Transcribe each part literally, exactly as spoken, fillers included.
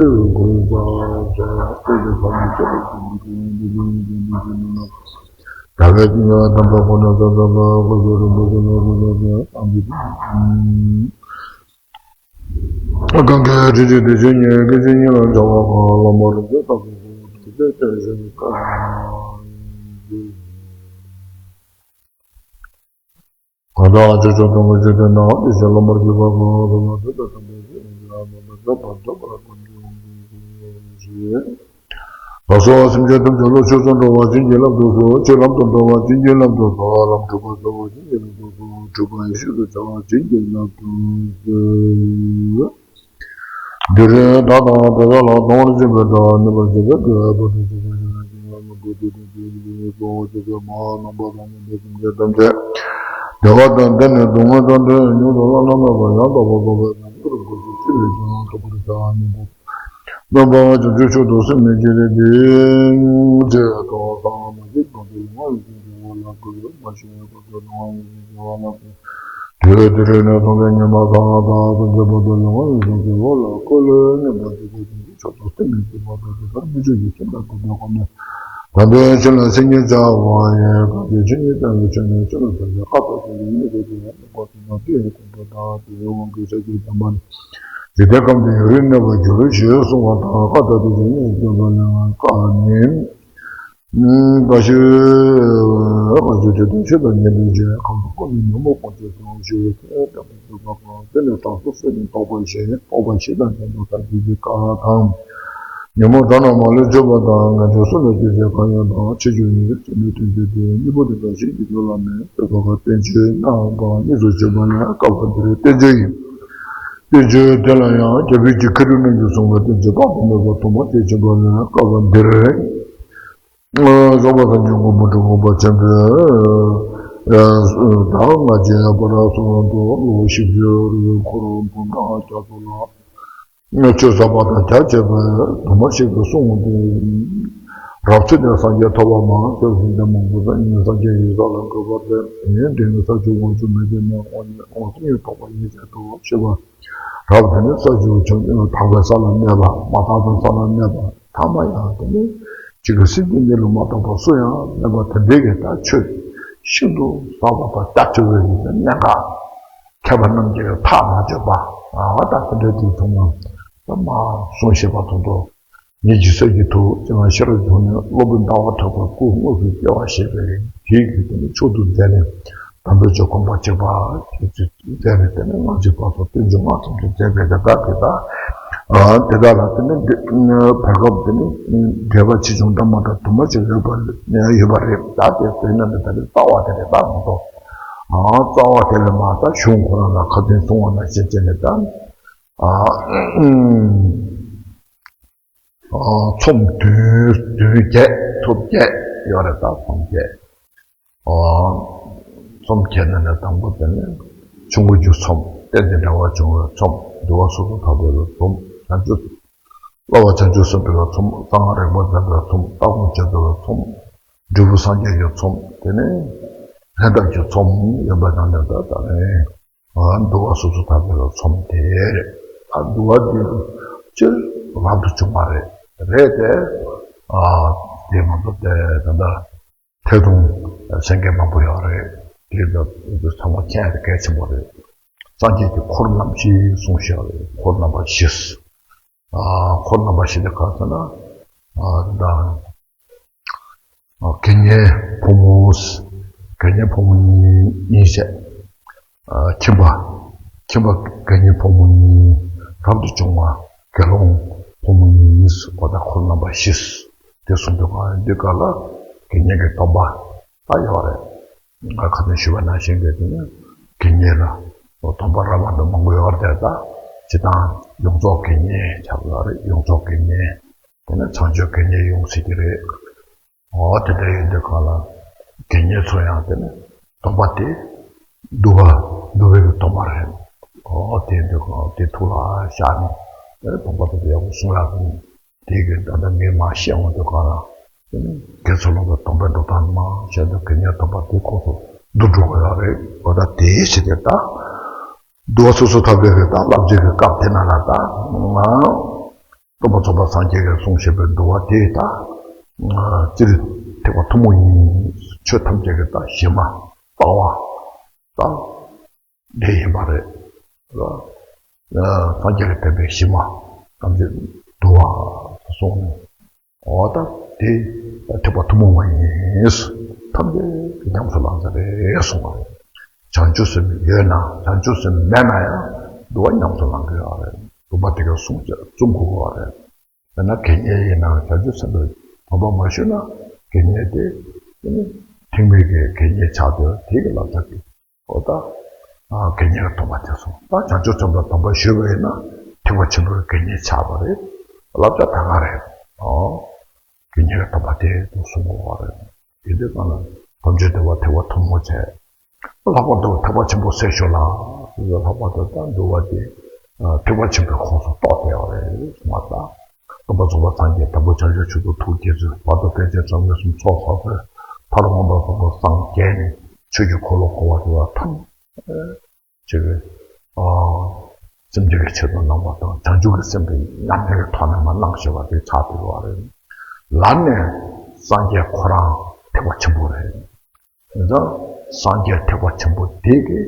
ཆོས་ཀྱི་སྐུ་ཡི་རྩ་བ་ཆེ་བ་ཆོས་ཀྱི་ཕ་རོལ་ཏུ་ཕྱིན་པ་ཆེན་པོ་ཆེན་པོ་ཆེན་པོ་ཆེན་པོ་ཆེན་པོ་ཆེན་པོ་ད་བའི་ཀུན་ཡང་དམ་པ་ཁོ་ན་ཙམ་ཙམ་པ་སྐུ་གསུང་རིན་པོ་ཆེ་ལ་སྐུ་ལ་སྐུ་ཨ་མི་གང་གི་དྲི་ཆུ་དེ་ཆུ་ཉེ་སྐད་ཅིག་ཉིད་ལ་འབྱུང་བ་གང་བླ་མ་རིན་པོ་ཆེ་ལྟ་བུ་དང་དེ་ལྟར་བྱེད་ཀྱི་གང་དག་ཆོས་ཕྱོགས་དང་པོ་ཆོས་དེ་ན་དེ་བཞིན་བླ་མར་གྱུར་པ་གང་དག་ལ་དེ་ལྟར་དམ་པའི་ཆོས་ཡིན་གྱི་རང་དང་མི་འདྲ་བར་འདོད་པར་གང་ཞིག་ལགས་སོ། སེམས་ཅན་ཐམས་ཅད་བློ་ཆོས་སུ་འགྲོ་བ་བྱིན་གྱིས་བརླབ་ཏུ་གསོལ། ཆོས་ལམ་དུ་འགྲོ་བ་བྱིན་གྱིས་བརླབ་ཏུ་གསོལ། ལམ་འཁྲུལ་པ་སེལ་བ་བྱིན་གྱིས་བརླབ་ཏུ་གསོལ། འཁྲུལ་པ་ཡེ་ཤེས་སུ་འཆར་བ་བྱིན་གྱིས་བརླབ་ཏུ་གསོལ། འདིར་བདག་དང་དེ་དག་ལ་གདུང་བར་བྱེད་པའི་དགྲ་ནུབ་པར་བྱེད་པའི་དགྲ་བོ་དང་བཅས་པ་ཡང་ཡང་མི་འགྲོ་སྡུག་དང་བཅས་པའི་གཙོ་བོ་བྱེད་པའི་མ་ནམ་མཁའ་དང་མཉམ་པའི་སེམས་ཅན་ཐམས་ཅད་བདེ་བ་དང་ལྡན་ནས་སྡུག་བསྔལ་དང་བྲལ་ནས་མྱུར་དུ་བླ་ན་མེད་པ་ཡང་དག་པར་རྫོགས་པའི་བྱང་ཆུབ་ཀྱི་སེམས་ཀྱིས་ཀྱང་ཐོབ་པར་བྱ་བ་ཉིད་དོ། རྣམ་པ་བྱང་ཆུབ་མཆོག་ཏུ་སེམས་ནི་བསྐྱེད་དེ། ཅེས་དང་། ས་མ་སྐྱེས་དང་དུ་ལོང་བ་ཡི་བྱིན་གྱིས་བརླབ་ཀུན། མ་སྐྱེས་པ་དུ་ལོང་བ་ཡི་བྱིན་གྱིས་བརླབ་ཀུན། དུས་དེ་རེ་ནས་བཟུང་སྟེ་ཉི་མ་གང་དག་ཏུ་འབྱོར་བ་དུ་ལོང་བ་ཡི་བྱིན་གྱིས་བརླབ་ཀུན། ཉོན་མོངས་པ་དེ་ཀུན་མཆོག་ཏུ་སེམས་ནི་བསྐྱེད་པ་དང་དེ་ལྟར་མི་བྱེད་ཀྱི་སེམས་དང་ལྡན་པའི་སྒོ་ནས་དམ་པའི་ཆོས་ལ་སེམས་ཉིད་བྱ་བ་ཡིན། གང་གིས་ཆོས་ཉིད་བསྟན་པའི་ཆོས་ནི་ཆོས་ལ་ཕན་ཕྱིར་བཀའ་དང་བསྟན་པའི་སྙིང་པོ་དེ་ཡང་དམ་པ་དེ་ནི་དེའི་དོན་དུ་བདག་དེའི་དབང་གིས་ཕྱག་རྒྱའི་བདེན་པ་ནི། འཇིག་རྟེན་ཁམས་འདི་ཡུན་རིང་གནས་པར་འགྱུར་ཞེས་གསུངས་པ་དང་། བཀའ་ད་དེ་ཆོས་ཉིད་སྟོན་པ་ལ་བཀའ་ནི། བཀའ་ཆོས་བཀའ་ཆོས་དེ་དང་ཆོས་དང་ཉན་པའི་རྗེས་ཁམས་དང་ཀུན་ནས་ཉོན་མོངས་སྤོང་བྱེད་དང་ཞི་བའི་ཚེ་དམ་པའི་སྤྱོད་པ་གང་། དེ་ནས་རང་སོ་སོ་ནས་རྟོགས་པ་བཞི་རྟོགས་པ་བཞི་དང་ལྡན་པ་དང་བདུད་ཀྱི་བཀའ་དང་། ཉོན་མོངས་དགྲ་རྣམས་མ་ལུས་སྤྱོད་པ་དང་། ངན་འགྲོའི་སོ་ནས་སྐྱེ་མཆེད་གང་ཡོད་དང་། ཕྱི་འགྱུར་ཉེས་སྤྱོད་ནི་སྟོན་བྱེད་དེ། གཉིས་པོ་དེ་དག་གཞན་གྱིས་བརྗོད་ལ་མེད། དེ་ཁོ་ཁ་བསྟན་བཅོས་རྣམ་པ་གཉིས་སུ་ཕྱེ་བ་ལས་བཀག་པ་འདི་རེད། བསྟན་བཅོས་ཡིན། བསྟན་བཅོས་དེ་ལ་ཡང་རྒྱ་བོད་ཀྱི་མཁས་གྲུབ་རྣམས་ཀྱིས་གསུངས་པའི་བསྟན་བཅོས་དཔག་ཏུ་མེད་པ་དུ་མ་སྟེ་ཕྱེ་བ་ལས་བཀག་པ་འདི་རེད། རྫོགས་པ་ཐམས་ཅད་མགོན་པོ་འབྲི་གུང་པ་ཆེན་པོས་ད་ང་རྒྱལ་བ་ར་སོགས་དུ་ལོ་བཞི་བཅུ་རེ་འཁོར་བུམ་ཐང་རྒྱ་མཚོ་ལ། ཆོས་ཟབ་པ་དང་རྒྱ་ཆེ་བའི་དུ་མ་ཞིག་ཏུ་གསུངས་ཏེ། རབ་ཚུལ་ལྡན་སངས་རྒྱས་ཐོབ་པ་མང་ཐོས་སུ་འདི་མང་པོ་ཟ་ཡིན། སངས་རྒྱས་ཡུལ་ས་ལ་འགོད་པ་སྟེ། ཡོན་ཏན་ས་བཅུ་དགུ་བཅུ་མེད་པའི་གནས་དབང་ཉིད་དབང་སུ་ཉིད་རྟོགས་པ་ཡིན་ཞེས་ཐོབ་པ་ཤེས་པ། རབ་དེ་ནི་ས་བཅུ་བྱང་དག་པའི་ས་ལ་གནས་པ་མ་དག་པའི་ས་ལ་གནས་པ་ཐ་མ་ཡང་དེ་ནི་གཅིག་གི་སེམས་ཀྱི་གནས་ལུགས་མ་དག་པ་སུ་ཡང་མེད་པ་དེ་འདྲའི་གི་ད་ཆོས་ཤིན་ཏུ་ཟབ་པ་དང་རྒྱ་ཆེ་བའི་གནད་འགག་མཁས་པ་རྣམས་ཀྱིས་ཐག་མ་ཆོད་པ། ཨ་ད་དེ་འདྲའི་དུས་ཐུང་ངུ་ད་མ་གསུངས་ཤེས་པ་དང་དུ། ཉིད་ཀྱི་སྲོག་གི་ཐུགས་ཀྱང་ཤེས་རབ་འབྱུང་ནས་སློབ་དཔོན་ཟླ་བ་གྲགས་པའི་སྐུ་དངོས་སུ་སྐྱེ་བ་བཞེས་པའི་དེའི་རྒྱུད་དེ་ནི་མཆོག་ཏུ་མཛད་ནས་དམ་པའི་ཆོས་གོམ་པ་གཅིག་པ་མཛད་ནས་དེ་ནི་སྔ་ཕྱི་བར་དུ་བསྟན་བཅོས་ལྔ་ཙམ་དུ་མཛད་པའི་དེ་དག་དེ་དག་དེ་དག་ལ་དེ་ནི་བར་སྐབས་དེ་ནི་འགྲེལ་པ་ཆེ་ཆུང་འདྲ་མ་འདྲ་དུ་མ་ཅིག་ཡོད་པ་ཡོད་པ་རེད། ད་དེ་དེ་ནི་དེ་ནི་རྩ་བ་དེ་རེད། ད་མ་གཏོགས་རྩ་བ་དེ་ལས་མ་ད་གཞུང་ཁོ་རང་ལ་ཁ་ཚོན་གསུང་བ་ན་ཤེས་བྱས་ནས་ད། ཚོམས་བདུན་བདུན་བརྒྱད་ཐོབ་བརྒྱད་ཡོད་རེད། ད་ཚོམས་བརྒྱད། ཚོམས་བརྒྱད་ནང་ནས་དང་པོ་དེ་ནི་ཆུང་ངུ་རྒྱུ་ཚོམས། རྟེན་འབྲེལ་བར་འབྱུང་བའི་ཚོམས། འདུལ་བ་སོ་སོར་ཐར་པའི་ཚོམས། བྱང་ཆུབ་སློབ་པ་བྱང་ཆུབ་སེམས་དཔའི་ཚོམས། གསང་སྔགས་རིག་པ་མཛད་པའི་ཚོམས། ལྟ་སྒོམ་སྤྱོད་པའི་ཚོམས། འབྲས་བུ་སངས་རྒྱས་ཀྱི་ཚོམས། དེ་ནི་ལྷན་ཐབས་ཀྱི་ཚོམས་ཡོད་པ་ནང་ནས་ད་ད་ནི། འདུལ་བ་སོ་སོར་ཐར་པའི་ཚོམས་དེ་རེད། ཨ་འདུལ་བ་འདི་སྤྱིར་རབ་ཏུ་བྱུང་བ་རེད། རེད་དེ། ཨ་དེ་མ་གཏོགས་དེ་ད་ལྟ་ཐད་གཏོང་སེང་གེ་མང་པོ་ཡོད་རེད། དེ་ཚོ་ཚང་མ་མཁྱེན་ཡ་དེ་གལ་ཆེན་པོ་རེད། སངས་རྒྱས་ཀྱི་འཁོར་རྣམ་བཞི་གསུངས་བཞག་རེད། འཁོར་རྣམ་པ་བཞི། ཨ་འཁོར་རྣམ་པ་བཞི་དེ་ག་ཟེར་ན། ཨ་ད། དགེ་བསྙེན་ཕོ་མོ། དགེ་བསྙེན་ཕོ་མོ་གཉིས་གཉིས་བྱས། ཁྱིམ་པ། ཁྱིམ་པ་དགེ་བསྙེན་ཕོ་མོ་གཉིས། རབ་ཏུ་བྱུང་བ་དགེ་སློང་ཕོ་མོ་གཉིས། འོ་ད་འཁོར་རྣམ་པ་བཞི། དེ་གསུངས་འདུག་ག་འདི་ག་ལ་དགེ་བསྙེན་གྱི་སྡོམ་པ་ད་ཡོད་རེད། ང་ཁ་སང་ཞུས་པ་ནང་བཞིན་གྱི་དེ་ནི་དགེ་བསྙེན་ལ་སྡོམ་པ་རབ་དང་མང་པོ་ཡོད་རེད། ད་ སྤྱིར་བཏང་ཡོངས་རྫོགས་དགེ་བསྙེན་ཆགས་ཡོད་རེད། ཡོངས་རྫོགས་དགེ་བསྙེན། དེ་ནས་བྱང་ཆུབ་དགེ་བསྙེན་ཡོང་སྲིད་ཀྱི་རེད། འོ་དེ་འདྲ་ཡིན་དུས་གང་ལ་དགེ་བསྙེན་ཚོ་ཡང་དེ་ནས་སྡོམ་པ་དེ་བསྡུ་བ་བསྡུ་བའི་སྡོམ་པ་རེད། འོ་དེ་ཡིན་དུས་གང་དེ་ཐུགས་ལ་བཞག་ནས་དེ་ནས་སྡོམ་པ་དེ་ཡག་པོ་སྲུང་ཡག་གི། དེ་གི་ད་ལྟ་ངས་མ་བཤད་འོང་དུས་གང་ལ་དེ་ནས་དགེ་ཚུལ་སློང་བའི་སྡོམ་པའི་འགྲོ་སྟངས་མ་བཤད་འདུག་དགེ་བསྙེན་སྡོམ་པ་དེ་ཁོང་ཚོ་བསྡུ་འགྲོ་གི་ཡོད་རེད། འོ་ད་དེའི་ཕྱིར་དེ་ད་བསྡུ་བ་སོ་སོ་ཐབས་ཀྱི་རེད། ད་བསླབ་བྱའི་གི་སྐབས་དེ་ན་ལ་ད་ང་སྟོན་པ་ཚོགས་པ་སངས་རྒྱས་ཀྱིས་གསུངས་བཞིན་པའི་བསྡུ་བ་དེ་ད་སྤྱིར་ཐེག་པ་ཐུན་མོང་ཡིན། ཆོས་ཐམས་ཅད་ཀྱི་ད་གཞི་མ་ལྟ་བ་ད་འདི་ཡིན་པ་རེད། སངས་རྒྱས་ཀྱི་བསྟན་པའི་གཞི་མ་ཐམས་ཅད་བསྡུ་བ་གསུངས་ནས། འོ་ད་དེ་ཐེག་པ་ཐུན་མོང་མ་ཡིན། ཐམས་ཅད་ཉམས་སུ་བླང་བྱ་རེད་གསུངས་པ་རེད། བྱང་ཆུབ་སེམས་ཡོད་ན་བྱང་ཆུབ་སེམས་མེད་ན་ཡང་བསྡུ་བ་ཉམས་སུ་བླང་དགོས་པ་རེད། སྡོམ་པ་དེ་ག་སྲུང་བྱ་བཙུན་དགོས་པ་རེད། དཔེར་ན་དགེ་བསྙེན་ཡིན་ན་བྱང་ཆུབ་སེམས་དཔའི་སྡོམ་པ་མ་ཞུས་ན་དགེ་བསྙེན་དེ་ཐེག་དམན་གྱི་དགེ་བསྙེན་ཆགས་དུས་དེ་གི་བསླབ་བྱ་དེ། འོ་ད། དགེ་བསྙེན་གྱི་སྡོམ་པ་དེ་སོང་། ད་བྱང་ཆུབ་སེམས་དཔའི་སྡོམ་པ་ཞུས་པ་ཡིན་ན་ཐེག་པ་ཆེན་པོའི་དགེ་བསྙེན་ཆགས་པ་རེད། བསླབ་བྱ་ད་ག་རེད། ཨོ། དགེ་བསྙེན་གྱི་སྡོམ་པ་དེ་དུ་སྲུང་དགོས་པ་རེད། དེ་དུས་གང་ལ་ཐམས་ཅད་བསྡུ་བ་ཐེག་པ་ཐུན་མོང་བྱས། ལྷག་པར་དུ་ཐེག་པ་ཆེན་པོ་གསལ་ཞུགས་ལ། ལྷག་པར་དུ་ད་བསྡུ་བ་དེ་ཐེག་པ་ཆེན་པོའི་ཁོངས་སུ་གཏོགས་བསྡད་པ་རེད་གསུངས་པ་དང་། སྟོན་པ་ཚོགས་པ་སངས་རྒྱས་དང་པོ་བྱང་ཆུབ་མཆོག་ཏུ་ཐུགས་བསྐྱེད་ཚུལ་བར་དུ་དཔལ་ཆེན་བཅོམ་ལྡན་གསུམ་ཚོགས་བསགས་ཚུལ་མཐར་མངོན་པར་རྫོགས་པར་སངས་རྒྱས་ནས་ཆོས་ཀྱི་འཁོར་ལོ་བསྐོར་བ་དེ་ལ་ཐམས་ཅད་ཀྱི་སེམས་ཅན་གྱི་ཆེད་དུ་གནང་བ་དང་བྱང་ཆུབ་ཀྱི་སེམས་དེ་ཉམས་ལེན་གྱི་ཐོག་ནས་མ་གནང་ཞེས་པ་དེ་ཆགས་བསྡད་པ་རེད། ལར་ནས་སངས་རྒྱས་ཁོ་རང་ཐེག་པ་ཆེན་པོ་རེད། དེ་ཙང་སངས་རྒྱས་ཐེག་པ་ཆེན་པོ་དེ་གིས་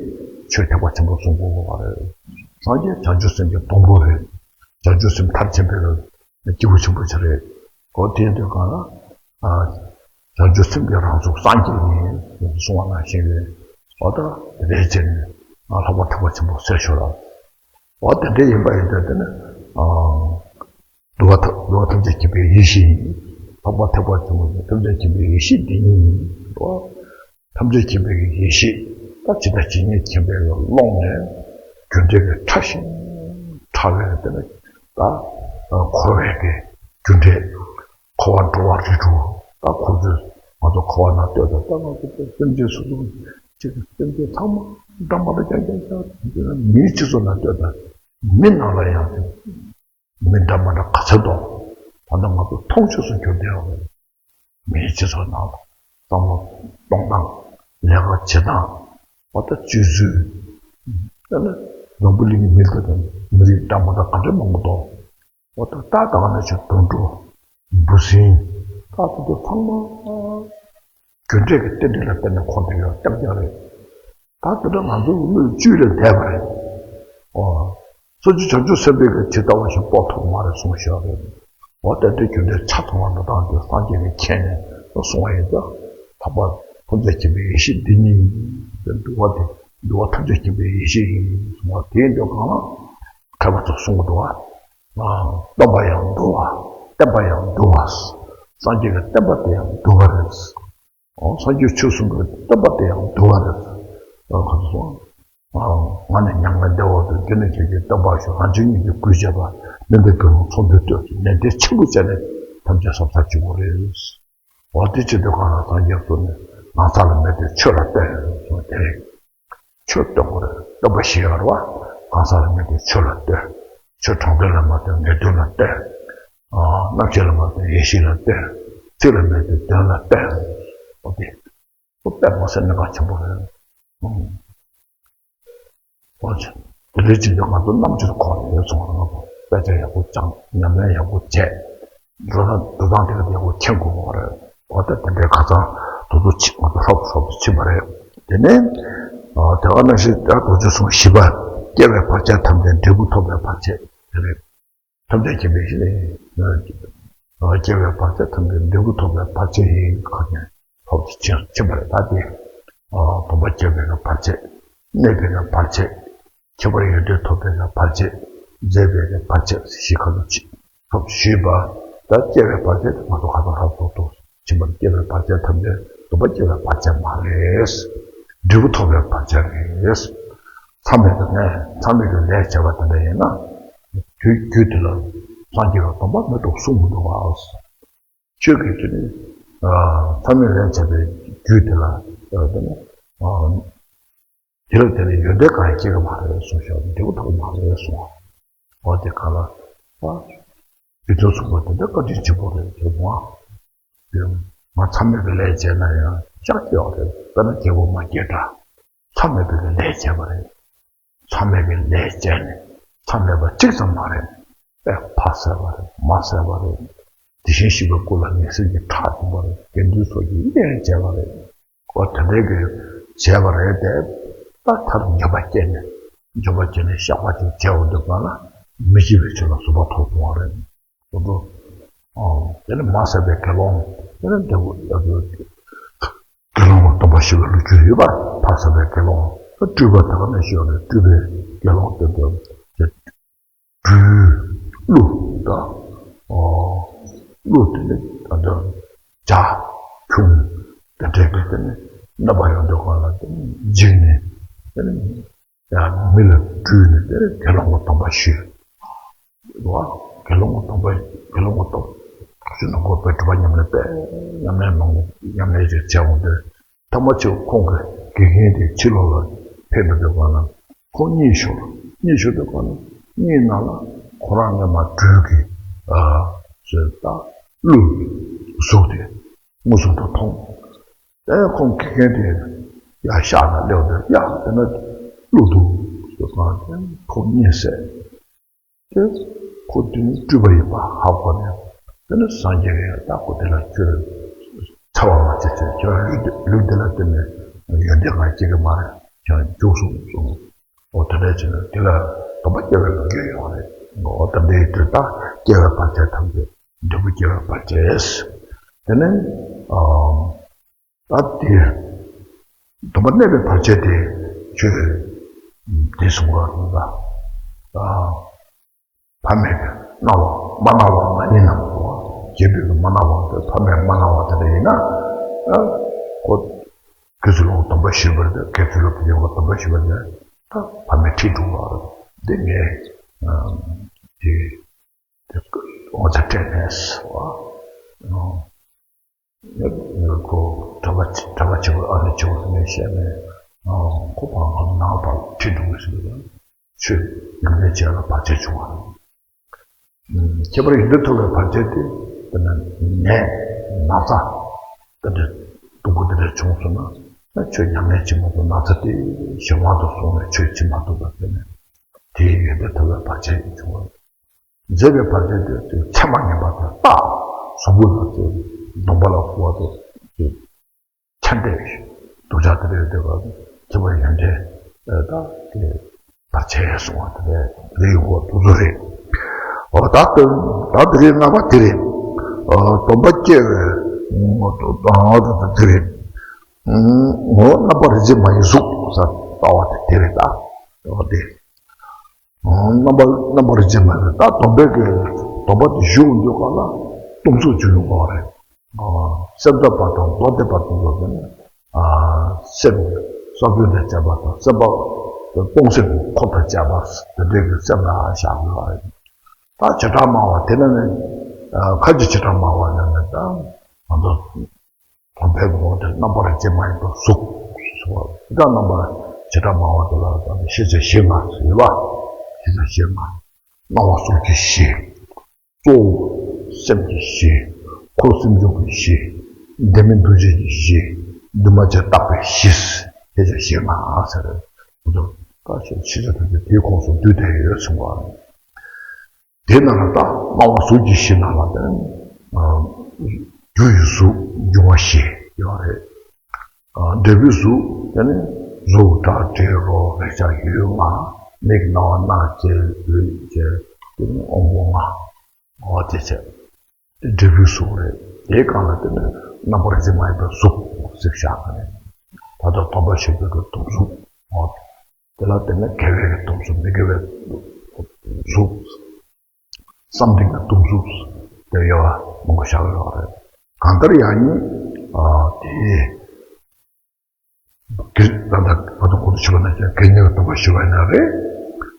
ཆོས་ཐེག་པ་ཆེན་པོ་གསུང་དགོས་པ་རེད། སངས་རྒྱས་བྱང་ཆུབ་སེམས་ཀྱི་སྡོང་པོ་རེད། བྱང་ཆུབ་སེམས་མཐར་ཕྱིན་པའི་སྐྱེས་བུ་ཆེན་པོ་ཅིག་རེད། འོ་དེ་དུས་གང་ལ། བྱང་ཆུབ་སེམས་ཀྱི་རང་གཟུགས་སངས་རྒྱས་ཡིན་གསུང་བ་ནང་བཞིན་རེད། འོ་ད་དེ་འདྲའི་བྱས་ནས་ལྷག་པར་ཐེག་པ་ཆེན་པོ་གསལ་ཞུགས་ལ། འོ་དེ་འདྲ་ཡིན་པ་ཡིན་དུས་དེ་ནི། བསྡུ་བ་ཐམས་བསྡུ་བ་ཐམས་ཅད་མཁྱེན་པའི་ཡེ་ཤེས་ཡིན། ལྷག་པར་ཐེག་པ་ཆེན་པོ་ཐམས་ཅད་མཁྱེན་པའི་ཡེ་ཤེས་འདི་ཉིད་ཡིན། ཐམས་ཅད་མཁྱེན་པའི་ཡེ་ཤེས་ད་ཇི་ལྟ་ཇི་སྙེད་མཁྱེན་པའི་ཀློང་ནས་རྒྱུ་འབྲས་ཀྱི་ཕྲ་ཞིང་ཕྲ་བའི་དེ་ནི་ད་འཁོར་བའི་གི་རྒྱུ་འབྲས་འཁོར་བ་འགྲོ་བ་རིགས་དྲུག་ད་འཁོར་ཚུལ་ང་ཚོ་འཁོར་བ་ན་ལྟོས་དང་ད་ང་ཚོ་སེམས་ཅན་སོ་སོ་གཅིག་གི་སེམས་ཅན་ཚང་མ་འདྲ་མ་འདྲ་རྐྱང་རྐྱང་རྐྱང་མིའི་སྤྱི་ཚོགས་ན་ལྟོས་དང་མི་ནང་ལ་ཡང་མི་འདྲ་མ་འདྲ་ག་ཚོད་འདུག་ད་ལྟ་ང་ཚོ་མཐོང་ཆོས་སུ་གྱུར་བསྡད་ཡོད་རེད། མིའི་སྤྱི་ཚོགས་ནང་ལ་བསམ་བློ་གཏོང་སྟངས་ལས་ཀ་བྱེད་སྟངས་འོ་ད་སྤྱོད་ཚུལ་ད་ནི་འཛམ་བུ་གླིང་གི་མི་ཚོ་དང་མི་རིགས་འདྲ་མ་འདྲ་ག་འདྲ་མང་པོ་འདུག་འོ་ད་ད་ད་ག་ནང་བཞིན་དུད་འགྲོ་འབུ་སྲིན་ད་དེ་ཚོ་ཚང་མ། རྒྱུ་འབྲས་ཀྱི་རྟེན་འབྲེལ་ལ་བརྟེན་ནས་འཁོར་བསྡད་ཡོད་སྟབས་ཀྱང་རེད། ད་དེ་འདྲ་ང་ཚོ་བློས་བཅོས་ལས་འདས་པ་རེད། ཨོ། སོ་སོ་བྱང་ཆུབ་སེམས་དཔའི་གི་ཇི་ལྟ་བ་བཞིན་རྟོགས་ཐུབ་མ་རེད་གསུངས་ཤག་རེད། འོ་དེ་འདྲའི་རྒྱུ་འབྲས་ཆ་ཚང་བ་འགྲོ་སྟངས་དེ་སངས་རྒྱས་ཀྱིས་མཁྱེན་ནས་གསུངས་པ་ཡིན་ཙང་། ལྷག་པར་ཐམས་ཅད་མཁྱེན་པའི་ཡེ་ཤེས་འདི་ཉིད་ཡིན། བསྡུ་བ་དེ་བསྡུ་བ་ཐམས་ཅད་མཁྱེན་པའི་ཡེ་ཤེས་ཡིན་གསུངས་པ་དེ་ཡིན་དུས་གང་ལ། མཁས་པ་ཚོས་གསུང་གི་འདུག་བ། སྟོན་པ་ཡང་བསྡུ་བ། བསྟན་པ་ཡང་བསྡུ་བ། སངས་རྒྱས་ཀྱི་བསྟན་པ་དེ་ཡང་བསྡུ་བ་རེད། འོ་སངས་རྒྱས་ཆོས་གསུང་གི་བསྟན་པ་དེ་ཡང་བསྡུ་བ་རེད། ཨ་ཁོ་ཚོ་སོང་། ང་ནི་མྱ་ངན་འདས་འོག་ཏུ་འགྱུར་ནས་ཁྱེད་ཀྱི་བསྟན་པ་ཞུ། རང་བྱུང་སྙིང་རྗེ་གུས་བཅས་པ། མི་འདའ་དགེ་སློང་ཚོགས་འདུས་བསྟོད། ནན་ཏན་ཆེན་པོ་བྱས་ནས་ཐམས་ཅད་བསམ་ཚར་གཅིག་པོ་རེད། འོ་དེ་བྱེད་དུས་གང་ལ་སངས་རྒྱས་ཚོ་ནི་གང་ཟག་ལ་མེད་དེ་ཆོས་ལ་བསྟན་གསུངས་དེ་རེད། ཆོས་སྟོན་དགོས་རེད། སྟོན་པ་ཞིག་ཡོད་རེད་བ། གང་ཟག་ལ་མེད་དེ་ཆོས་ལ་བསྟན། ཆོས་དྲང་དོན་ལ་མ་བསྟན་ངེས་དོན་ལ་བསྟན། རྣམ་ཤེས་ལ་མ་བསྟན་ཡེ་ཤེས་ལ་བསྟན། ཚིག་ལ་མེད་དེ་དོན་ལ་བསྟན། འོ་དེ། འོ་དཔེ་མ་སྲིད་གནད་འགག་ཆེན་པོ་རེད། ཨང་། འོ་ཅི། དེ་འདྲའི་ཅིག་ཏུ་ང་ཚོ་རྣམ་དཔྱོད་ཁོག་ནས་ཡོད་སོང་བ། དཔེ་ཆ་ཡག་པོ་སྦྱངས། ཉམས་ལེན་ཡག་པོ་བྱས། འགྲོ་ན་འགྲོ་སྟངས་དེ་ག་དེ་ཡག་པོ་མཁྱེན་དགོས་པ་རེད། འོ་ད་དེ་འདྲའི་ཁ་སང་དུ་དུ་ཅིག་ང་ཚོ་ཧྲོབ་ཧྲོབ་ཏུ་ཕྱིན་པ་རེད། དེ་ནས་དེ་ག་ནང་བཞིན་ད་རྡོ་རྗེ་གསུང་བཞི་པ། སྐྱེ་བའི་བར་ཆད་ཐམས་ཅད་འབྲས་བུ་ཐོབ་པའི་བར་ཆད་དེ་རེད། ཐམས་ཅད་མཁྱེན་པའི་ཡེ་ཤེས་ལས། སྐྱེ་བའི་བར་ཆད་ཐམས་ཅད་འབྲས་བུ་ཐོབ་པའི་བར་ཆད་ཡིན། ཁ་ཅན་ཐོབ་ཅིང་ཕྱིན་པ་རེད། ད་དེ་སྟོན་པ་སྐྱེ་བའི་བར་ཆད། གནས་པའི་བར་ཆད། ཁྱད་པར་ཡོན་ཏན་ཐོབ་པའི་བར་ཆད། མཛད་པའི་བར་ཆད་ཞེས་ཁ་ཅིག་ཐོབ་ཞུས་པ། ད་སྐྱེ་བའི་བར་ཆད་དེ་ང་ཚོ་ཁ་ཚང་ཧྲབ་ཐོབ་ཐོབ། ཕྱིན་པར་སྐྱེ་བའི་བར་ཆད་ཐམས་ཅད་སྟོན་པ་སྐྱེ་བའི་བར་ཆད་མ་རེད། འབྲས་བུ་ཐོབ་པའི་བར་ཆད་རེད། མཚམས་མེད་དུ་གནས། མཚམས་མེད་དུ་ལས་བྱས་པ་དེ་འདྲ་ཡིན་ན། དུས་རྒྱུད་དེ་ལ་སངས་རྒྱས་ཀྱི་སྡོམ་པ་མི་འདུག་གསུངས་མི་འདུག་ག། ཆོས་ཀྱི་དེ་ནི་མཚམས་མེད་ལས་བྱས་པའི་རྒྱུད་དེ་ལ་དེ་ནི་དེ་ལ་དེ་ནི་ཡོན་ཏན་གང་ཡང་སྐྱེ་གི་མ་རེད་གསུངས་ཤག། འབྲས་བུ་ཐོབ་མ་རེད་གསུངས། འོ་དེ་ག་ལ་རྒྱུད་དོན་གསུངས་པ་དེ་འདྲ་བཀའ་དྲིན་ཆེན་པོ་རེད་དེ་མ། དེ་མ་མཚམས་མེད་པའི་ལས་བྱས་ན་ཡང་ཤག་སྐྱེ་བ་རེད། དཔེར་ན་རྒྱལ་པོ་མ་སྐྱེས་དགྲ་མཚམས་མེད་པའི་ལས་བྱས་པ་རེད། མཚམས་མེད་པའི་ལས་བྱས་ནས་མཚམས་མེད་པ་གཅིག་ཙམ་མ་རེད། དཔེ་ཕ་བསད་པ་རེད། མ་བསད་པ་རེད། དེ་བཞིན་གཤེགས་པའི་སྐུ་ལ་ཉེས་སེལ་གྱི་ཁྲག་བྱིན་པ་རེད། དགེ་འདུན་སོགས་ཀྱིས་གཡས་བྱས་པ་རེད། ཨོ་དེ་འདྲའི་གི་བྱས་པ་རེད་དེ། ད་མཐར་འགྱོད་པ་སྐྱེས་ནས་འགྱོད་པ་སྐྱེས་ནས་བཤགས་པ་ཅིག་བྱས་འོང་དུས་གང་ལ་མི་འཇིགས་པའི་ཆོས་ལ་གཟུགས་པོ་ཐོབ་སོང་བ་རེད། ཨོ་དེ་ནི་མ་བསད་པའི་དགེ་སློང་དེ་ནི་འདི་དགེ་སློང་གི་སྡོམ་པ་ཞུ་བའི་ལོ་རྒྱུས་ཡོད་པ། ཕ་བསད་པའི་དགེ་སློང་སྤྲུལ་པ་དག་ནས་ཞུ་བ་རེད། སྤྲུལ་པའི་དགེ་སློང་དེ་ཚོ་སྦྲུལ། ཀླུ་དང་། ཨོ། ཀླུ་དེ་ནི་ད་ལྟ་བྱ་ཁྱུང་དེ་འདྲའི་གི་དེ་ནི་རྣམ་པ་ཡོང་དུས་གང་ལ་དེ་ནི་འཇིགས་ནས་དེ་ནི་ཡང་མི་ལ་སྤྲུལ་ནས་དེ་ནི་དགེ་སློང་གི་སྡོམ་པ་ཞུས། དགེ་སློང་གི་སྡོམ་པ། དགེ་སློང་གི་སྡོམ་པ་ཞུས་ན་ཁོ་དཔེ་སྒྲུབ་པ་ཉམས་ལེན་དཔེ་ཉམས་ལེན་མང་ཉམས་ལེན་ཅིག་བྱས་འོང་དུས། ཐ་མ་ཆེ་བ་ཁོང་གི་དགེ་རྒན་དེ་ཕྱི་ལོགས་ལ་ཕེབས་པའི་སྐབས་ལ་ཁོང་གཉིད་ཤོར། གཉིད་ཤོར་དུས་སྐབས་ལ་གཉིད་ནང་ལ་ཁོ་རང་སྔོན་མ་སྦྲུལ་གྱི་ཨ་ཟེར་ད་ཀླུ་གཟུགས་དེ་མངོན་སུམ་དུ་མཐོང་། དེ་ཁོང་དགེ་རྒན་དེ་ཡར་ཤག་ན་སླེབས་དུས་ཡ་དེ་ན་ཀླུ་འདུག་ཟེར་གང་དེ་ཁོང་གཉིད་སད། དེ་ཁོ་དེ་ནི་སྤྲུལ་པ་ཡིན་པ་ཧ་གོ་ནས་དེ་ནི་སངས་རྒྱས་ཀྱིས་ད་ཁོ་དེ་ལ་ཁྱོད་འཚེ་བ་མ་བྱེད་ཅིག། ཁྱོད་ལུས་འདི་ལུས་འདི་ལ་བརྟེན་ནས་ཡོན་ཏན་གང་སྐྱེ་གི་མ་རེད། ཁྱོད་རྒྱུགས་སོང་གསུངས། འོ་དེ་འདྲ་བྱས་ན་དེ་ལ་སྡོམ་པ་སྐྱེ་བའི་ལོ་རྒྱུས་ཡོད་རེད། འོ་དེ་འདྲའི་དུས་ད་སྐྱེ་བའི་བར་ཆད་ཐམས་ཅད་འབྲས་བུ་སྐྱེ་བའི་བར་ཆད། དེ་ནས་ཨ། ད་དེ་སྡོམ་པ་གནས་པའི་བར་ཆད་དེ་ཆོས་དེ་གསུང་བ་རེད་ད། ཨ། ཕ་མས་གནང་བ་མ་གནང་བ་མ་ཡིན་ནམ་གོ། རྒྱལ་པོས་མ་གནང་བ་དེ་ཕ་མས་མ་གནང་བ་དེ་འདྲ་ཡིན་ན། ཨ། ཁོ་དགེ་ཚུལ་སློང་སྡོམ་པ་ཞུས་པ་རེད། དགེ་ཚུལ་སློང་གི་སྡོམ་པ་ཞུས་པ་རེད། ད་ཕ་མས་ཁྲིད་འགྲོ་བ་རེད། འདི་ངས་དེ་དེ་ངོ་ཚ་སྤྲད་མེད་ཟེར་བ། ཁོ་གྲྭ་པ་གྲྭ་པ་ཆེ་བོ་ཨ་ནེ་ཆེ་བོ་ནས་བཤད་ནས་ཁོ་ཕ་ང་ནང་པར་ཁྲིད་འགྲོ་གི་ཟེར་ལ་ཆོས་ཉམས་ལེན་བྱས་ལ་བར་ཆད་བྱུང་བ་རེད། ཁྱད་པར་ཡོན་ཏན་ཐོབ་པའི་བར་ཆད་དེ་དེ་ནས་ནད་ན་ཚ་དེ་འདྲ་སྡུག་པོ་དེ་འདྲ་བྱུང་སོང་ན་ཆོས་ཉམས་ལེན་བྱེད་མ་ཐུབ། ན་ཚ་དེ་ཞི་བར་དུ་སོང་ནས་ཆོས་བྱེད་མ་ཐུབ་པ་དེ་ནས་དེའི་ཡོན་ཏན་ཐོབ་པའི་བར་ཆད་བྱུང་བ་རེད། མཛེས་པའི་བར་ཆད་དེ་ཚེ་མ་ཉམས་པ་དང་རྟག་གཟུགས་པོ་ལ་སྡོམ་པ་ལ་འཁོར་བ་དང་ཁྱབ་བརྡལ་སྡུག་ཅག་དེ་རེད། དེ་བ་ཁྱད་པར་ཡོན་ཏན་ད་དེ་བར་ཆད་གསུང་བ་དེ་རེད། རེད་འོ་དེ་ཚོ་རེད། འོ་ད་དེ་ད་དེ་རེད། ལྔ་པ་དེ་རེད། སྡོམ་པ་སྐྱེ་བའི་ངོ་བོ་དེ་རེད། ངོ་བོ་རྣམ་པར་རིག་བྱེད་མ་ཡིན་གཟུགས་ས་ལྟ་བ་དེ་དེ་རེད་ད། འོ་དེ། རྣམ་པ་རྣམ་པར་རིག་བྱེད་མ་ཡིན། ད་སྡོམ་པའི་གི་སྡོམ་པ་དེ་ཞུ་འོང་དུས་གང་ལ་སྟོང་གཟུགས་ཅིག་ཡོང་གི་རེད། སེམས་ཙམ་པ་དང་མདོ་སྡེ་པ་སྟོང་གཟུགས་ཟེར་ནས། སེམས་སོ་སོ་ནས་བྱས་པ་དང་སེམས་པ་སྟོང་སེམས་ཀྱི་ཁོག་ཏུ་བྱས་པ་དེ་འདྲའི་གི་སེམས་ལ་བཞག་དགོས་པ་རེད། ད་བྱེ་བྲག་སྨྲ་བ་དེ་ནས་ནི་ཁ་ཅིག་བྱེ་བྲག་སྨྲ་བ་ནས་ནི་ད་ང་ཚོ། སྡོམ་པའི་ངོ་བོ་དེ་རྣམ་པར་རིག་བྱེད་མ་ཡིན་པ་གཟུགས་སོ། ད་རྣམ་པར་བྱེ་བྲག་སྨྲ་བ་དེ་ལ་ད་ནི་ཤེས་བྱ་བཞི་ལྔ་ཡོད་པ། ཤེས་བྱ་བཞི་ལྔ། སྣང་བ་གཟུགས་ཀྱི་བཞི། གཙོ་བོ་སེམས་ཀྱི་བཞི། འཁོར་སེམས་བྱུང་གི་བཞི། ལྡན་མིན་འདུ་བྱེད་ཀྱི་བཞི། འདུས་མ་བྱས་རྟག་པའི་བཞི། ཤེས་བྱ་བཞི་ལྔ་ཟེར། ད་ཤེས་བྱ་ཐམས་ཅད་དེའི་ཁོངས་སུ་འདུས་ཏེ་ཡོད་གསུངས་པ། དེ་ནང་ལ་ད་སྣང་བ་གཟུགས་ཀྱི་བཞི་ནང་ལ་ད་རྒྱུ་ཡི་གཟུགས་འབྱུང་བ་བཞི་ཡོད་རེད། འབྲས་བུའི་གཟུགས་དེ་ནི་གཟུགས་སྒྲ་དྲི་རོ་རེག་བྱ་ཡུལ་ལྔ། མིག་རྣ་བ་སྣ་ལྕེ་ལུས་ཅན་དེ་ནི་དབང་པོ་ལྔ། འོ་དེ་བྱས། འབྲས་བུའི་གཟུགས་རེད། དེའི་སྒང་ལ་དེ་ནི་རྣམ་པར་རིག་བྱེད་མ་ཡིན་པའི་གཟུགས་ཟེར་བཞག་གི་རེད། ད་ལྟ་སྡོམ་པ་ཞུས་པའི་གི་སྡོམ་གཟུགས། འོ། དེ་ལ་དེ་ནི་དགེ་བའི་གི་སྡོམ་གཟུགས་མི་དགེ་བའི་གཟུགས། བསམ་གཏན་གྱི་སྡོམ་གཟུགས་དེ་ཡོད་པ་མང་པོ་བཞག་ཡོད་རེད། གང་ལྟར་ཡང་ནི་དེ་དགེ་ད་ལྟ་ང་ཚོ་གོང་དུ་ཞུས་པ་ནང་བཞིན་དགེ་བསྙེན་གྱི་སྡོམ་པ་ཞུ་བ་ཡིན་ན་རེད།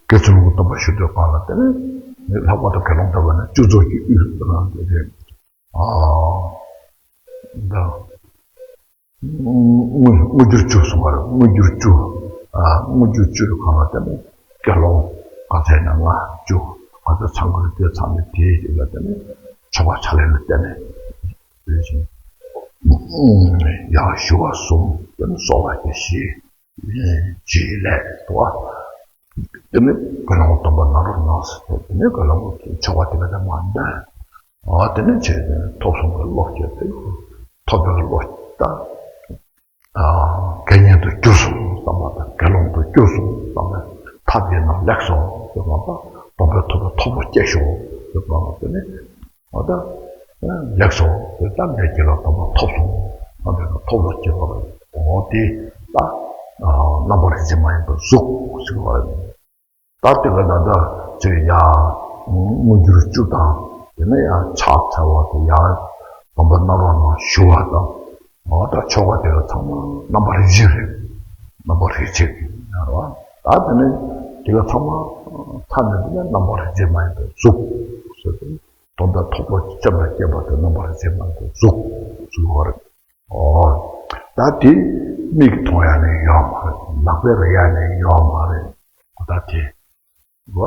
དགེ་ཚུལ་སློང་གི་སྡོམ་པ་ཞུ་དུས་སྒང་ལ་དེ་ནི་ ལྷག་པར་དུ་དགེ་སློང་ཐོབ་པ་ན་བཅུ་རྫོགས་ཀྱི་དབུས་སུ་བཏང་སྟེ། ཨ། ད། དངོས་དངོས་འགྱུར་བཅུ་གསུངས་པ་རེད། དངོས་འགྱུར་བཅུ། ཨ། དངོས་འགྱུར་བཅུ་ཡི་སྒང་ལ་བརྟེན་ནས་དགེ་སློང་ག་ཚད་ན་ལྔ་བཅུ་ག་ཚད་ཚང་གི་རེད། དེ་ཚང་མས་དེའི་རྗེས་ལ་བརྟེན་ནས་ཆོ་ག་ཕྱག་ལེན་ལ་བརྟེན་ནས་རེད་ཅིང་། ཡང་ཞུ་བ་གསུམ། དེ་ནས་གསོལ་བ་བརྒྱ་བཞི། རྗེས་ལས་དུ་བ། དེ་ནས་དགེ་སློང་སྡོམ་པ་གནང་རོགས་གནང་ཟེར་ཏེ། དེ་ནས་དགེ་སློང་ཆོ་ག་དེ་ག་དེ་མ་འདོན། ཨ། དེ་ནས་བྱས་ཏེ་ཐོབ་གསུམ་གྱི་བློ་སྐྱེས་ཏེ། ཐོབ་པའི་བློ་ད། ཨ། དགེ་བསྙེན་དུ་གྱུར་སོང་བསམ་པ་དང་། དགེ་སློང་དུ་གྱུར་སོང་བསམ་པ། ཐབས་ཀྱིས་ནི་ལེགས་སོ་ཞེས་པ་དང་། སྡོམ་པས་ཐོབ་པའི་ཐོབ་པ་སྐྱེས་ཤོག་ཞེས་པ་དང་། དེ་ནས་འོ་ད་ལེགས་སོ། དེ་ལྟར་ངས་དགེ་བའི་སྡོམ་པ་ཐོབ་སོང་བསམ་པའི་ཐོབ་པ་སྐྱེས་པ་རེད། འོ་དེ་ལ་རྣམ་པར་རིག་བྱེད་མ་ཡིན་པའི་གཟུགས་ཟེར་བ་རེད། ད་དེ་ག་ད་ལྟ་ཅིག་ཡ། དངོས་འགྱུར་བཅུ་དང་། དེ་ནས་ཡང་ཕྱག་འཚལ་བ་དང་། ཡང་སྡོམ་པ་གནང་རོགས་གནང་ཞུ་བ་དང་། འོ་ད་ཆོ་ག་དེ་ག་ཚང་མ་རྣམ་པར་རིག་བྱེད་རེད། རྣམ་པར་རིག་བྱེད་ཡིན་རོ། ད་དེ་ནས་དེ་ག་ཚང་མ་ཚར་ནས། དེ་ནས་རྣམ་པར་རིག་བྱེད་མ་ཡིན་པའི་གཟུགས་ཟེར་ཏེ། སྡོམ་པས་ཐོབ་པ་སེམས་ལ་སྐྱེས་པ་དེ་རྣམ་པར་རིག་བྱེད་མ་ཡིན་པའི་གཟུགས་ཟེར་བ་རེད། ཨོ། ད་དེ་མིག་གིས་མཐོང་ཡ་ནི་ཡོད་མ་རེད། ལག་པས་རེག་ཡ་ནི་ཡོད་མ་རེད། ད་དེ་བ།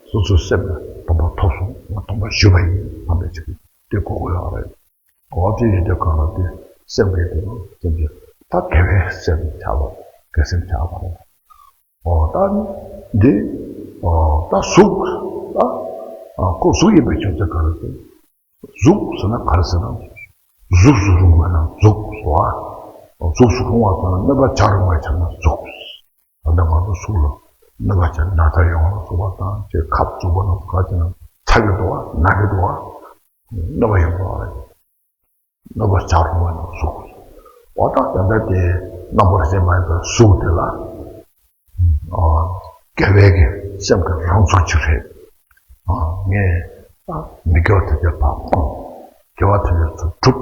སོ་སོའི་སེམས་ལ་སྡོམ་པ་ཐོབ་སོང་། ང་སྡོམ་པ་ཞུས་པ་ཡིན་བསམ་པའི་ཅིག་དེ་གོ་དགོས་ཡོད་རེད། ཨོ། དེ་ཡིན་དུས་གང་ལ་དེ་སེམས་ཀྱི་དེ་ནི་སེམས་ཀྱི་ད་དགེ་བའི་སེམས་ཆགས་པ། དགེ་སེམས་ཆགས་པ་རེད། ཨོ། ད་འདི། ཨོ། ད་གཟུགས། ད་ཨ། ཁོ་གཟུགས་ཡིན་པའི་ཆོས་ཚོད་ག་རེ་ཟེར། གཟུགས་ཟེར་ན་ག་རེ་ཟེར་ན། གཟུགས་སུ་རུང་བ་ན་གཟུགས་སོ། གཟུགས་སུ་རུང་བ་ཟེར་ན་གནོད་པ་བྱ་རུང་བའི་ཆ་ན་གཟུགས། ད་ལྟ་ང་ཚོ་གཟུགས་ལ་གནོད་པ་བྱ། ན་ཚ་ཡོང་ལ་སོགས་པ་དང་། ཅིག་ཁབ་འཛུགས་པ་ན་ག་ཅི་ན་ཚ་གི་འདུག་བ། ན་གི་འདུག་བ། གནོད་པ་ཡོང་གི་རེད། གནོད་པ་བྱ་རུང་བ་ན་གཟུགས། འོ་ད་ད་ལྟ་དེ་རྣམ་པར་རིག་བྱེད་མ་ཡིན་པའི་གཟུགས་དེ་ལ། ཨ། དགེ་བའི་གི་སེམས་ཀྱི་རང་ཚུགས་ཅིག་རེད། ཨ། ངས་ཨ། མི་དགེ་བ་ཐམས་ཅད་ཕར་སྤངས། དགེ་བ་ཐམས་ཅད་ཚུར་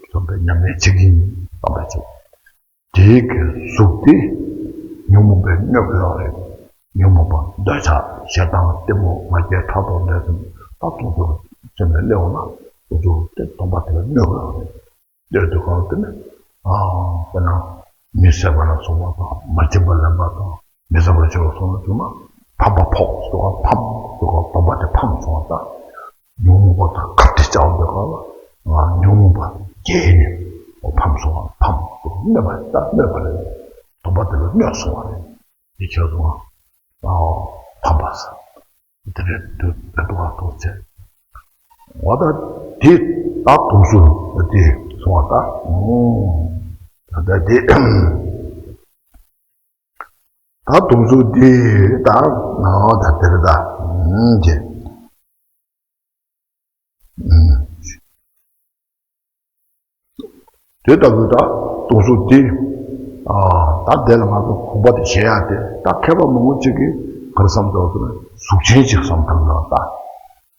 སྒྲུབ་བསམ་པའི་ཉམས་ལེན་བྱེད་ཀྱི་ཡིན་བསམ་པའི་ཕྱིར། དེའི་གི་གཟུགས་དེ་ཉོན་མོངས་པས་གནོད་ཀྱི་ཡོད་རེད། ཉོན་མོངས་པ་འདོད་ཆགས་ཞེ་སྡང་གཏི་མུག་ང་རྒྱལ་ཕྲག་དོག་འདོད་སེམས་ད་དུང་དུ་སེམས་ལ་སླེབས་འོང་ན། དུང་དུ་དེ་སྡོམ་པ་དེ་ལ་གནོད་ཀྱི་ཡོད་རེད། དེ་དུས་གང་དེ་ནས། ཨ། དཔེར་ན་མི་བསད་པ་ལ་སོགས་པ་དང་། མ་བྱིན་པ་ལེན་པ་དང་། མི་བཟང་པོ་བྱེད་པ་སོགས་ལ་བྱུང་ན། ཕམ་པ་ཕོག་སོགས། ཕམ་སོགས། སྡོམ་པ་དེ་ཕམ་སོང་བ་དང་། ཉོན་མོངས་པ་དང་ཁ་བྲལ་བྱ་བ་འདི་ག་ལ། ང་ཉོན་མོངས་པ་རྒྱས་ནས་ཕམ་སོང་བ། ཕམ་སོགས་གནོད་པ་ད་གནོད་པ་རེད། སྡོམ་པ་དེ་ལ་གནོད་སོང་བ་རེད། དེ་ཁྱོད་ཚོ་ཕམ་པ་ཟེར། དེ་རེད་འདུག་ད་འདུག་ག་འདུག་ཚེ། འོ་ད་དེ་ད་དུང་སུ་དེ་སོང་བ་ད། ད་ད་དེ་ད་དུང་སུ་དེ་ད་ད་དེ་རེད་ད། དེ། དེ་ལྟ་བུའི་ད་དུང་སོ་དེ། ཨ། ད་དེ་ལ་ང་ཚོ་དགོངས་པ་དེ་བཞེས་ཡ་དེ། ད་མཁས་པ་མང་པོ་ཅིག་གིས་ག་རེ་བསམ་འདུག་ཟེར་ན། གཟུགས་ཅན་ཅིག་བསམ་བཏང་ན། ད་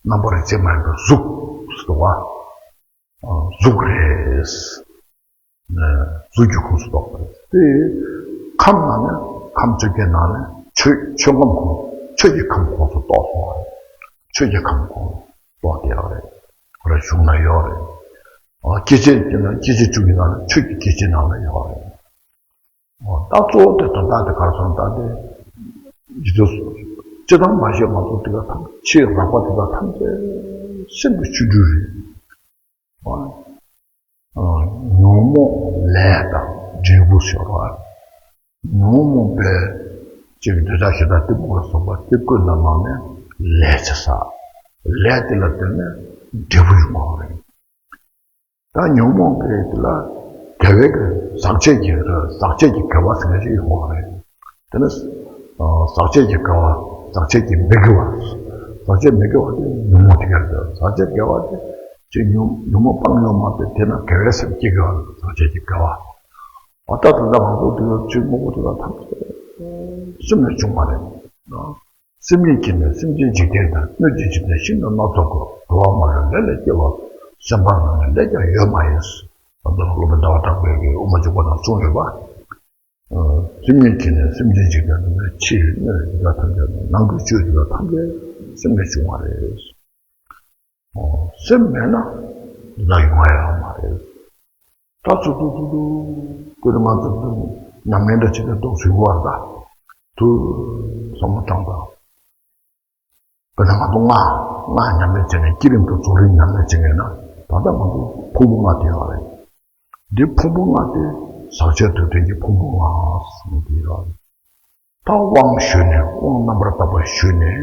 རྣམ་པར་རིག་བྱེད་མ་ཡིན་པའི་གཟུགས་ཟེར་བ། ཨ། གཟུགས་རེད། གཟུགས་ཀྱི་ཁོངས་སུ་གཏོགས་པ་རེད། དེ་ཁམས་ནང་ནས། ཁམས་བཅོ་བརྒྱད་ནང་ནས་ཆོས། ཆོས་ཁམས་ཁོངས། ཆོས་ཀྱི་ཁམས་ཁོངས་སུ་གཏོགས་སོང་བ་རེད། ཆོས་ཀྱི་ཁམས་ཁོངས་སུ་གཏོགས་བསྡད་ཡོད་རེད། ཁོ་ར་གཞུང་ན་ཡོད་རེད། ཨ། སྐྱེ་མཆེད་ཀྱི་ནང་། སྐྱེ་མཆེད་དྲུག་གི་ནང་ནས་ཆོས་ཀྱི་སྐྱེ་མཆེད་ནང་ལ་ཡོད་རེད། ཨོ། ད་གཙོ་བོ་དེ་དོན་དག་དེ་ག་རེ་སོང་། ད་དེ་ཇི་ལྟར་སྤྱིར་བཏང་མ་ཤེས་མ་གཏོགས་དེ་ག་ཐམས་ཅད། རགས་པ་དེ་ག་ཐམས་ཅད་སེམས་ཀྱི་ཆོ་འཕྲུལ་རེད། ཨོ། ཨ། ཉོན་མོངས་ལས་དང་འབྲས་བུ་ཤོར་བ། ཉོན་མོངས་པའི་ཅིག་འདོད་ཆགས་ཞེ་སྡང་གཏི་མུག་ལ་སོགས་པ་དེ་ཀུན་ནས་མར་ནས་ལས་བྱེད་ས། ལས་དེ་ལ་བརྟེན་ནས་འབྲས་བུ་ཡོང་གི་རེད། ད་ཉོན་མོངས་པའི་དེ་ལ་དགེ་བའི་གི་ཟག་བཅས་ཀྱི། ཟག་བཅས་ཀྱི་དགེ་བ་ཟེར་མཁན་ཞིག་ཡོང་གི་རེད། དེ་ནི། ཨ། ཟག་བཅས་ཀྱི་དགེ་བ། ཟག་བཅས་ཀྱི་མི་དགེ་བ། ཟག་བཅས་མི་དགེ་བ་དེ་ཉོན་མོངས་དེ་ག་རེད། ཟག་བཅས་དགེ་བ་དེ་ཅིག་ཉོན་ཉོན་མོངས་སྤང་ཡོང་མ་དེ། དེ་ན་དགེ་བའི་སེམས་སྐྱེ་གི་རེད། ཟག་བཅས་ཀྱི་དགེ་བ། འོ་ད་ད་ལྟ་ང་ཚོ་དེ་ག་ཅིག་དངོས་པོ་དེ་ག་ཐམས་ཅད་སེམས་ལས་བྱུང་བ་རེད། སེམས་ཉིད་ཀྱིས་ནི་སེམས་ཅན་འཇིག་རྟེན་དང་། སྣོད་ཀྱི་འཇིག་རྟེན་ཤིན་ཏུ་སྣ་ཚོགས་ཀུན། འགྲོ་བ་མ་ལུས་ལས་ལས་སྐྱེ་བ། སེམས་པ་ནི་ལས་ཀྱང་ཡོད་མ་ཡིན། ད་ལྟ་སློབ་དཔོན་ཟླ་བ་གྲགས་པས་ཀྱི་དབུ་མ་འཇུག་པ་ནང་གསུངས་ཡོད་པ། སེམས་ཉིད་ཀྱིས་ནི་སེམས་ཅན་འཇིག་རྟེན་དུ། ཕྱི་ཡི་སྣོད་དེ་དག་ཐམས་ཅད་དང་། ནང་གི་བཅུད་དེ་དག་ཐམས་ཅད་ སེམས་ནས་བྱུང་བ་རེད། སེམས་མེད་ན་ལ་ཡོང་ཡ་མ་རེད། ད་ཚུར་ཚུར་ཚུར་ཚུར་ཀུན་ང་ཚོ་ཚུར་ཉམས་ལེན་འདྲ་བྱེད་དུས་ཏོག་ཙམ་ཡོང་བ་ད། དུ་བསམ་བློ་བཏང་དང་། དཔེར་ན་ང་ཚོ་སྔགས་སྔགས་ཉམས་ལེན་བྱེད་མཁན་བསྐྱེད་རིམ་དང་རྫོགས་རིམ་ཉམས་ལེན་བྱེད་མཁན་ན་ད་ལྟ་ང་ཚོ་ཕུང་པོ་ལྔ་དེ་ཡོད་རེད། འདི་ཕུང་པོ་ལྔ་དེ་ཟག་བཅས་དུས་གཏན་གྱི་ཕུང་པོ་ལྔ་ཟེར་ནས་དེ་ཡོད་རེད། ད་དབང་ཞུས་ནས་དབང་རྣམ་པར་དག་པ་ཞུས་ནས་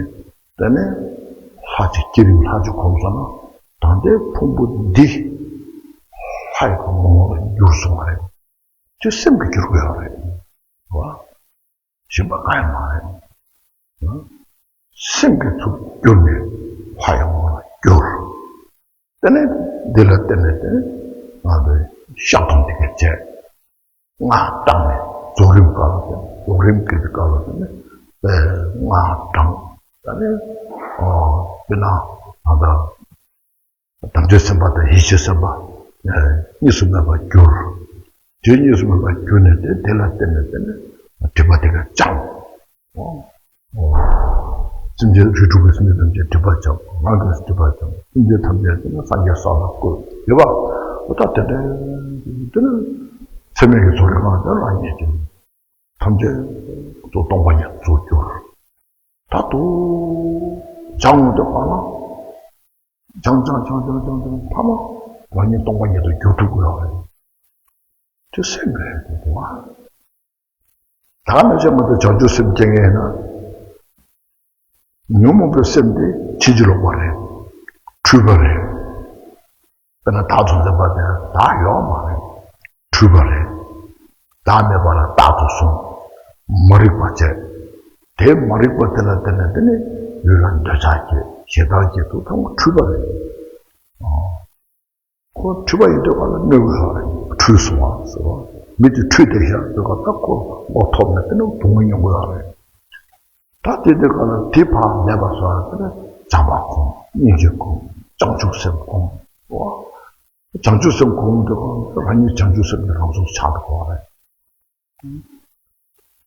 དེ་ནས་ལྷག་ཅིག་བསྐྱེད་རིམ་ལྷག་ཅིག་གོམས་སོང་ན་ད་ལྟའི་ཕུང་པོ་འདི་ལྷ་ཡི་ངོ་བོ་ལ་འགྱུར་སོང་བ་རེད། དེ་སེམས་ཀྱིས་འགྱུར་དགོས་ཡོད་རེད། བ། གཞན་པ་གང་ཡང་མ་རེད། སེམས་ཀྱིས་ཚུར་བསྒྱུར་ནས་ལྷ་ཡི་ངོ་བོ་ལ་བསྒྱུར། དེ་ནས་འདི་ལ་བརྟེན་ནས་དེ་ནས་ང་ཚོས་བཤགས་སྡོམ་དེ་ག་བྱས། སྔགས་བཏང་ནས་རྫོགས་རིམ་སྐབས་ལ་དེ་ནས་རྫོགས་རིམ་གྱི་སྐབས་ལ་དེ་ནས་སྔགས་བགྲངས། ད་ནས་དཔེར་ན་ང་ཚོ་དམ་ཆོས་སེམས་དཔའ་དང་ཡེ་ཤེས་སེམས་དཔའ་གཉིས་སུ་མེད་པར་གྱུར། དེ་གཉིས་སུ་མེད་པར་གྱུར་ནས་དེ་དེ་ལ་བརྟེན་ནས་དེ་ནས་སྒྲིབ་པ་དེ་ག་བྱང་། སེམས་ཅན་རིགས་དྲུག་གི་སེམས་ཅན་ཐམས་ཅད་སྒྲིབ་པ་བྱང་། རང་གི་སྒྲིབ་པ་བྱང་། སེམས་ཅན་ཐམས་ཅད་དེ་ནི་སངས་རྒྱས་ས་ལ་བཀོད་དེ་བ། འོ་ད་དེ་འདྲའི་དེ་ནི་ཚད་མེད་ཀྱི་རྫོགས་རིམ་ལ་དེ་རང་ཉིད་ཀྱི་ཐམས་ཅད་ཚོ་སྟོང་པ་ཉིད་རྫོགས་གྱུར། ད་དུ་བྱང་འོང་དུས་གང་ལ། བྱང་བྱང་བྱང་བྱང་བྱང་བྱང་ཐ་མ་རང་ཉིད་སྟོང་པ་ཉིད་དུ་འགྱུར་ཐུབ་དགོས་ཡོད་རེད། དེ་སེམས་རེད་དེ་དུ་བ། ད་ག་ནང་བཞིན་མ་གཏོགས་བྱང་ཆུབ་སེམས་སྐྱེ་མཁན་ཡིན་ན། ཉོན་མོངས་པའི་སེམས་དེ་ཕྱིན་ཅི་ལོག་པ་རེད། འཁྲུལ་པ་རེད། དཔེར་ན་བདག་ཏུ་འཛིན་པ་དེ་བདག་ཡོད་མ་རེད། འཁྲུལ་པ་རེད། བདག་མེད་པ་ལ་བདག་ཏུ་བཟུང་། མ་རིག་པ་བྱས། དེ་མ་རིག་པ་དེ་ལ་བརྟེན་ནས་དེ་ནི་ལུས་ལ་འདོད་ཆགས་སྐྱེ། ཞེ་སྡང་སྐྱེ། དུ་ཐང་འཁྲུལ་པ་རེད། ཨོ། ཁོ་འཁྲུལ་པ་ཡིན་དུས་ག་ལ་གནོད་ཀྱི་ཡོད་རེད། འཁྲུལ་སོང་བ་ཟེར་བ། མི་དེ་འཁྲུལ་བསྡད་ཤག་དུས་ག་ད་ཁོ་བློ་ཐོབ་ནས་དེ་ནི་སྡུག་བསྔལ་མྱོང་གི་ཡོད་རེད། ད་དེ་དུས་ག་ལ་དེ་ཕར་མེད་པ་བཟོ་ཡ་དེ་ནི་བྱམས་པ་སྒོམ། སྙིང་རྗེ་སྒོམ། བྱང་ཆུབ་སེམས་སྒོམ། བ། བྱང་ཆུབ་སེམས་སྒོམ་དུས་ག་ལ་རང་ཉིད་བྱང་ཆུབ་སེམས་ཀྱི་རང་གཟུགས་ཆགས་འགྲོ་གི་ཡོད་རེད།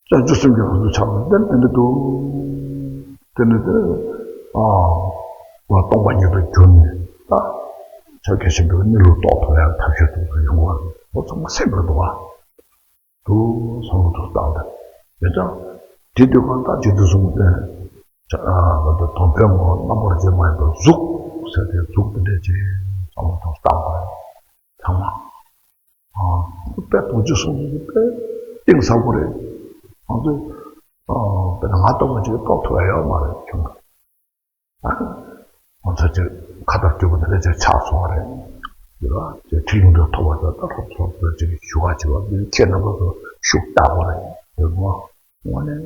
བྱང་ཆུབ་སེམས་ཀྱི་རང་གཟུགས་ཆགས་པ་དེ་དེ་འདྲ་འདུག་དེ་ནི་དེ་ཨ་བ་སྟོང་པ་ཉིད་དུ་གྱུར་ནས་ད་ཆ་གལ་ཆེན་པོའི་གནས་ལུགས་རྟོགས་ཐུབ་ཡག་ཐབས་ཤེས་དེ་ཡོང་གི་ཡོད་རེད། ཁོ་ཚང་མ་སེམས་རེད་འདུག་བ། དུ་བསམ་བློ་དུ་བཏང་སྟེ། དེ་ཙང་དེ་དུས་གང་ལྟར་ཇི་ལྟར་གསུངས་པའི་ང་ཚོ་དོན་ཕན་ངོ་བོ་རྣམ་པར་འབྱེད་མ་ཡིན་པར་གཟུགས་ཟེར་ཏེ་གཟུགས་དེ་འདྲས་ཅིག་བསམ་བློ་དུ་བཏང་བ་ཚང་མ། དཔེ་རྡོ་རྗེ་གསུངས་ཀྱི་དཔེ་གཏིང་ཟབ་པོ་རེད། ང་ཚོས་དཔེར་ན་ང་ལྟ་བུ་ཅིག་རྟོགས་ཐུབ་ཡ་ཡོད་མ་རེད་ཁྱོད། ང་ཚོ་ཅིག་ཁ་བཏགས་སྐྱོ་པོ་དེ་འདྲ་ཅིག་ཆགས་སོང་བ་རེད། དེ་ལ་ཅིག་ཁྲིད་ཡོང་དུས་ཐོབ་པ་དང་ད་ཐོབ་ཐོབ་ཅིག་ཞུ་བ་བྱེད་པ་འདི་ཁྱེད་རྣམ་པ་ཚོ་ཤུགས་རྟག་པོ་རེད་དེ་མོ། དངོས་གནས་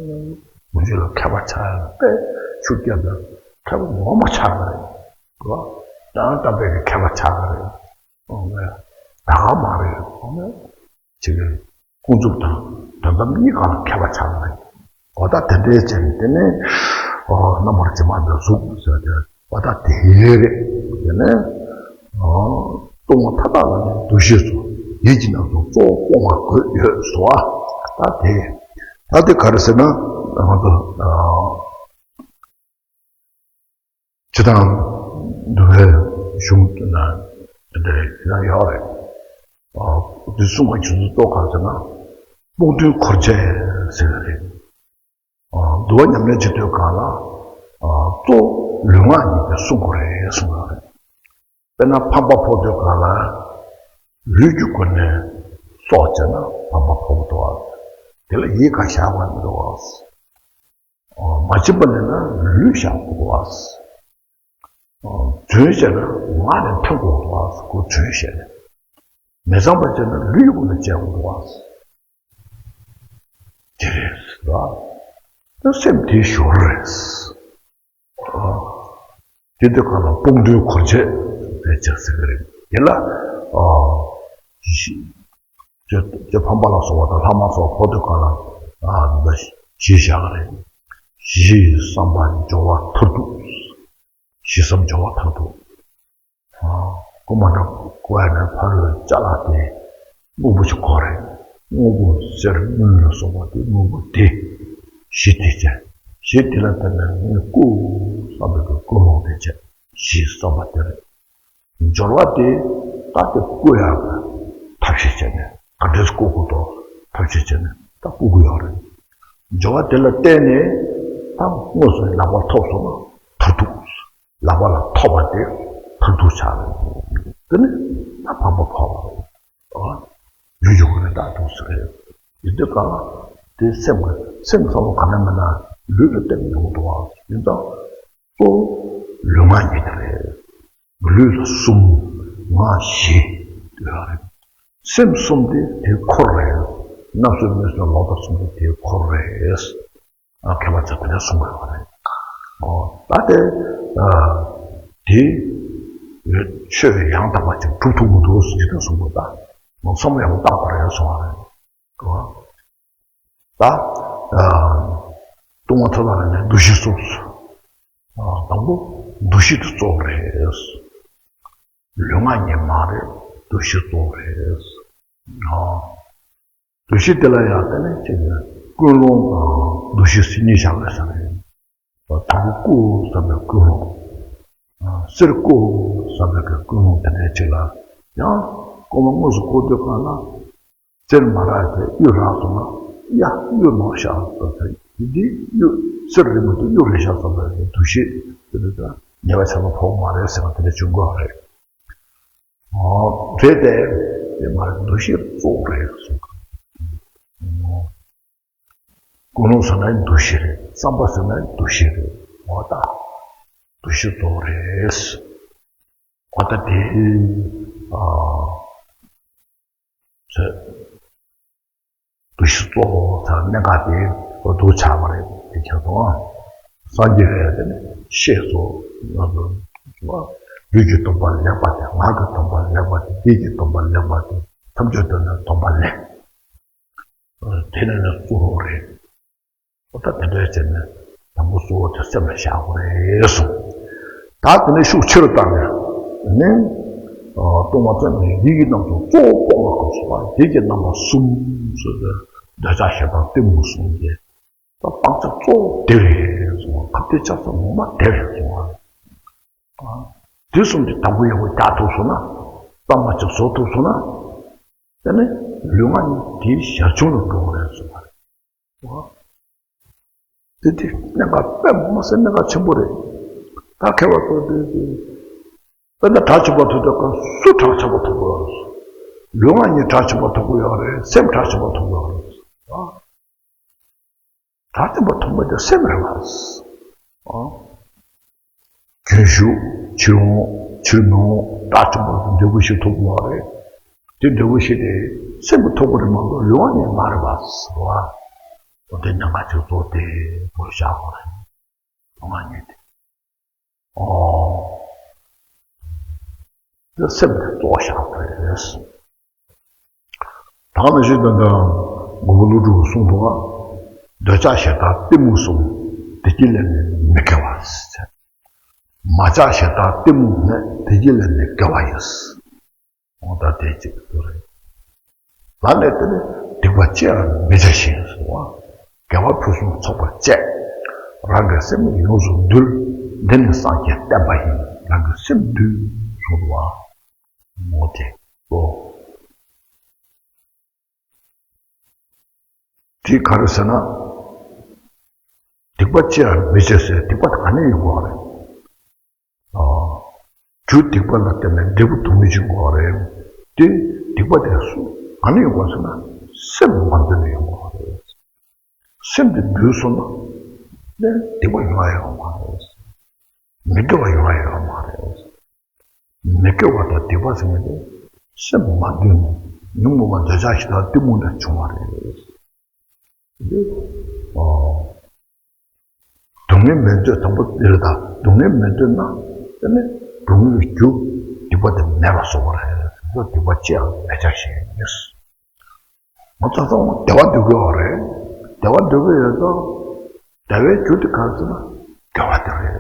དགུན་ཆོས་ལ་མཁས་པ་ཆགས་ཡ་དཔེ་ཤུགས་རྒྱབ་ན་མཁས་པ་ངོ་མ་ཆགས་པ་རེད། དེ་ལ་ད་ལྟ་བས་ཀྱི་མཁས་པ་ཆགས་པ་རེད། ཨོ་ཝེ། ད་ག་མ་རེད། ཨོ་ཝེ། ཅིག་ཀུན་རྫོབ་དང་དོན་དམ་གཉིས་ཀ་ལ་མཁས་པ་ཆགས་པ་རེད། འོ་ད་དེ་འདྲའི་ཅན་དེ་ནས་ཨོ་རྣམ་པར་འབྱེད་མ་ཡིན་གཟུགས་ཟེར་ཏེ་འོ་ད་དེ་རེད། དེ་ནས་ཨོ་སྟོང་པ་མཐའ་དག་ལ་ནི་འདུ་ཤེས་སོ། ཡིད་ཀྱི་ནང་དུ་གཙོ་བོ་སྤོང་བ་དགོས་ཡོད་སོ། ད་དེ་ད་དེ་ག་རེ་ཟེར་ན་ང་ཚོ་ཨོ། སྤྱིར་བཏང་འདུལ་བའི་གཞུང་ན་དེ་འདྲ་ཞེ་དྲག་ཡོད་རེད། ཨ་འདི་གསུངས་པ་ཁྱོད་ཚོ་གཙོ་ག་ཟེར་ན་སྤོང་དོན་གོ་འབྱེད་ཟེར་བ་རེད། ཨ་འདུལ་བ་ཉམས་ལེན་བྱེད་དུས་གང་ལ་ཨ་གཙོ་བོ་ལུས་ངག་གཉིས་ཀྱི་སྲུང་དགོས་རེད་གསུངས་པ་རེད། དཔེར་ན་ཕམ་པ་ཕོག་དུས་གང་ལ་ལུས་ཀྱི་སྒོ་ནས་སྲོག་བཅད་ན་ཕམ་པ་ཕོག་འདུག་བ། དེ་ལ་ཡིད་ག་བཞག་པ་མི་འདུག་བ། མ་བྱིན་པ་ལེན་ན་ལུས་བཞག་དགོས་འདུག་བ། རྫུན་བཤད་ན་ངག་ནས་འཐེན་དགོས་འདུག་བ། ཁོ་རྫུན་བཤད་ནས། མི་གཙང་བ་བྱས་ན་ལུས་ཀྱི་སྒོ་ནས་བྱེད་དགོས་འདུག་བ། དེ་རེད་ཟེར་བ། ད་སེམས་དེའི་ཞོར་རེད། དེ་དུས་གང་ལ་སྤོང་དོན་གོ་འབྱེད་ཟེར་གྱི་ཟེར་གྱི་རེད། དེ་ལ་ཨ་ཅེ་ཅེ་ཕམ་པ་ལ་སོགས་པ་དང་ལྷ་མ་སོགས་ཕོག་དུས་གང་ལ་ཨ་འདི་གཞི་བཞག་གི་རེད། གཞི་བསམ་པ་སྦྱོར་བ་མཐར་ཐུག་གཞི་བསམ་སྦྱོར་བ་མཐར་ཐུག་ཨ་ཀོ་མ་འདྲ་ཀོ་ཡ་ནས་ཕ་རོལ་ཅ་ལག་དེ་དངོས་པོ་ཞིག་གོ་རེད། དངོས་པོ་གསེར་དངུལ་ལ་སོགས་པ་དེ་དངོས་པོ་དེ་གཞི་དེ་བྱས། གཞི་དེ་ལ་བརྟེན་ནས་ངས་བཀོད་ བསམ་པའི་གི་ཀུན་སློང་དེ་བྱས་གཞི་བསམ་པ་དེ་རེད། སྦྱོར་བ་དེ་ད་དེ་བཀོད་ཡག་གི་ཐབས་ཤེས་བྱས་ནས་ག་འདྲས་བཀོད་དགོས་དོ་ཐབས་ཤེས་བྱས་ནས་ད་བཀོད་དགོས་ཡོད་རེད། སྦྱོར་བ་དེ་ལ་བརྟེན་ནས་ད་དངོས་སུ་ལག་པ་ཐོབ་སོང་ན་མཐར་ཐུག་ལག་པ་ལ་ཐོབ་པ་དེ་མཐར་ཐུག་ཆགས་རེད། དེ་ནི་ད་འཕགས་པ་འཕགས་པ་རེད། ཡུལ་ཡོད་རེད་ད་ཐུག་ས་རེད། ཡིན་དུས་གང་ལ་དེ་སེམས་ཀྱི་སེམས་བསམ་བློ་ག་ནས་མེད་ན་ལུས་ལ་བརྟེན་ནས་ཡོང་འདུག་བ། ཡིན་ཙང་གཙོ་བོ་ལུས་ངག་ཉིད་དེ་རེད། ལུས་ལ་གསུམ། ངག་བཞི་ཡོད་རེད། སེམས་གསུམ་དེ་དེ་འཁོར་རེད། རྣམ་གསུམ་མིག་གསུམ་ལོག་ལྟ་གསུམ་དེ་དེ་འཁོར་རེད། མཁས་པ་ཚོས་དེ་འདྲ་གསུང་གི་ཡོད་རེད། ཨོ་ད་དེ་དེ་ཆོས་ཡང་དག་པ་ཅིག་གྲུབ་ཐུབ་མི་འདུག་ཟེར་གྱི་འདུག་གསུངས་པ་ད། བསམ་བློ་ཡག་པོ་བཏང་དགོས་རེད་གསུང་བ་རེད། ད་ལྟུང་བ་ཐོབ་པ་ལ་ནི་འདུ་ཤེས་གསུམ། དང་པོ་འདུ་ཤེས་དེ་གཙོ་བོ་རེད། ལུས་ངག་གཉིས་མ་རེད། འདུ་ཤེས་གཙོ་བོ་རེད། འདུ་ཤེས་དེ་ལ་ཡང་དེ་ནས་ཅིག་ཀུན་སློང་དང་འདུ་ཤེས་ཟེར་གཉིས་བཞག་པའི་ས་རེད། དང་པོ་བཀོད་བསམ་པའི་ཀུན་སློང་། གསེར་བཀོད་བསམ་པའི་ཀུན་སློང་དེ་འདྲའི་ཅིག་ལ་ཡང་ཀོ་མ་དངོས་སུ་བཀོད་དུས་གང་ལ། གསེར་མ་རག་དེ་གཡུ་རག་སོང་ན་ཡ་གཡུ་ནོར་ཤག་ཟེར་ཏེ་འདི་གཡུ་གསེར་རེད་མ་གཏོགས་གཡུ་རེད་ཤག་བསམ་པའི་འདུ་ཤེས་དེ་འདྲ་ཉེ་བའི་ཆར་ལ་ཕོག་མ་རེད་ཟེར་བ་དེ་འདྲ་བྱུང་དགོས་རེད། རེད་དེ། དེ་མ་རེད་འདུ་ཤེས་གཙོ་བོ་རེད་གསུངས། ཀུན་སློང་ཟེར་ན་འདུ་ཤེས་རེད། བསམ་པ་ཟེར་ན་འདུ་ཤེས་རེད། འོ་ད། འདུ་ཤེས་གཙོ་བོ་རེད། འོ་ད་དེ། ཨ། ཟེར། འདུ་ཤེས་གཙོ་བོ་ཟེར་གནད་འགག་དེ་འོ་འདུག་ཆགས་པ་རེད་དེ་ཁྱེད་དང་། སངས་རྒྱས་རེད་དེ་ནི་ཤེས་སོ། ང་ཚོ། ལུས་ཀྱི་སྡོམ་པ་ལེགས་པ་དེ་ངག་གི་སྡོམ་པ་ལེགས་པ་དེ་ཡིད་ཀྱི་སྡོམ་པ་ལེགས་པ་དེ་ཐམས་ཅད་དོན་ནི་སྡོམ་པ་ལེགས། དེ་ནས་ནི་གཙོ་བོ་རེད། འོ་ད་དེ་འདྲའི་བྱས་ནས་དང་པོ་གཙོ་བོ་དེ་སེམས་ལ་བཞག་དགོས་རེད་གསུངས། ད་དེ་ནས་ཤུགས་ཆེ་རུ་བཏང་ནས་ནི། ལྟུང་བ་ཙམ་ཡིན་ཡིད་ཀྱི་རྣམ་གཞག་གཙོ་བོ་སྤོང་བ་གོ་སོང་བ་ཡིད་ཀྱི་རྣམ་པ་གསུམ་ཟེར་ཏེ་འདོད་ཆགས་ཞེ་སྡང་གཏི་མུག་གསུམ་གྱི་ད་སྤང་བྱ་གཙོ་བོ་དེ་རེད་གསུངས་པ་ཁ་གཏད་བཅག་ས་ངོ་མ་དེ་རེད་གསུངས་པ་རེད། དེ་གསུམ་གྱི་དང་པོ་ཡག་པོ་རྒྱག་ཐུབ་སོང་ན་གཙང་མ་ཅིག་བཟོ་ཐུབ་སོང་ན། དེ་ནི་ལུས་ངག་གཉིས་དེའི་ཞར་བྱུང་ལ་འགྲོ་བ་རེད་གསུངས་པ་རེད། དེ་དེ་གནད་འགག་དཔེ་མ་སྲིད་གནད་འགག་ཆེན་པོ་རེད། ད་མཁས་པ་ཚོ་དེ་དེ་དཔེར་ན་གྲགས་ཆེན་པོ་ཐོབ་དུས་སྐབས་སུ་གྲགས་ཆེན་པོ་ཐོབ་དགོས་ཡོད་རེད། ལུས་ངག་གཉིས་གྲགས་ཆེན་པོ་ཐོབ་དགོས་ཡོད་རེད། སེམས་གྲགས་ཆེན་པོ་ཐོབ་དགོས་ཡོད་རེད། གྲགས་ཆེན་པོ་ཐོབ་པ་དེ་སེམས་རེད་བ། རྒྱུན་ཞུགས་ཕྱིར་འོང་ཕྱིར་མི་འོང་གྲགས་ཆེན་པོ་དེ་འབྲས་བུ་ཞིག་ཐོབ་དགོས་པ་རེད། དེ་འབྲས་བུ་ཞིག་དེ་སེམས་ཀྱིས་ཐོབ་པ་རེད་མ་གཏོགས་ལུས་ངག་གཉིས་མ་རེད་པ་ཟེར་བ། འོ་དེ་གནད་འགག་ཅིག་གཙོ་བོ་དེ་བོར་བཞག་དགོས་རེད། ལུས་ངག་གཉིས་དེ། ཨོ། དེ་སེམས་དེ་གཙོ་བོ་བཞག་དགོས་རེད། ད་ནི་ཞིག་ད་ལྟ་མགོན་པོ་ཀླུ་སྒྲུབ་གསུངས་འདུག་ག། འདོད་ཆགས་ཞེ་སྡང་གཏི་མུག་གསུམ། བདེ་སྐྱིད་ལས་ནི་མི་སྐྱེ་བ། མ་ཆགས་ཞེ་སྡང་གཏི་མུག་མེད། བདེ་སྐྱིད་ལས་ནི་སྐྱེ་བ་ཡིན། འོ་ད་དེ་གཅིག་ཏུ་རེད། ལ་ལས་དེ་ནི་སྡིག་པ་ཅི་ཡང་མི་བྱ་ཞིང་གསུངས་པ། དགེ་བ་ཕུན་སུམ་ཚོགས་པར་སྤྱད། རང་གི་སེམས་ནི་ཡོངས་སུ་འདུལ། འདི་ནི་སངས་རྒྱས་བསྟན་པ་ཡིན། རང་གི་སེམས་འདུལ་གསུངས་པ། འོ་དེ་ལོ། དེ་ག་རེ་ཟེར་ན། སྡིག་པ་ཅི་ཡང་མི་བྱ་ཟེར་སྡིག་པ་དེ་ག་ནས་ཡོང་གི་རེད། ཨ། རྒྱུ་སྡིག་པ་ལ་བརྟེན་ནས་འབྲས་བུ་སྡུག་བསྔལ་ཅིག་ཡོང་གི་རེད། དེ་སྡིག་པ་དེ་སུ་ག་ནས་ཡོང་གི་ཟེར་ན། སེམས་མ་འདུལ་ནས་ཡོང་གི་རེད། སེམས་དེ་འདུལ་སོང་ན། ནས་སྡིག་པ་ཡོང་ཡ་ཡོད་མ་རེད། མི་དགེ་བ་ཡོང་ཡ་ཡོད་མ་རེད། མི་དགེ་བ་དང་སྡིག་པ་ཟེར་མཁན་དེ་སེམས་མ་འདུལ་ནས་ཉོན་མོངས་པ་འདོད་ཆགས་ཞེ་སྡང་གཏི་མུག་ནས་བྱུང་བ་རེད། འདི། ཨོ། སྡུག་བསྔལ་མི་འདོད་དང་པོ་འདིར་དང་སྡུག་བསྔལ་མི་འདོད་ན་དེ་ནི་སྡུག་བསྔལ་གྱི་རྒྱུ་སྡིག་པ་དེ་མེད་པ་བཟོ་བ་རེད། སྡིག་པ་ཅི་ཡང་མི་བྱ་ཞེས་ཡིན། ང་ཚོ་ཚང་མ་བདེ་བ་འདོད་ཀྱི་ཡོད་རེད། བདེ་བ་འདོད་ཀྱི་ཡོད་ཙང་། བདེ་བའི་རྒྱུ་དེ་ག་རེ་ཟེར་ན་དགེ་བ་དེ་རེད།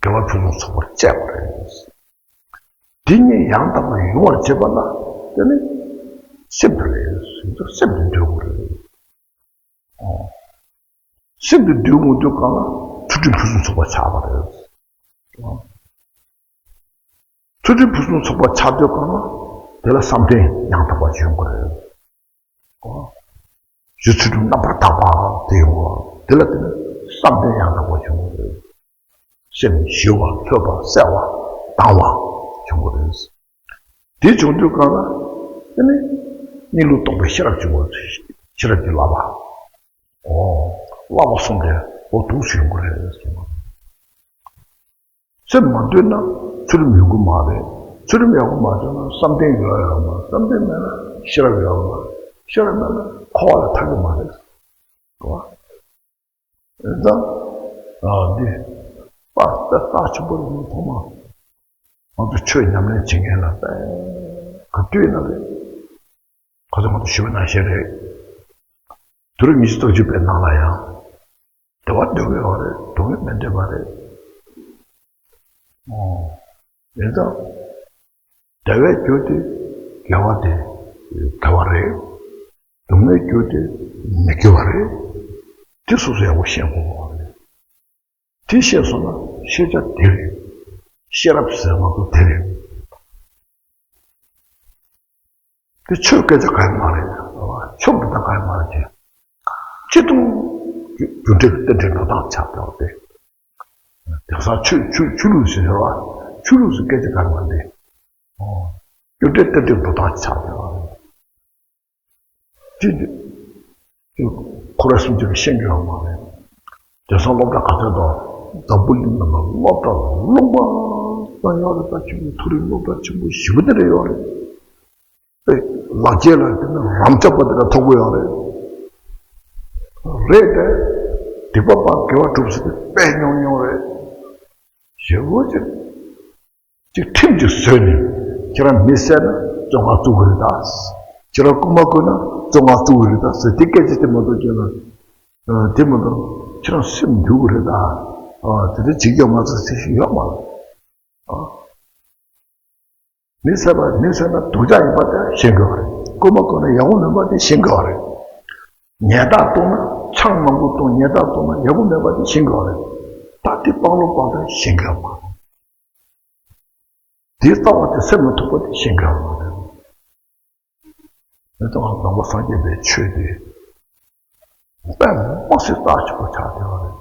དགེ་བ་ཕུན་སུམ་ཚོགས་པར་སྤྱད་པ་རེད། དེ་ཉིད་ཡང་དག་པར་ཡོང་བར་བྱེད་པ་ལ་དེ་ནི་སེམས་དེ་རེད། སེམས་དེ་འདུལ་དགོས་རེད། ཨོ། སེམས་དེ་འདུལ་དགོས་དུས་གང་ལ་ཐུགས་ སྒྲུབ་ཕུན་སུམ་ཚོགས་པ་ཆགས་པ་རེད། ཚུལ་ཁྲིམས་ཕུན་སུམ་ཚོགས་པ་ཆགས་དུས་གང་ན་དེ་ལ་བསམ་གཏན་ཡང་དག་པ་ཡོང་གི་རེད། རྗེ་ཚུལ་ཁྲིམས་རྣམ་པར་དག་པ་དེ་ཡོང་བ་དེ་ལ་དེ་ནི་བསམ་གཏན་ཡང་དག་པ་ཡོང་གི་རེད། སེམས་ཞི་བ་ལྷོད་པ་གསལ་བ་དྭངས་བ་ཡོང་གི་རེད། དེ་བྱུང་དུས་གང་ལ་དེ་ནི་གནས་ལུགས་རྟོགས་པའི་ཤེས་རབ་ཀྱི་ངོ་ཤེས་རབ་ཀྱི་བསླབ་པ། ཨོ། བསླབ་པ་གསུམ་དེ་འོ་འདུག་སེ་ཡོང་གི་རེད་ཟེར་བ། སེམས་མ་འདུལ་ན་ཚུལ་ཁྲིམས་ཡོང་གི་མ་རེད། ཚུལ་ཁྲིམས་ཡོང་གི་མ་འདུལ་ན་བསམ་གཏན་ཡོང་ཡོད་མ་རེད། བསམ་གཏན་མེད་ན་ཤེས་རབ་ཡོང་ཡོད་མ་རེད། ཤེས་རབ་མེད་ན་འཁོར་བ་ལས་ཐར་གི་མ་རེད། གོ་བ། ཨེ་ཙང་། ཨ་འདི་པ་ཏ་རྟགས་ཆེན་པོ་རེད་མོ་ཐོག་མ། ང་ཚོ་ཆོས་ཉམས་ལེན་བྱེད་མཁན་ལ་དཔེ་ག་དུས་ཡིན་ན་རེད། ཁོ་ཚོ་ང་ཚོ་ཞུ་བ་ནང་བཞིན་རེད། དུས་རབས་ཉི་ཤུ་རྩ་གཅིག་པའི་ནང་ལ་ཡང་། བདེ་བ་འདོད་ཀྱི་ཡོད་རེད། སྡུག་བསྔལ་མི་འདོད་པ་རེད། ཨོ། ཡིན་ཙང་། བདེ་བའི་རྒྱུ་དེ་དགེ་བ་དེ་དགེ་བ་རེད། སྡུག་བསྔལ་རྒྱུ་དེ་མི་དགེ་བ་རེད། དེ་སོ་སོ་ཡག་པོ་ཤེས་དགོས་པ་རེད། དེ་ཤེས་སོང་ན་ཤེས་བྱ་དེ་རེད། ཤེས་རབ་ཟེར་བ་ཚོ་དེ་རེད། དེ་ཆོས་སྐད་ཆ་གང་ཡང་མ་རེད། ཆོས་འདི་དག་གང་ཡང་མ་རེད་དེ། སྤྱི་དང་རྒྱུ་འབྲས་ཀྱི་རྟེན་འབྲེལ་འགྲོ་སྟངས་ཆགས་པ་སྟེ། དེང་སང་ཆོས་ཆོས་ཆོས་ལུགས་ཟེར་བ། ཆོས་ལུགས་ཟེར་སྐད་ཆ་གང་ཡང་མ་རེད། རྒྱུ་འབྲས་རྟེན་འབྲེལ་འགྲོ་སྟངས་ཆགས་པ་རེད། ཅི་འདི། ཁོ་ར་སུམ་ཅུ་ལ་ཤེས་རྒྱུ་ཡོད་མ་རེད། དེང་སང་སློབ་གྲྭ་ག་ཚོད་དང་འཛམ་བུ་གླིང་ནང་ལ་སློབ་གྲྭ་ལུང་པ་ཙམ་ཡོད་རེད། ད་ཆེན་པོ་མཐོ་རིམ་སློབ་གྲྭ་ཆེན་པོ་ཞེ་པོ་དེ་འདྲ་ཡོད་རེད། ཨེ། ལག་ཁྱེར་ལ་དེ་ནི་རམ་ལྕག་པ་དེ་འདྲ་ཐོབ་གི་ཡོད་རེད། རེད་དེ། སྡིག་པ་སྤང་དགེ་བ་སྒྲུབ་ཟེར་དེ་དཔེ་ཉུང་ཉུང་རེད། ཞེ་པོ་ཅིག་ཅིག་ཁྲིམས་ཅིག་བཟོས་ནས་ཁྱེད་རང་མི་བསད་ན་བཙོན་ཁང་བཙུགས་ཀྱི་རེད་ད། ཁྱེད་རང་རྐུན་མ་རྐུས་ན་བཙོན་ཁང་བཙུགས་ཀྱི་རེད་ད་ཟེར་དེ་སྐད་ཆ་དེ་མ་གཏོགས་ཁྱེད་རང་། དེ་མ་གཏོགས་ཁྱེད་རང་སེམས་འདུལ་གྱི་རེད་ད། དེ་འདྲ་བྱེད་རྒྱུ་ང་ཚོ་ཚེ་ཞིག་ཡོད་མ་རེད། མི་བསད་པ་མི་བསད་ན་སྡུག་ཅག་ཡིན་པ་དེ་ཤེས་དགོས་པ་རེད། རྐུན་མ་རྐུ་ན་ཡག་པོ་མིན་པ་དེ་ཤེས་དགོས་པ་རེད། ཉེས་རྡུང་གཏོང་ན་ཆང་མང་པོ་བཏུང་ཉེས་རྡུང་གཏོང་ན་ཡག་པོ་མེད་པ་དེ་ཤེས་དགོས་པ་རེད། ད་དེ་སྤང་བླང་སྤང་ཐབས་ཤེས་དགོས་པ་རེད། དེའི་ལྟ་བ་དེ་སེམས་ལ་ཐུག་པ་དེ་ཤེས་དགོས་པ་རེད། མི་ཚང་མ་ནང་པ་སངས་རྒྱས་པའི་ཆོས་དེ་དཔེ་མི་སྲིད་རྩ་ཆེན་པོ་ཆགས་བསྡད་པ་རེད།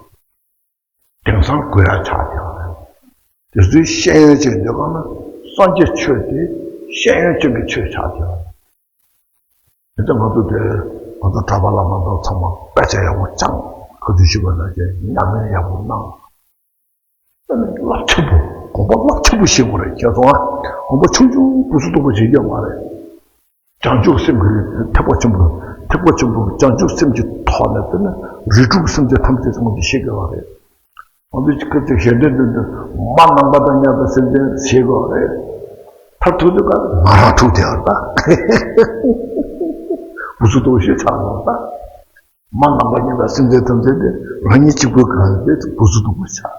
དེང་སང་དགོས་ཡ་ཆགས་བསྡད་པ་རེད། དེ་ཚོའི་ཤེས་ཡོན་ཅན་འདི་ག་ན་སངས་རྒྱས་ཆོས་དེ་ཤེས་ཡོན་ཅན་གྱི་ཆོས་ཆགས་བསྡད་པ་རེད། དེ་ཚོ་ང་ཚོ་དེ་ང་ཚོ་གྲྭ་པ་བླ་མ་དང་ཚང་མ་དཔེ་ཆ་ཡག་པོ་སྦྱངས། ག་དུས་ཞུས་པ་ན་ཅན་ཉམས་ལེན་ཡག་པོ་གནང་། རླབས་ཆེན་པོ། དགོངས་པ་རླབས་ཆེན་པོ་བཞེས་དགོས་རེད། ཁྱེད་ཚོ་ཨ། དགོངས་པ་ཆུང་ཆུང་སྦུ་སུ་སྟུག་པོ་བཞེས་རྒྱུ་མ་རེད། བྱང་ཆུབ་སེམས་ཀྱི་ཐེག་པ་ཆེན་པོ། ཐེག་པ་ཆེན་པོ་བྱང་ཆུབ་སེམས་ཀྱི་ཐོག་ནས་དཔེར་ན་རིགས་དྲུག་སེམས་ཅན་ཐམས་ཅད་ཀྱི་ངོ་ནས་ཤེས་དགོས་པ་རེད། ང་ཚོས་སྐད་ཅིག་ཞལ་འདོན་འདོན་དུས་མ་ནང་པ་དང་མཉམ་པའི་སེམས་ཅན་ཤེས་དགོས་པ་རེད། མཐར་ཐུག་དུས་ཀ་ང་རང་འཁྲུག་བསྡད་པ་ད། སྦུ་སུ་སྟུག་པོ་ཞེ་ཆགས་སོང་ད། མ་ནང་པ་ཉིད་ལ་སེམས་ཅན་ཐམས་ཅད་དེ་རང་ཉིད་གཅིག་པུའི་གང་དེ་སྦུ་སུ་སྟུག་པོ་ཆགས།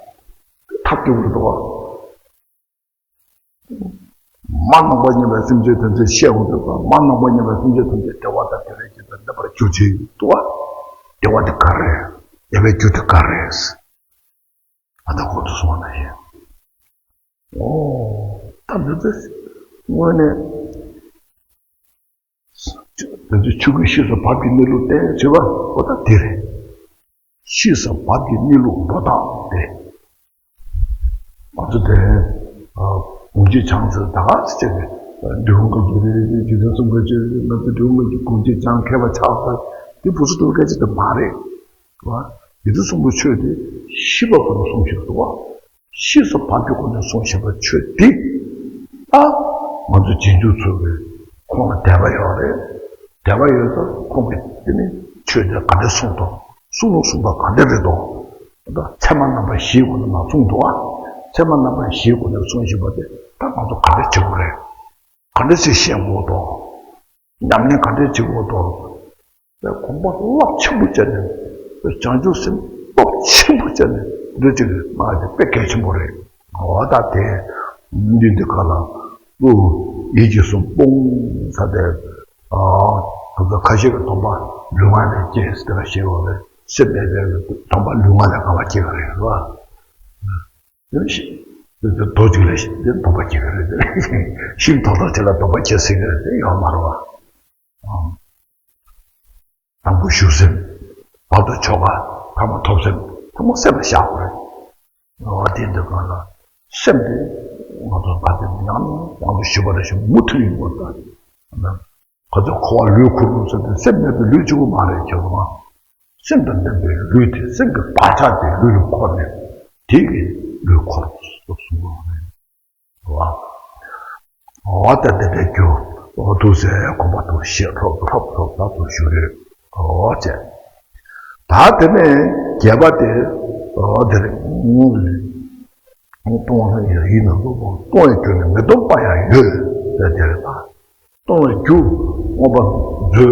ཐབས་སྐྱོ་པོ་འདུག་བ། མ་ནང་པ་ཉིད་ལ་སེམས་ཅན་ཐམས་ཅད་ཤེས་འོང་དུས་ཀ་མ་ནང་པ་ཉིད་ལ་སེམས་ཅན་ཐམས་ཅད་བདེ་བ་དང་བདེ་བའི་རྒྱུ་དང་ལྡན་པར་གྱུར་ཅིག་འདུག་བ། བདེ་བ་དེ་ག་རེ། བདེ་བའི་རྒྱུ་དེ་ག་རེ། ཨ་ད་གོང་དུ་སོང་བ་ནང་བཞིན། ཨོ། ད་འདི་ཚོ་དངོས་གནས། དེ་ཚོ་ཆོས་སྐུའི་ཤེས་སུ་བབ་ཀྱི་གནས་ལུགས་བསྟན་བྱེད་པ་ཨོ་ད་དེ་རེད། ཤེས་སུ་བབ་ཀྱི་གནས་ལུགས་འགྲོ་སྟངས་དེ། ང་ཚོ་དེ་སྒོམ་གྱི་བྱང་ཚུལ་ད་ག་ཚོད་བྱས་ནས་འབྲི་གུང་སྐབས་ཀྱི་རེད། རྗེ་བཙུན་གསུམ་ཀའི་ཆོས་རེད། ང་ཚོ་འབྲི་གུང་སྐབས་ཀྱི་སྒོམ་གྱི་བྱང་མཁས་པ་ཆགས་པ་དེ་བུ་ཚོ་ལྟ་བུ་སྐད་ཆ་དེ་མ་རེད། རྗེ་བཙུན་གསུམ་པོའི་ཆོས་དེ་ཤེས་པ་པོ་ལ་གསུངས་ཤིག་འདུག་བ། ཤེས་སུ་བབ་ཀྱི་སྒོ་ནས་གསུངས་བཞིན་པ་ཆོས་འདི། ད་ང་ཚོ་རྗེས་འཇུག་ཚོ་གིས་ཁོང་ལ་དད་པ་ཡོད་རེད། དད་པ་ཡོད་ཙང་ཁོང་གིས་དེ་ནི་ཆོས་འདི་ག་འདྲ་གསུངས་དང་གསུང་ལུགས་གསུངས་པ་ག་འདྲ་རེད་དང་། ད་ཚད་མ་རྣམ་པ་བཞིའི་སྒོ་ནས་མ་གསུངས་འདུག་ཨ། ཚད་མ་རྣམ་པ་བཞིའི་སྒོ་ནས་གསུངས་བཞིན་པ་དེ་ད་ང་ཚོ་ག་འདྲ་བྱེད་དགོས་རེད། ག་འདྲ་ཞིག་ཤེས་དགོས་དང་། ཉམས་ལེན་ག་འདྲ་བྱེད་དགོས་དང་། དགོངས་པ་རླབས་ཆེན་པོ་བྱས་ནས། བྱང་ཆུབ་སེམས་སྟོབས་ཆེན་པོ་བྱས་ནས་འདི་ཅིག་མ་དེ་དཔེ་གལ་ཆེན་པོ་རེད། འོ་ད་དེ་འདི་འདི་ག་ལ་ཀླུ་ཡིད་ཀྱི་གསུང་སྤོང་ས་དེ། ཨ་ད་ཁ་ཤས་ཀྱི་སྡོམ་པ་ལུས་ངག་ནས་སྐྱེས་ཟེར་ཏེ་ཞེས་པ་རེད། སེམས་མེད་པའི་སྡོམ་པ་ལུས་ངག་ལས་འགལ་བ་སྐྱེ་གི་རེད། རེད་བ། དེ་ནི་ཤི་དེ་རྡོ་གཅིག་ལ་ཤི་དེ་སྡོམ་པ་སྐྱེ་གི་རེད། དེ་ཤིང་ཐོག་ཐོག་ཅིག་ལ་སྡོམ་པ་སྐྱེ་སྲིད་ཀྱི་རེད། དེ་ཡོད་མ་རེད་བ། དང་པོ་ཞུགས་སེམས། བར་དུ་ཆོ་ག་ཐ་མ་ཐོབ་སེམས། ཐ་མ་སེམས་ལ་བཞག་དགོས་རེད། འོ་དེ་འདི་གང་ལ་སེམས་དེ་ང་ཚོ་བར་དུ་ཡང་ཡང་དུ་ཞུ་བ་རེ་ཞུ་མུ་མཐུད་ཡིན་དགོས་ད། ཁོ་ཚོ་འཁོར་བ་ལུས་འཁོར་འདུག་ཟེར་ཏེ་སེམས་མེད་པའི་ལུས་གཅིག་པུ་མ་རེད། ཁྱེད་ཚོ་སེམས་དང་ལྡན་པའི་ལུས་དེ་སེམས་ཀྱི་བག་ཆགས་དེ་ལུས་ལ་འཁོར་ནས་དེ་གི་ལུས་འཁོར་སོགས་གསུངས་པ་རེད། འོ་ད་དེ་འདྲའི་རྒྱུ་འོ་འདུག་ཟེར་དགོངས་པ་དུ་ཞེས་ལྷོབ་ལྷོབ་ལྷོབ་ད་དུ་ཞུ་རེད། འོ་བྱས། ད་དེ་ནས་བརྒྱད་པ་དེ་འོ་དེ་རེད། སྟོང་ལྷ་ཡི་ཡིད་ནི་རློབ་པོ། སྟོང་བའི་རྒྱུ་ནི་མི་སྟོང་པ་ཡང་ཡོད་ཟེར་དེ་རེད་ད། སྟོང་བའི་རྒྱུ་མངོན་པ་མཛོད་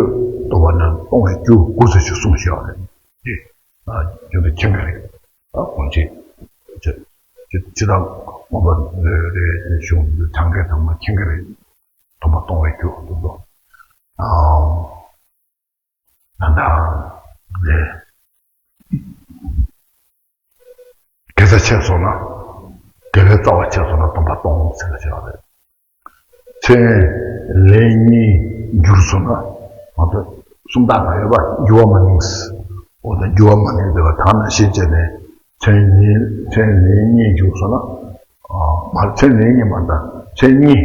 རྟོགས་པ་ནི་སྟོང་བའི་རྒྱུ་དགུ་ཟེར་ཞིག་གསུངས་བཞག་རེད། དེ་རྒྱུ་དེ་མཁྱེན་གྱི་རེད། ད་གོང་ཆེ་ཇི་ལྟར་མངོན་པ་མཛོད་རེད་གཞུང་གྲངས་ཀའི་དང་མ་མཁྱེན་གྱི་རེད། སྟོང་པ་སྟོང་བའི་རྒྱུ་དུ་དོ། ད་ལྟ་ལས། དགེ་རྩ་ཆེ་སོང་ན། དགེ་བའི་རྩ་བ་ཆེ་སོང་ན་སྟོང་པ་སྟོང་ཟེར་བ་ཞིག་རེད། ཚེ་ལས་གཉིས་འགྱུར་སོང་ན། ང་ཚོ་སུམ་རྟགས་ན་ཡོད་པ་འགྱུར་བ་མ་ནིང་། འོ་ད་འགྱུར་བ་མ་ནིང་དེ་བ་ཐང་ན་ཤེས་བྱས་ནས་ཚེ་ལས་ཚེ་ལས་གཉིས་འགྱུར་སོང་ན། མ་ཚེ་ལས་གཉིས་མ་ད་ཚེ་གཉིས།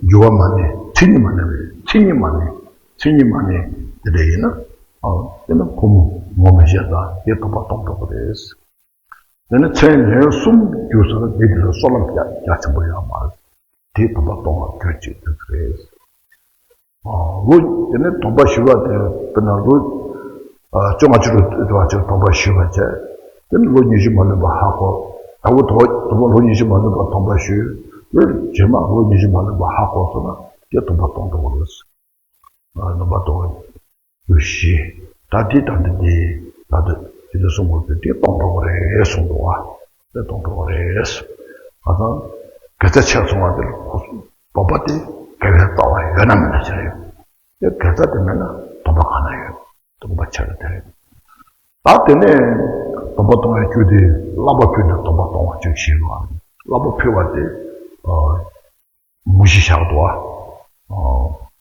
འགྱུར་བ་མ་ནིང་ཚེ་གཉིས་མ་ནིང་རེད། ཚེ་གཉིས་མ་ནིང་། མཚན་ཉིད་མ་ནི་དེ་འདྲ་ཡིན་ན། ཨ་དེ་ནི་ཕོ་མོ་ངོ་མི་ཤེས་ཙང་དེ་སྟོང་པ་སྟོང་འགྲོ་གི་རེད། དེ་ནི་མཚན་ལན་གསུམ་རྒྱུ་ཟེར་ན་དེ་དེ་ལ་བསོད་ནམས་རྒྱ་རྒྱ་ཆེན་པོ་ཡོད་མ་རེད། དེ་སྟོང་པ་སྟོང་བ་གྱུར་ཅིག་ཐུབ་ཀྱི་རེད། ཨ་ལོ་དེ་ནི་སྡོམ་པ་ཞུ་བ་དེ་དཔེར་ན་ལོ་ཨ་བཅོ་ལྔ་ཅིག་ལོ་དེ་བ་ཅིག་སྡོམ་པ་ཞུ་བ་བྱས། དེ་ནི་ལོ་ཉི་ཤུ་མ་ལོན་པ་ཧ་གོ། དང་པོ་དོ་དང་པོ་ལོ་ཉི་ཤུ་མ་ལོན་པ་སྡོམ་པ་ཞུས། དེ་རྗེས་མ་ལོ་ཉི་ཤུ་མ་ལོན་པ་ཧ་གོ་སོང་ན་དེ་སྟོང་པ་སྟོང་འགྲོ་གི་རེད། རྣམ་པ་སྟོང་བའི་རྒྱུ་བཞི། ད་དེ་ད་འདི་འདི་ད་ལྟ་ཇི་ལྟར་གསུངས་པ་དེ་དེ་སྟོང་འགྲོ་གི་རེད་གསུངས་འདུག་བ། དེ་སྟོང་འགྲོ་གི་རེད། ང་ཚང་དགེ་རྩ་ཆེ་སོང་བ་དེ་ལ་ཁོ་སྡོམ་པ་དེ་དགེ་བའི་རྩ་བ་ཡོད་ན་མེད་ན་ཆ་རེད། དེ་དགེ་རྩ་དེ་མེད་ན་སྡོམ་པ་གང་ན་ཡོད། སྡོམ་པ་ཆ་རེད་དེ་རེད། ད་དེ་ནས་སྡོམ་པ་སྟོང་བའི་རྒྱུ་དེ་བསླབ་པ་ཕུལ་ནས་སྡོམ་པ་སྟོང་བ་ཅིག་ཞིག་ལ་བསླབ་པ་ཕུལ་བ་དེ། མུ་བཞི་བཞག་འདུག་ཨ།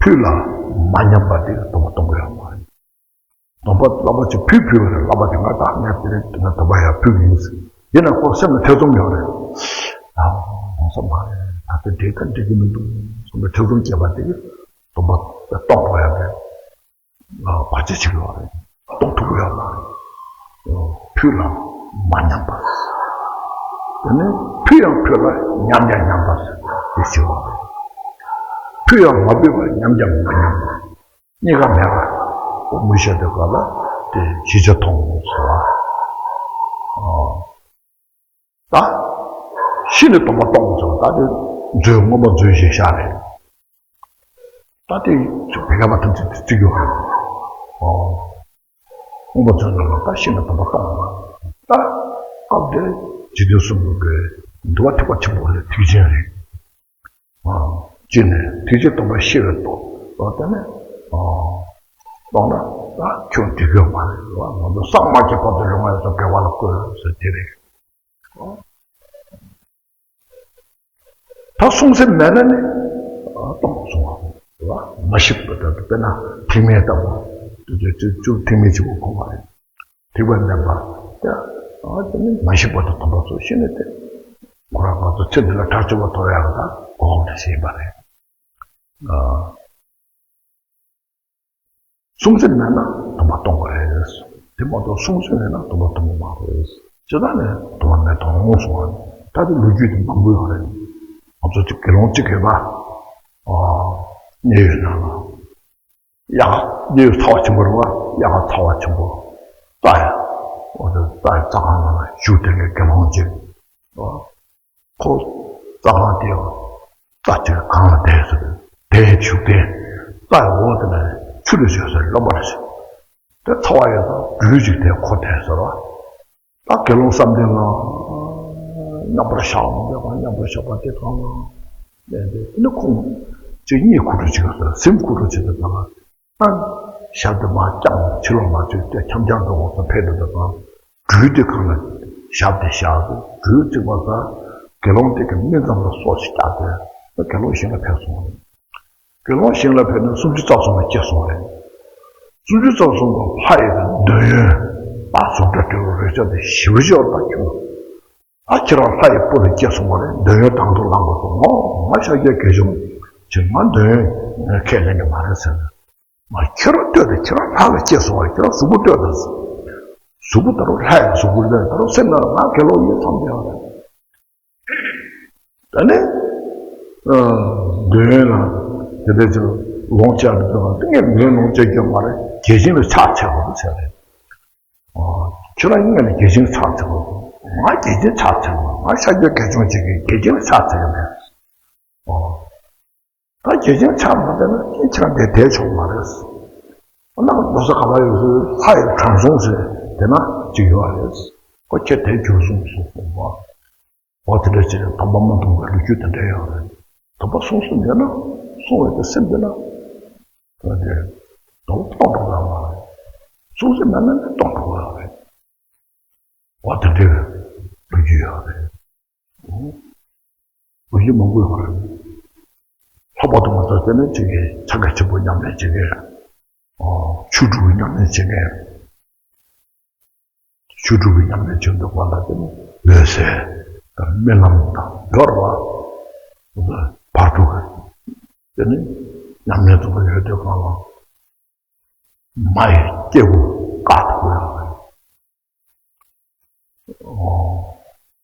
ཕུལ་ལ་མ་ཉམས་པ་དེ་སྡོམ་པ་གཏོང་གི་ཡོད་མ་རེད། སྡོམ་པ་བསླབ་པ་ཅིག་ཕུལ་ཕུལ་བ་རེད། བསླབ་པ་དེ་ང་ད་ངས་དེ་རིང་ང་སྡོམ་པ་ཡར་ཕུལ་གི་ཡིན་ཟེར། ཡིན་ན་ཁོ་སེམས་ལ་ཐེ་ཚོམ་ཡོད་རེད། ཨ་ཡོང་ས་མ་རེད། ད་ལྟ་འགྲིག་ད་འགྲིག་གི་མི་འདུག་བསམ་པའི་ཐེ་ཚོམ་སྐྱེས་པ་དེ་གིས་སྡོམ་པ་གཏོང་དགོས་ཡ་རེད། བར་ཆད་བྱེད་ཀྱི་ཡོད་རེད། གཏོང་ཐུབ་ཀྱི་ཡོད་མ་རེད། ཕུལ་ལ་མ་ཉམས་པ། དེ་ནས་ཕུལ་ཡང་ཕུལ་ལ་ཉམས་ཀྱང་ཉམས་པ་ཟེར་དེ་བྱེད་པ་རེད། ཕུལ་ཡང་མ་ཕུལ་བར་ཉམས་ཀྱང་མ་ཉམས་པ། གཉིས་ཀ་མེད་པ། འོ་མུ་བཞི་དེ་ག་ལ་དེ་བཞི་ཆ་མཐོང་ཟེར་བ། ད་ཤི་ནས་སྡོམ་པ་གཏོང་ཟེར་བ། ད་དེ་མཛོད་མངོན་པ་མཛོད་ཞེས་བཞག་རེད། ད་དེ་ཚོ་བེ་ག་མ་ཐམས་ཅད་དེ་བརྩི་རྒྱུ་རེད། ཨོ། མངོན་པ་མཛོད་ལ་ད་ཤི་ནས་སྡོམ་པ་གཏོང་བ། ད་སྐབས་དེ་འཇིག་རྟེན་གསུམ་པོ་གི་འདུལ་བ་ཐེག་པ་ཆེན་པོ་ལས་ཐེག་ཆེན་རེད། ཨོ། ཅི་ནས་ཐེག་ཆེན་སྡོམ་པ་ཤེས་པའི་སྟོབས་ལ་བརྟེན་ནས། ཨོ། གཏོང་ན་ད་ཁྱོད་འགྲིག་གི་མ་རེད་བ། ང་ཚོ་སངས་མ་རྒྱས་བར་དུ་ལུས་ངག་ཡིད་གསུམ་དགེ་བ་ལ་བཀོལ་ཟེར་དེ་རེད། ཨོ། ད་གསུང་སེམས་མེད་ན་ནི་གཏོང་གསུང་བ་རེད་བ། མ་ཤི་བ་ད་དཔེར་ན་ཐེག་དམན་ལྟ་བུ། དེ་ཚོ་བཅུ་ཐེག་དམན་གཅིག་པུ་གོ་བ་རེད། ཐེག་པ་དམན་པ་དེ་ཨ་དེ་ནི་མ་ཤི་བར་དུ་སྡོམ་པ་ཚོ་ཤི་ནས་དེ་ཁོ་རང་ང་ཚོ་ཚེ་འདི་ལ་ཐར་ཆོག་པ་ཐོབ་ཡག་གི་ད་གོ་སྐབས་ཤིག་ཡིན་པ་རེད། ཨ། གསུང་སེམས་མེད་ན་སྡོམ་པ་གཏོང་གི་རེད། དེ་མ་གཏོགས་གསུང་སེམས་མེད་ན་སྡོམ་པ་གཏོང་གི་མ་རེད། ཇི་ལྟར་ནས་སྡོམ་པ་མེད་དོ་གསུང་བ། ད་དེ་ལོ་རྒྱུས་དེ་མང་པོ་ཡོད་རེད། ང་ཚོ་གཅིག་དགེ་སློང་གཅིག་གིས་པ། ཨ། མཉན་ཡོད་ནང་ལ། དབྱར་ཁ་མཉན་ཡོད་ཚ་བ་ཆེན་པོ་རེད་བ། དབྱར་ཁ་ཚ་བ་ཆེན་པོ། རྩྭ་ཡ། འོ་དེ་རྩྭ་ཡི་རྩྭ་ཁང་ནང་ལ་བཞུགས་བསྡད་མཁན་དགེ་སློང་གཅིག་ཨ། ཁོ་རྩྭ་ཁང་དེ་རྩྭ་ཅིག་གང་ལ་བསྡད་ཟེར། དེ་བཞུགས་ཏེ་རྩྭ་ཡི་འོག་དེ་ནས་ཆུ་ལ་བཞུར་ཟེར། རློན་པ་རེད་ཟེར། དེ་ཚ་བ་ཡོད་ཙང་སྦྲུལ་ཅིག་དེ་ཁོ་དེ་ཟེར་བ། ད་དགེ་སློང་བསམ་གཏན་ལ་མཉམ་པར་བཞག་འོང་དེ་གང་མཉམ་པར་བཞག་པ་དེ་གང་ལ་ལན་དེ་དེ་ནི་ཁོང་གཅིག་གཉིད་ཁུག་འགྲོ་ཅིག་ཟེར། གཟིམ་ཁུག་འགྲོ་ཅིག་དེ་གང་ལ། ཨ། ཞབས་དེ་མར་བརྐྱངས་ཕྱི་ལོགས་མར་ཚུར་བལྟས། འཆམ་འཆམ་དུ་འོག་ཏུ་ཕེབས་དུས་དང་། སྦྲུལ་དེ་སྒང་ལ་ཞབས་དེ་བཞག་སྟེ། སྦྲུལ་བརྩིགས་པ་དང་དགེ་སློང་དེ་གི་སྨིན་མཚམས་ལ་སོ་ཞིག་བརྒྱབ་སྟེ། དགེ་སློང་ཞིང་ལ་ཕེབས་སོང་བ་རེད། དགེ་སློང་ཞིང་ལ་ཕེབས་ནས་སུམ་ཅུ་རྩ་གསུམ་ལ་སྐྱེས་སོང་བ་རེད། སུམ་ཅུ་རྩ་གསུམ་པ་ལྷ་ཡི་འདོད་ཡོན་དང་གཟུགས་སྒྲ་དྲི་རོ་རེག་བྱ་དེ་ཞེ་པོ་ཅིག་ཡོད་པ་བྱུང་། ད་ཁྱེད་རང་ལྷ་ཡི་སྐུ་ལ་སྐྱེས་སོང་བ་རེད། འདོད་ཡོན་དང་དུ་བླང་དགོས་སོང་། ང་ང་ཤཱཀྱ་དགེ་སྦྱོང་ཅིག་ང་འདོད་ཡོན་ཁས་ལེན་གྱི་མ་རེད་ཟེར་ནས། ང་ཁྱེད་རང་ལྟོས་དང་། ཁྱེད་རང་ལྷ་ལ་སྐྱེས་སོང་བ་རེད། ཁྱེད་རང་གཟུགས་པོ་ལྟོས་དང་། གཟུགས་པོ་ད་རུང་ལྷ་ཡི་གཟུགས་པོ་རེད། ད་རུང་སེམས་ནང་ལ་ང་དགེ་སློང་ཡིན་བསམ་བསྡད་ཡོད་རེད། ད་ནི། འདོད་ཡོན་ལ་དེ་འདྲ་ཅིག་ལོངས་སྤྱད་པའི་སྐབས་ལ། དེ་ངས་འདོད་ཡོན་ལོངས་སྤྱད་རྒྱུ་མ་རེད། དགེ་ཞིང་ལ་ཕྱག་འཚལ་དགོས་ཟེར་རེད། ཁྱོད་རང་ངས་ནི་དགེ་ཞིང་ཕྱག་འཚལ་དགོས། ང་དགེ་ཞིང་ཕྱག་འཚལ་དགོས། ང་ཤཱཀྱ་དགེ་སྦྱོང་ཅིག་གིས་དགེ་ཞིང་ལ་ཕྱག་འཚལ་གྱི་མེད། ད་དགེ་ཞིང་ཕྱག་མ་འཚལ་ན་ཁྱེད་རང་དེ་བསྡད་ཆོག་མ་རེད། འོ་ན་ལོ་གསར་ག་པར་ཡོད་ཟེར། ལྷ་ཡི་དྲང་སྲོང་ཟེར་དེ་ན་ཅིག་ཡོད་རེད། ཁོ་ཁྱེད་དེ་གྱུར་སོང་ཟེར་གསུངས་པ། འོ་དེ་འདྲ་བྱས་ནས་དམ་པ་མ་ཐོབ་པའི་ལོ་རྒྱུས་དེ་འདྲ་ཡོད་རེད། དམ་པ་གསུང་སེམས་ཡོད་ན། གསུང་བའི་དེ་སེམས་ཡོད་ན། ད་དེ་དམ་པ་སྟོང་གྲོགས་ཡོད་མ་རེད། གསུང་སེམས་མེད་ན་ནི་སྟོང་གྲོགས་ཡོད་རེད། འོ་དེ་འདྲའི་ལོ་རྒྱུས་ཡོད་རེད། ལོ་རྒྱུས་མང་པོ་ཡོད་རེད། ལྷག་པར་དུ་ང་ཚོ་དེ་ནས་ཅིག་གིས་ཕྱག་རྒྱ་ཆེན་པོ་ཉམས་ལེན་བྱེད་མཁན། ཆོས་དྲུག་གི་ཉམས་ལེན་བྱེད་མཁན། ཆོས་དྲུག་གི་ཉམས་ལེན་བྱེད་འདུག་པ་ལ་དེ་ནི་འོད་གསལ་དང་རྨི་ལམ་དང་འགྲོ་བ་བར་དུ་དེ་ནི་ཉམས་ལེན་ཐུབ་པ་ཡོད་དུས་གང་ལ་མ་ཡི་སྐྱེ་བོ་དཀའ་ཐུབ་ཡོད་རེད།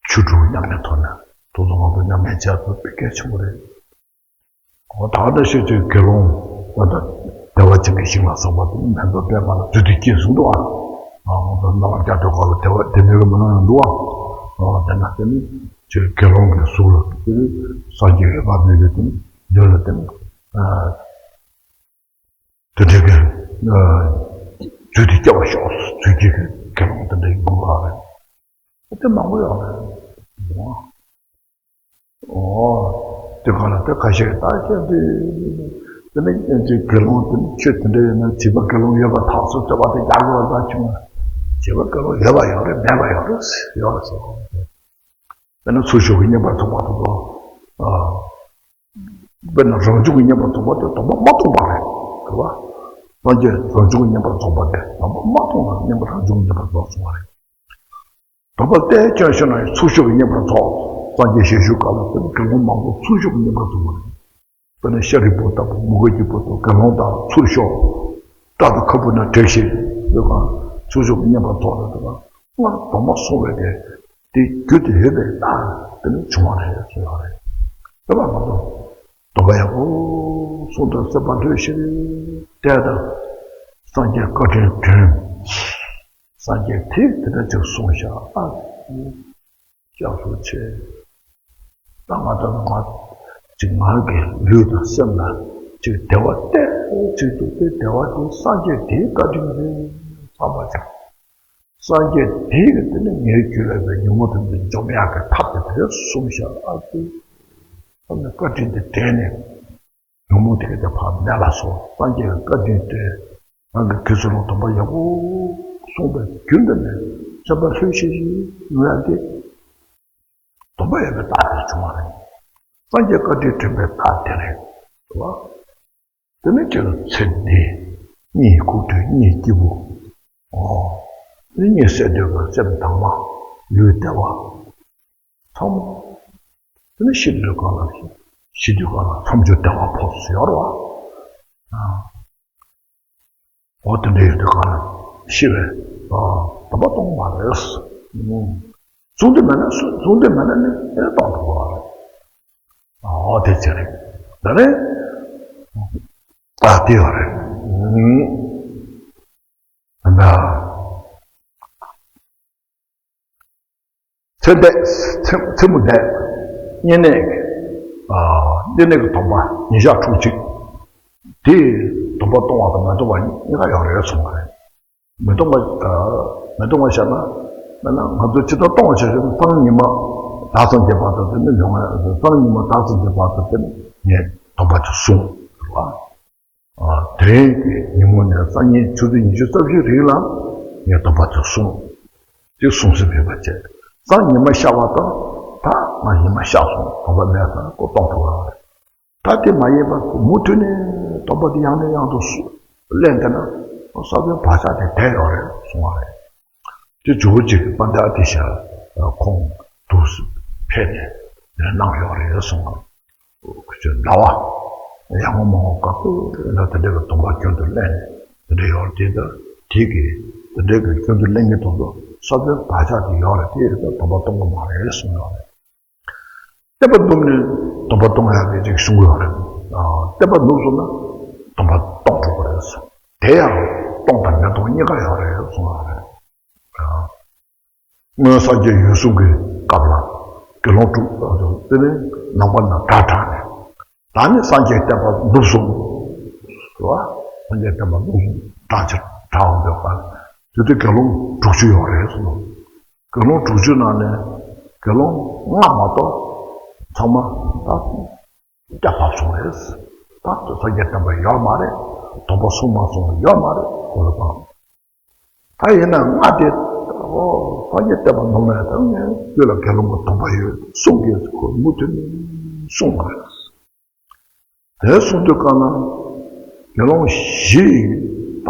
ཆོས་དྲུག་ཉམས་ལེན་ཐོག་ནས་དུ་དུ་མ་དུ་ཉམས་ལེན་བྱས་ཐུབ་པའི་གལ་ཆེན་པོ་རེད། འོ་ད་ནི་ཤེས་བྱའི་དགེ་སློང་བ་དང་བདེ་བ་ཅན་གྱི་ཞིང་ལ་སོགས་པ་དེ་ནི་མེ་ཏོག་པད་མ་ལ་རྫུས་ཏེ་སྐྱེས་གསུངས་འདུག་ཨ། ང་ཚོ་སྣང་བ་རྒྱ་མཚོའི་སྐོར་ལ་བདེ་བ་བདེ་མོའི་མི་སྣང་ཡང་འདུག་ཨ། འོ་དེ་ན་དེ་ནི་ཆོས་དགེ་སློང་གི་གཟུགས་ལ་དེ་ནི་སངས་རྒྱས་འོད་དཔག་མེད་ཀྱི་དེ་ནི་མདུན་ལ་དེ་ནི། དེ་འདྲའི་གི་རྫུས་ཏེ་སྐྱེ་བ་ཤོག་རྫུས་སྐྱེས་ཀྱི་དགེ་སློང་དེ་འདྲའི་དགོངས་པ་རེད། དེ་མང་པོ་ཡོད་རེད། འོ། དེ་ག་ལ་དེ་ཁ་ཤས་ད་བཤད་དེ། དེ་ནས་དགེ་སློང་དེ་ནི་ཆོས་དེ་འདྲ་ཡོད་ན། བྱིས་པ་དགེ་སློང་ཡོད་པར་ཐག་ཆོད་བྱ་བ་དེ་རྒྱག་དགོས་པ་ད་བྱུང་ན། བྱིས་པ་དགེ་སློང་ཡོད་པ་ཡོད་རེད། མེད་པ་ཡོད་རེད། ཡོད་རེད་ཟེར། དེ་ནི་ཚུར་ཤོག་གི་བསྙེན་པར་ཐོབ་པ་དང་པོ། དཔེར་ན་རང་བྱུང་གི་བསྙེན་པར་རྫོགས་པ་དེ་དང་པོ་མ་སྟོང་པ་རེད། རེད་བ། སངས་རྒྱས་རང་བྱུང་གི་བསྙེན་པར་རྫོགས་པ་དེ་དང་པོ་མ་སྟོང་བར་བསྙེན་པར་རང་བྱུང་གི་བསྙེན་པར་རྫོགས་སོང་བ་རེད། དང་པོ་བལྟས་ཀྱང་ཤེས་ན་ཡང་ཚུར་ཤོག་གི་བསྙེན་པར་རྫོགས། སངས་རྒྱས་ཞལ་བཞུགས་སྐབས་ལ་དེ་ནི་དགེ་སློང་མང་པོ་ཚུར་ཤོག་གི་བསྙེན་པར་རྫོགས་པ་རེད། དཔེར་ན་ཤཱ་རིའི་བུ་ལྟ་བུ་མུ་གེ་གི་བུ་དང་དགེ་སློང་དང་ཚུར་ཤོག་སྐྲ་དང་ཁ་སྤུ་ན་བྲེགས་ཤིང་ཡོད་གང་ཚུར་ཤོག་གི་བསྙེན་པར་རྫོགས་ལ་དེ་གང་སྔར་སྡོམ་པ་བསྲུངས་པའི་དེ། དེ་རྒྱུ་དེ་ཡོད་པའི་རྟགས་དེ་ནི་བྱུང་བ་རེད་ཟེར་བ་རེད། དེ་ལ་ང་ཚོ་སྡོམ་པ་ཡག་པོ་བསྲུངས་དང་སེམས་པ་ལྷོད་ཤིག་བལྟས་དང་། སངས་རྒྱས་བཀའ་དྲིན་དྲན། སངས་རྒྱས་དེས་དེ་འདྲ་ཅིག་གསུངས་ཤག་ཨ། སྐྱབས་སུ་མཆི། ད་ང་ད་ང་ཅིག་ང་གི་ལུས་དང་སེམས་ལ་ཅིག་བདེ་བ་སྟེར་ཅིག་འདུག་སྟེ། བདེ་བ་དེ་སངས་རྒྱས་དེའི་བཀའ་དྲིན་རེད་བསམ་པ་ཅིག་སངས་རྒྱས་དེས་དེ་ནི་ངའི་རྒྱུད་ལ་ཡོད་པའི་ཉོན་མོངས་དེ་ཚོ་འཇོམས་ཡག་གི་ཐབས་དེ་དེ་གསུངས་ཤག་ཨ་ཙི། ཨ་ནི་བཀའ་དྲིན་དེ་དྲན་ནས་ཉོན་མོངས་དེ་ག་དེ་ཕར་མེད་ལ་སོང་། སངས་རྒྱས་ཀྱི་བཀའ་དྲིན་དྲན། རང་གི་གེགས་སུ་ལུས་སྡོམ་པ་ཡག་པོ་བསྲུངས་པའི་རྒྱུན་དུ་ནས་སེམས་པ་ལྷོད་ཤིག་ཡོང་ཡག་དེ་སྡོམ་པ་ཡོད་པའི་རྟགས་དེ་བྱུང་བ་རེད། སངས་རྒྱས་བཀའ་དྲིན་དྲན་པའི་རྟགས་དེ་རེད། རེད་བ། དེ་ནས་ཁྱེད་ཚེ་འདི་གཉིད་ཁུག་དུས་གཉིད་སྐྱིད་པོ། ཨོ། དེ་གཉིད་སད་དུས་ཀྱི་སེམས་དྭངས་མ། ལུས་བདེ་བ། ཚང་མ། དེ་ནས་ཤི་དུས་གང་ལ་ཤི་དུས་གང་ལ་མཚམས་སྦྱོར་བདེ་བ་ཕོག་སུ་ཡོད་རེད་བ། ཨོ་དེ་འདྲ་ཡོད་དུས་གང་ལ་ཤི་བའི་དོགས་པ་གཏོང་བ་རེད། གསུང་དེ་མེད་ན་གསུང་དེ་མེད་ན་ནི་ཨེ་གཏོང་ཐུབ་པ་རེད། ཨོ་དེ་ཚེ་རེད། ད་རེད། ད་དེ་ཡོད་རེད། ད་ཚེ་འདས། ཚེ་ཚེ་མུ་འདས། བསྙེན་གནས། བསྙེན་གནས་ཀྱི་སྡོམ་པ་ཉིན་ཞག་ཕྲུགས་གཅིག་དེ་སྡོམ་པ་གཏོང་བ་དང་མི་གཏོང་བ་གཉིས་ཀ་ཡོད་རེད་གསུངས་པ་རེད། མི་གཏོང་བ། མི་གཏོང་བ་བཤད་ན། མིན་ན་ང་ཚོ་ཇི་ལྟར་གཏོང་བ་བྱ་ཞིང་སང་ཉི་མ་ད་སངས་རྒྱས་བར་དུ་དེ་ནི་ལོང་བ། སང་ཉི་མ་ད་སངས་རྒྱས་བར་དུ་དེ་ནི་ངས་སྡོམ་པ་དེ་བསྲུང་བ། རིང་གི་ཉིན་མོ་ནས་སང་ཉིན་ཆུ་ཚོད་ཉི་ཤུ་རྩ་བཞི་རིང་ལ་ངས་སྡོམ་པ་དེ་སྲུང་། དེ་སྲུང་ཟིན་མེད་པ་བྱས། སང་ཉི་མ་ཤར་བ་དང་ད་ང་ཉི་མ་ཤར་སོང་། སྡོམ་པ་མེད་ཙང་ཁོ་གཏོང་ཐུབ་པ་རེད། ད་དེ་མ་ཡིན་པར་མུ་མཐུད་ནས་སྡོམ་པ་དེ་ཡང་ནས་ཡང་དུ་སུ་ལེན་བསྡད་ན་ས་བོན་བག་ཆགས་དེ་བསྡད་ཡོད་རེད་གསུང་བ་རེད། དེ་ཇོ་བོ་རྗེ་གི་པཎ་ཌི་ཨ་ཏི་ཤ་ཁོང་དུ་ཕེབས་ནས་གནང་ཡོད་རེད་གསུང་བ། ཁོ་ཚོས་ཟླ་བ་ཡང་ངོ་མ་ངོ་དཀར་པོ་ལ་དེ་འདྲ་གི་སྡོམ་པ་རྒྱུན་དུ་ལེན་དེ་འདྲ་ཡོད་རེད། དེ་ལྟར་དེ་གི་དེ་འདྲ་གི་རྒྱུན་དུ་ལེན་གྱི་དོན་དུ་ས་བོན་བག་ཆགས་དེ་ཡོད་རེད། དེ་ཡོད་ཙང་སྡོམ་པ་གཏོང་གི་མ་རེད་གསུང་ཡོད་རེད། བསྟན་པ་ནུབ་ནས་སྡོམ་པ་གཏོང་ཡག་གི་ཅིག་གསུང་གི་ཡོད་རེད། ཨ། བསྟན་པ་ནུབ་སོང་ན་སྡོམ་པ་གཏོང་ཐུབ་ཀྱི་རེད་ཟེར། དེ་ཡང་གཏོང་དང་མི་གཏོང་གཉིས་ཀ་ཡོད་རེད་གསུང་ཡོད་རེད། ཨ། སྔོན་སངས་རྒྱས་འོད་སྲུང་གི་སྐབས་ལ་དགེ་སློང་དྲུག་དེ་ནི་ནང་པ་རྣམས་དགྲ་དྲངས་ནས། ད་ནི་སངས་རྒྱས་བསྟན་པ་ནུབ་སོང་། རེད་བ། སངས་རྒྱས་བསྟན་པ་ནུབ་སོང་། དྲངས་ཕྱིར་དྲངས་འོང་དུས་སྐབས་དེ་དུས་དགེ་སློང་དྲུག་ཅུ་ཡོད་རེད་གསུངས། དགེ་སློང་དྲུག་ཅུ་ནང་ནས་དགེ་སློང་ལྔ་མ་གཏོགས་ཚང་མ་ད་སྐྱ་བབས་སོང་རེད། ད་སངས་རྒྱས་བསྟན་པ་ཡོད་མ་རེད། སྡོམ་པ་སྲུང་མ་སོང་ཡོད་མ་རེད། ཁོ་ལ་དང་། ད་ཡིན་ན་ལྔ་དེ་ཨོ་སངས་རྒྱས་བསྟན་པ་ནང་ནས་ད་ངས་ཁྱོད་ལ་དགེ་སློང་གི་སྡོམ་པ་ཡོད་གསུང་གི་ཁོ་མུ་མཐུད་ནས་གསུང་བ་རེད། དེ་གསུང་དུས་སྐབས་ན་དགེ་སློང་བཞི་ཡིས་ད་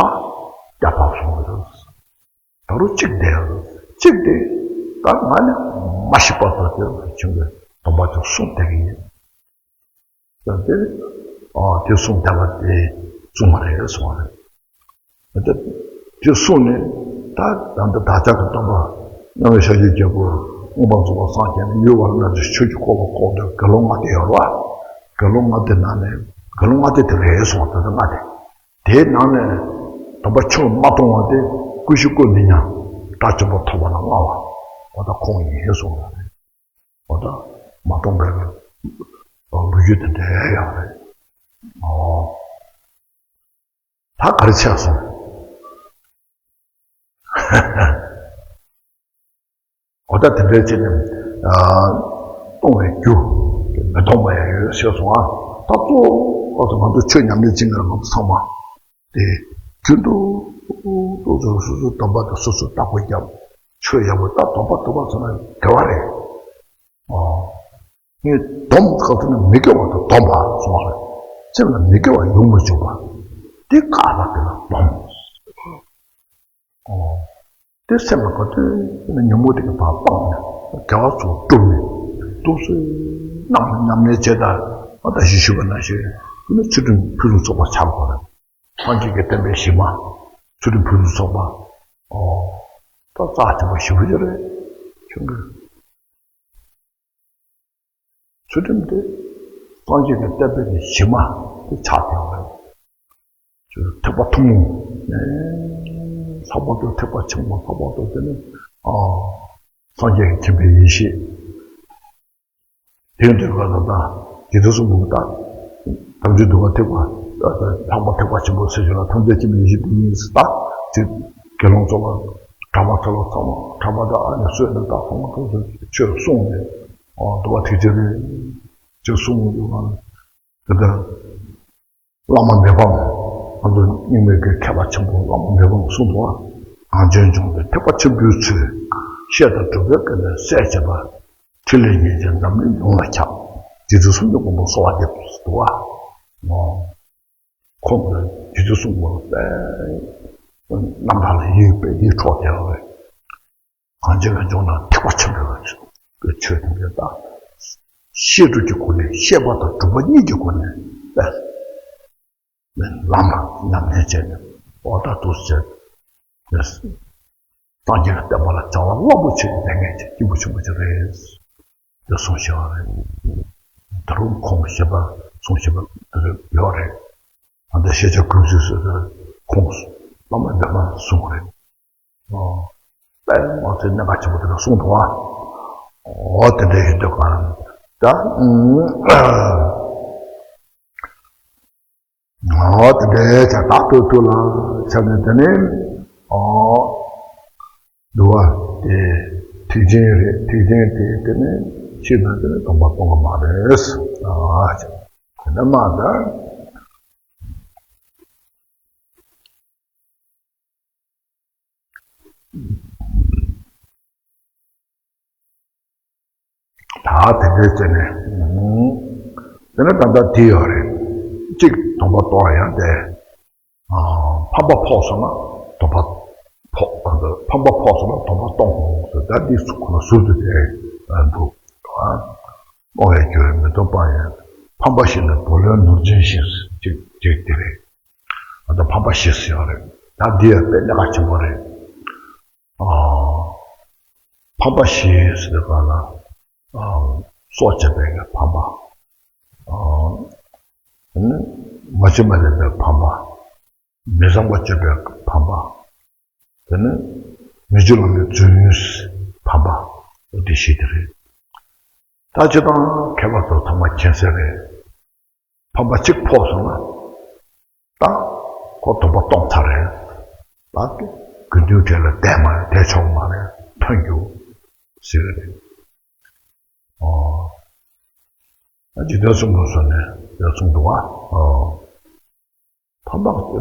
སྐྱ་བབས་སོང་བ་རེད། ད་རུང་གཅིག་བསྡད་ཡོད་རེད། གཅིག་དེ་ད་ང་ནི་མ་ཤི་བར་དུ་དེ་ཁྱོད་ཀྱི་སྡོམ་པ་དེ་སྲུང་བསྡད་ཀྱི་ཡིན། ད་དེ་ཨ་དེ་སྲུང་བསྡད་པ་དེ་བཙུན་མ་རེད་གསུང་བ་རེད། ད་དེ་སྲུང་ནས་ད་ད་ལྟ་བདག་ཅག་གི་སྟོན་པ་སྣང་བའི་ཤཱཀྱའི་རྒྱལ་པོ་མངོན་པར་རྫོགས་པར་སངས་རྒྱས་ནས་ཡུལ་ཝཱ་ར་ཎ་སིར་ཆོས་ཀྱི་འཁོར་ལོ་བསྐོར་དུས་དགེ་སློང་ལྔ་དེ་ཡོད་རེད་བ། དགེ་སློང་ལྔ་དེ་ནང་ནས་དགེ་སློང་ལྔ་དེ་དེ་རེད་གསུང་བ། ད་ལྟ་ལྔ་དེ། དེའི་ནང་ནས་སྡོམ་པ་ཆུང་མ་གཏོང་བ་དེ་ཀུན་གཞི་ཀུན་ནས་ཉམས་དགྲ་ཆེན་པོ་ཐོབ་པ་ལ་མངའ་བ། འོ་ད་ཁོང་ཡིན་གསུངས་པ་རེད། འོ་ད་མ་གཏོང་བའི་ལོ་རྒྱུས་དེ་འདྲ་ཡང་རེད། ཨོ། ད་ག་རེ་ཆགས་སོང་། འོ་ད་དེ་འདྲའི་ཆེད་ནས་ཨ་གཏོང་བའི་རྒྱུ་མི་གཏོང་བ་ཡང་ཡོད་ཤེས་སོང་ཨ། ད་གཙོ་བོ་ང་ཚོ་ཆོས་ཉམས་ལེན་བྱེད་མཁན་ང་ཚོ་ཚང་མ་དེ་རྒྱུན་དུ་ཏོག་ཙམ་སོ་སོའི་སྡོམ་པ་དང་སོ་སོའི་བདག་པོ་རྒྱབ། ཆོས་ཡག་པོ་ད་སྡོམ་པ་སྡོམ་པ་ཚོ་ན་དགེ་བ་རེད། ཨོ། ངས་སྡོམ་སྐབས་སུ་ནི་མི་དགེ་བ་དང་སྡོམ་པ་གསུངས་པ་རེད། སེམས་ལ་མི་དགེ་བ་ཡོང་མི་བཅུག་པ། དེ་དཀའ་ལ་དེ་ལ་སྡོམ། ཨོ། དེ་སེམས་ལ་ག་དུས་ནས་ཉོན་མོངས་དེ་གི་བག་སྤངས་ནས་དགེ་བ་ཚོ་བསྒྲུབས་ནས་ཏོག་ཙམ་རྣམ་ཉམས་ལེན་བྱས་ད་ཨ་ད་ཞུ་ཞུ་བ་ན་ཞེས་དེ་ནི་ཚུལ་ཁྲིམས་ཕུན་སུམ་ཚོགས་པ་ཆགས་དགོས་རེད། སངས་རྒྱས་ཀྱི་བསྟན་པའི་གཞི་མ་ཚུལ་ཁྲིམས་ཕུན་སུམ་ཚོགས་པ། ཨོ། ད་རྩ་ཆེན་པོ་ཞེ་པོ་ཅིག་རེད། ཆུང་གི། ཚུལ་ཁྲིམས་དེ་སངས་རྒྱས་ཀྱི་བསྟན་པའི་གཞི་མ་དེ་ཆགས་ཡོད་རེད། ཐེག་པ་ཐུན་མོང་ནས་ལྷག་པར་དུ་ཐེག་པ་ཆེན་པོ་ལྷག་པར་དུ་དེ་ནི་ཨ་སངས་རྒྱས་ཀྱི་མཁྱེན་པའི་ཡེ་ཤེས། དེ་འདྲ་བ་ད་ལྟ་རྗེ་བཙུན་གསུམ་པོ་ད་དམ་ཆོས་འདུལ་བ་ཐེག་པ་ལྷག་པ་ཐེག་པ་ཆེན་པོ་ཟེར་ཞིག་ལ་ཐམས་ཅད་མཁྱེན་པའི་ཡེ་ཤེས་དེ་ཉིད་ད་དེ་དགེ་སློང་ཚོ་ལ་གྲྭ་པ་ཚོ་ལ་ཚང་མ་གྲྭ་པ་དང་ཨ་ནི་སྲོད་ནས་ད་ཚང་མ་ཐུགས་སུ་ཆོས་གསུངས་ནས་འདུལ་བ་ཐེག་ཆེན་རེད། ཅེས་གསུངས་འདུག་ག་དེ་ལྟར་བླ་མ་མི་ཕམ། ང་ཚོ་རྙིང་མའི་གི་མཁས་པ་ཆེན་པོ་བླ་མ་མི་ཕམ་གསུངས་འདུག་ག་གངས་ཅན་ལྗོངས་ཀྱི་ཐེག་པ་ཆེན་པོའི་ཚུལ། བཤད་དང་སྒྲུབ་པའི་སྒོ་ནས་གསལ་བྱེད་པ། ཕྲིན་ལས་ཉིན་བྱེད་འཛམ་གླིང་ཡོངས་ལ་ཁྱབ། རྗེ་བཙུན་སུམ་མཆོག་མགོན་པོ་གསོལ་བ་འདེབས་སུ་འདུག་ག་ཁོང་གི་རྗེ་བཙུན་གསུམ་པོ་དཔེ་རྣམ་ཐར་ལ་ཡིད་དཔེ་ཡིད་འཕྲོག་བསྡད་པ་རེད། གངས་ཅན་གྱི་ལྗོངས་ན་ཐེག་པ་ཆེན་པོའི་ཆོས་ཐམས་ཅད་དང་། བཤད་སྒྲུབ་ཀྱི་སྒོ་ནས་བཤད་པ་དང་སྒྲུབ་པ་གཉིས་ཀྱི་སྒོ་ནས་ལམ་ལ་ཉམས་ལེན་བྱས་ནས་འོ་ད་འདུག་ཟེར། སངས་རྒྱས་ཀྱི་བསྟན་པ་ལ་བྱ་བ་རླབས་པོ་ཆེ་ལས་མཁན་ཅིག་སྐྱེས་བུ་ཆེན་པོ་ཅིག་རེད། དེ་གསུངས་བཞག་པ་རེད། ད་རུང་ཁོང་གི་བཞེད་པ་གསུང་བཞེད་པ་ཡོད་རེད། ཨ་ད་ཤེས་བྱ་ཀུན་གཟིགས་ཟེར་དུས་ཁོང་བླ་མ་འདས་མ་གསུངས་པ་རེད། ཨོ། དཔལ་མང་ཚེ་གནད་འགག་ཆེན་པོ་དེ་འདྲ་གསུངས་འདུག་ཨ། ཨོ་དེ་འདྲ་ཡིན་དུས་ག་ད་ཨོ་དེ་འདྲ་བྱ་ད་ལྟོས་ཐུག་ལ་ཆ་ནས་དེ་ནས་ཨོ། འདུལ་བ་དེ་ཐེག་ཆེན་རེད། ཐེག་ཆེན་དེ་དེ་ནས་ཤེས་ན་དེ་ནས་སྡོམ་པ་གཏོང་གི་མ་རེད། ཨ་དེ་ནས་མ་ད། ད་དེ་འདྲའི་བྱས་ནས། དེ་ནས་ད་ལྟ་དེ་ཡོད་རེད། གཅིག་སྡོམ་པ་གཏོང་ཡང་དེ། ཕམ་པ་ཕོག་སོང་ན་སྡོམ་པ་ཕོག་ཕམ་པ་ཕོག་སོང་ན་སྡོམ་པ་གཏོང་དགོས་ཟེར། ད་འདི་ཁོ་ན་ཟུར་དུ་དེ་འདུག་གཏོང་བའི་རྒྱུ་མི་སྡོམ་པ་ཡིན། ཕམ་པ་ཞིག་ནི་བུ་ལོན་ནོར་སྦྱིན་བཞིན། གཅིག་གཅིག་དེ་རེད། ད་ཕམ་པ་བཞི་ཟེར་ཡོད་རེད། ད་འདི་ཡང་དཔེ་གནད་འགག་ཆེན་པོ་རེད། ཕམ་པ་བཞི་ཟེར་བ་ལ། སྲོག་བཅད་པའི་ཕམ་པ། མ་བྱིན་པ་ལེན་པའི་ཕམ་པ། མི་བཟང་པོ་སྤྱོད་པའི་ཕམ་པ། དེ་ནི་མི་རྗེ་བླ་མའི་རྫུན་ཕམ་པ། འོ་དེ་བཞི་དེ་རེད། ད་སྤྱིར་བཏང་མཁས་པ་ཚོ་ཚང་མ་མཁྱེན་གསལ་རེད། ཕམ་པ་གཅིག་ཕོག་སོང་ན། ད་ཁོ་སྡོམ་པ་གཏོང་ཚར་རེད། ད་དགེ་འདུན་གྱི་གྲལ་ལ་བསྡད་མ་རེད། བསྡད་ཆོག་མ་རེད། ཐོན་རྒྱུ་ཟེར་གི་རེད། ཨོ། ད་འཇིག་རྟེན་གསུམ་པོ་སོ་ནས་དེ་གསུངས་འདུག་བ། ཨོ། ཕམ་པ་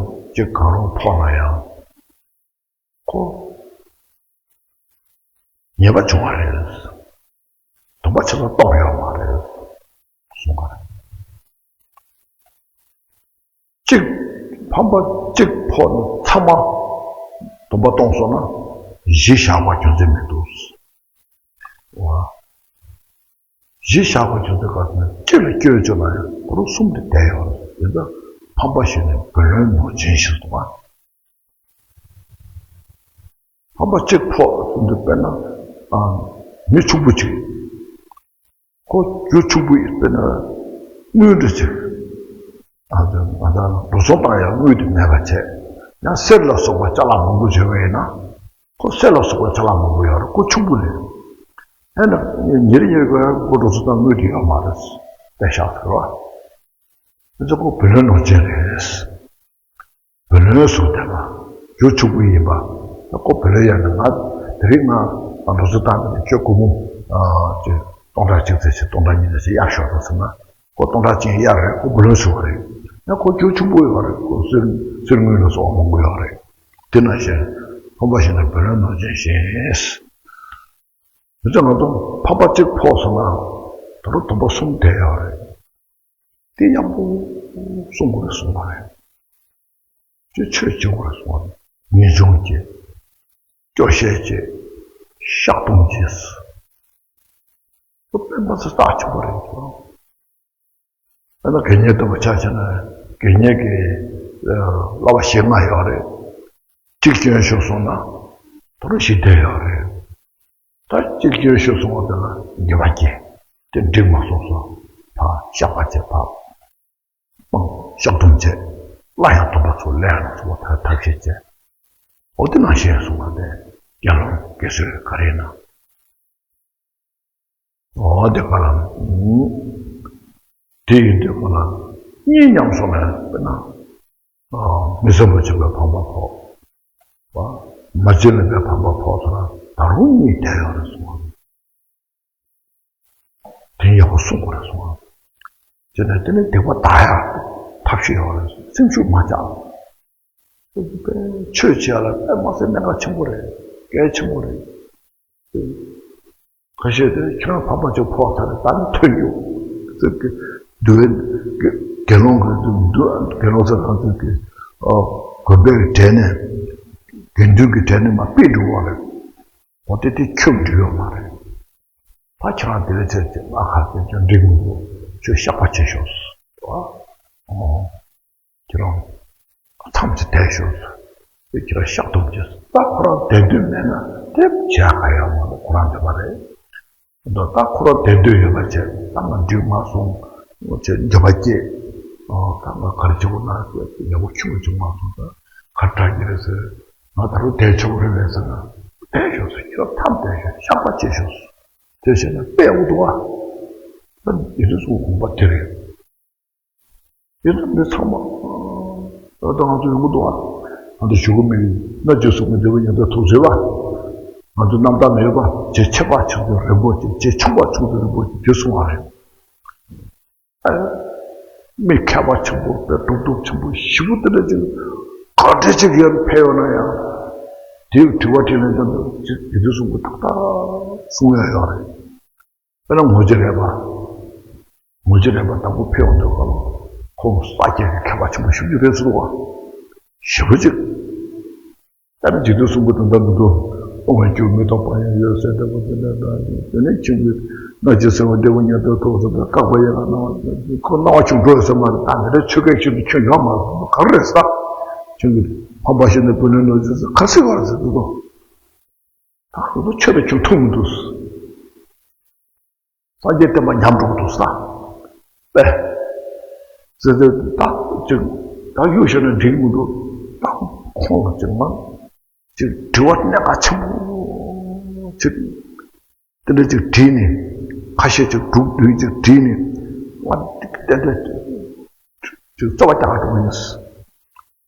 གཅིག་གང་རུང་ཕོག་ན་ཡང་ཁོ་ཉེས་པ་བྱུང་བ་རེད། སྡོམ་པ་ཆ་ཚང་གཏོང་ཡོད་མ་རེད་གསུངས་པ་རེད། གཅིག་ཕམ་པ་གཅིག་ཕོག་ནས་ཚང་མ་སྡོམ་པ་གཏོང་སོང་ན་བཞི་བཞག་པ་རྒྱུ་མཚན་མི་འདུག་བ། བཞི་བཞག་པ་བྱུང་དུས་སྐབས་སུ་གཅིག་ལ་སྐྱོན་བརྗོད་ན་ཡང་ད་རུང་གསུམ་དེ་བསྡད་ཡོད་རེད། དེ་ལྟར་ཕམ་པ་ཞིག་ནི་བུ་ལོན་ནོར་སྦྱིན་བཞིན་དུ་བ། ཕམ་པ་གཅིག་ཕོག་ཟིན་དུས་དཔེར་ན་མི་ཕྱུག་པོ་གཅིག་ཁོ་རྒྱུ་ཕྱུག་པོ་ཡིན་དཔེར་ན་དངུལ་འདྲ་ཅིག་ཨ་ང་ད་འགྲོ་སོང་བཏང་ཡང་དངུལ་དེ་མེད་པ་བྱས། ཡང་གསེར་ལ་སོགས་པ་ཅ་ལག་མང་པོ་བྱས་པ་ཡིན་ན། ཁོ་གསེར་ལ་སོགས་པའི་ཅ་ལག་མང་པོ་ཡོད་རེད། ཁོ་ཕྱུག་པོ་རེད། ཨེ་ན་ཉེར་ཉེར་གོ་ཡང་ཁོ་འགྲོ་སོང་བཏང་དངུལ་དེ་ཡོད་མ་རེད། བསྡད་བཞག་ཟེར་བ། ཨེ་ཚོ་ཁོ་བུ་ལོན་ནོར་སྦྱིན་རེད། བུ་ལོན་ཟུར་དེ་ལ་རྒྱུ་ཕྱུག་པོ་ཡིན་པ། ད་ཁོ་བུ་ལོན་ཡང་ན་ང་དེ་རིང་ང་འགྲོ་སོང་བཏང་ནས་ཁྱོད་སྒོར་མོ་ཅིག་སྟོང་ཕྲག་གཅིག་ཙམ་ཞིག་སྟོང་ཕྲག་གཉིས་ཙམ་ཞིག་གཡར་ཤོག་དང་ཟེར་ན། ཁོ་སྟོང་ཕྲག་གཅིག་གཡར་རེད། ཁོ་བུ་ལོན་ཟུར་བ་རེད། ཡང་ཁོ་རྒྱུ་ཕྱུག་པོ་ཡོད་རེད། ཁོ་གསེར་གསེར་དངུལ་ལ་སོགས་པ་མང་པོ་ཡོད་རེད། དེ་ནང་བཞིན་ཕམ་པ་ཞིག་ནི་བུ་ལོན་ནོར་སྦྱིན་བཞིན། དེ་ཚོ་ང་ཚོ་ཕམ་པ་གཅིག་ཕོག་སོང་ན་ད་རུང་སྡོམ་པ་གསུམ་བསྡད་ཡོད་རེད། དེ་ཡག་པོ་གསུང་དགོས་རེད་གསུངས་པ་རེད། ཅེས་ཆོས་བྱེད་དགོས་རེད་གསུངས་པ་རེད། ངེས་འབྱུང་སྐྱེ། སྐྱོ་ཤས་སྐྱེ། བཤགས་སྡོམ་བྱེད། དཔེ་མ་སྲིད་རྩ་ཆེན་པོ་རེད་ཀྱང་། ཨ་ན་དགེ་བསྙེན་ལྟ་བུ་ཆ་བཞག་ན་དགེ་བསྙེན་གྱི་བསླབ་པ་བཞི་ལྔ་ཡོད་རེད། གཅིག་སྐྱོན་ཤོར་སོང་ན་ད་རུང་བཞི་བསྡད་ཡོད་རེད། ད་གཅིག་སྐྱོན་ཤོར་སོང་བ་དེ་ལ་འགྱོད་པ་སྐྱེ། དེ་འགྲིག་མ་སོང་ཙང་ཕར་བཤགས་པ་བྱེད། ཕར་སྤང་། བཤགས་སྡོམ་བྱེད། སླར་ཡང་སྡོམ་པ་ཚུར་ལེན་ཡོང་ཚུལ་བ་ཐབས་ཤེས་བྱེད། འོ་དེ་ནང་བཞིན་གསུངས་པ་དེ་དགེ་སློང་དགེ་ཚུལ་ག་རེ་ཡིན་ན། འོ་དེ་ག་ལ། དེ་ཡིན་དུས་ག་ལ་གཉིས་མཉམ་སོང་ནས་དཔེར་ན། མི་བཟང་པོ་བྱེད་པའི་ཕམ་པ་ཕོག་པ། མ་བྱིན་ལེན་པའི་ཕམ་པ་ཕོག་སོང་ན་ད་རུང་གཉིས་བསྡད་ཡོད་རེད་གསུངས། དེ་ཡག་པོ་གསུང་དགོས་རེད་གསུངས། དེ་ནས་དེ་ནས་སྡིག་པ་དག་ཡག་ཐབས་ཤེས་ཡོད་རེད། སེམས་ཤུགས་མ་ཆག་ཆོས་བྱེད་ཡ་ལ་དཔེ་མ་སྲིད་གནད་འགག་ཆེན་པོ་རེད། གལ་ཆེན་པོ་རེད། ཁ་ཤས་དེ་ཁྱོད་ཕམ་པ་ཅིག་ཕོག་ཚར་རེད། ད་ནི་ཐོན་རྒྱུ་ཟེར་གི་འདུལ་བའི་དགེ་སློང་གི་འདུལ། དགེ་སློང་ཚོ་ང་ཚོ་གི་དགོན་པའི་གྲས་ནས་དགེ་འདུན་གྱི་གྲས་ནས་མར་ཕུད་འགྲོ་བ་རེད། འོ་དེ་དེ་ཁྱོད་འགྲིག་ཡོད་མ་རེད། ད་ཁྱེད་རང་དེ་ལས་ཆེ་ཆེ་ང་ཁ་དེ་ཚོ་འགྲིག་མི་འདུག་ཁྱོད་བཤགས་པ་བྱེད་ཤོག་ཟེར། ཨོ། ཁྱེད་རང་མཚམས་ཅིག་བསྡད་ཤོག་ཟེར། དེ་ཁྱེད་རང་བཤགས་སྡོམ་བྱེད་ཟེར། ད་ཁོ་རང་བསྡད་འདོད་མེད་ན་དེ་བྱས་ག་ཡོད་མ་རེད། ཁོ་རང་འདོད་པ་རེད། འདུག་ད་ཁོ་རང་བསྡད་འདོད་ཡོད་པ་བྱས། ད་ང་འགྲིག་མ་སོང་ངོ་ཅེས་འགྱོད་པ་སྐྱེས། ཨོ། ད་ང་ག་རེ་བྱེད་དགོས་ན་ཡག་པོ་ཁྱོད་ཅིག་མ་སོང་། ད་ག་རེ་དྲག་གི་རེད་ཟེར། ང་ད་རུང་བསྡད་ཆོག་གི་རེད་པས་ཟེར་ན། བསྡད་ཤོག་ཟེར། ཁྱོད་མཚམས་བསྡད་ཤོག་བཤགས་པ་བྱེད་ཤོག་ཟེར། དེ་བྱས་ན་དཔེ་ཡག་པོ་འདུག་ཨ། ད་ཡིན་དུས་སུ་དགོངས་པ་དེ་རེད། དེ་ཚོ་མི་ཚང་མ། ད་ལྟ་ང་ཚོ་ཡོང་གི་འདུག་ཨ། ང་ཚོ་ཞུ་གི་མི་ཡིན་ན་རྗེས་སུ་མི་འདོད་པ་ཉེན་བརྡ་ཐུག་ཟེར་བ། ང་ཚོ་རྣམ་དག་མེད་པ་ཇེ་ཆེ་བ་ཆུང་དུ་རིན་པོ་ཆེ། ཇེ་ཆུང་བ་ཆུང་དུ་རིན་པོ་ཆེ་དེ་གསུང་བ་རེད། ཨ། མི་མཁས་པ་ཆེན་པོ་དཔེ་གྲུབ་ཐོབ་ཆེན་པོ་ཞེ་པོ་དེ་འདྲ་ཅིག་ག་འདྲ་ཅིག་ཡར་ཕེབས་ཡོང་ན་ཡང་། དེའི་དྲི་བ་དྲིས་ལན་དེ་འདྲ་ཅིག་དེ་དུས་གསུང་གི་ཏག་ཏག་གསུང་ཡ་ཡོད་རེད། དཔེར་ན་ངོ་བོ་རིག་པ། ངོ་བོ་རིག་པ་དང་པོ་ཕེབས་ཡོང་དུས་སྐབས་ལ་ཁོང་ས་སྐྱ་གི་མཁས་པ་ཆེན་པོ་ཞེ་པོ་ཅིག་རེད་ཟེར་བ། ཞེ་པོ་ཅིག་ད་ནི་འཇིག་རྟེན་གསུམ་པོ་དོན་དམ་མི་འདུག་སྤོང་བའི་རྒྱུ་མི་རྟོག་པ་ཡང་ཡོད་ཟེར་འདྲ་པོ་དེ་འདྲ་འདྲ། དེ་ནས་ཁྱིམ་གྱི་སྣང་བྱེད་སེམས་པ་བདེ་བ་ཉིད་དུ་རྟོགས་ཟེར་འདྲ། བཀག་པ་ཡིན་ལ་སྣང་བ་ཁོ་སྣང་བ་ཆུང་འགྲོ་ཡོད་ས་མ་རེད། ད་འདི་འདྲ་ཆོས་སྐད་ཆོས་ཀྱི་ཁྱོན་ཡོད་མ་རེད། ག་རེ་རེད་ས། ཁྱོད་ཀྱི་ཕམ་པ་ཞིག་ནས་བུ་ལོན་ནོར་ཟེར་ས་ག་སྲིད་བར་ཟེར་འདུག་ད་ཁོ་ཚོ་ཆོས་དང་ཁྱོད་མཐུན་མི་འདུག་སངས་རྒྱས་བསྟན་པ་ཉམས་འགྲོ་གི་འདུག་ས། པས། ཟེར་ཏེ་ད་ཅིག་ད་གཡུག་བཞག་ན་འགྲིག་མི་འདུག་ད་ཁོང་ལ་ཅིག་མ་ཅིག་དྲི་བ་གནད་འགག་ཆེན་པོ་ཅིག་དེ་འདྲ་ཅིག་དྲིས་ནས། ཁ་ཤས་ཅིག་དྲུག་བདུན་ཅིག་དྲིས་ནས། ང་ཏན་ཏན་ཅིག་རྩ་བ་རྒྱག་ག་འགྲོ་གི་ཡིན།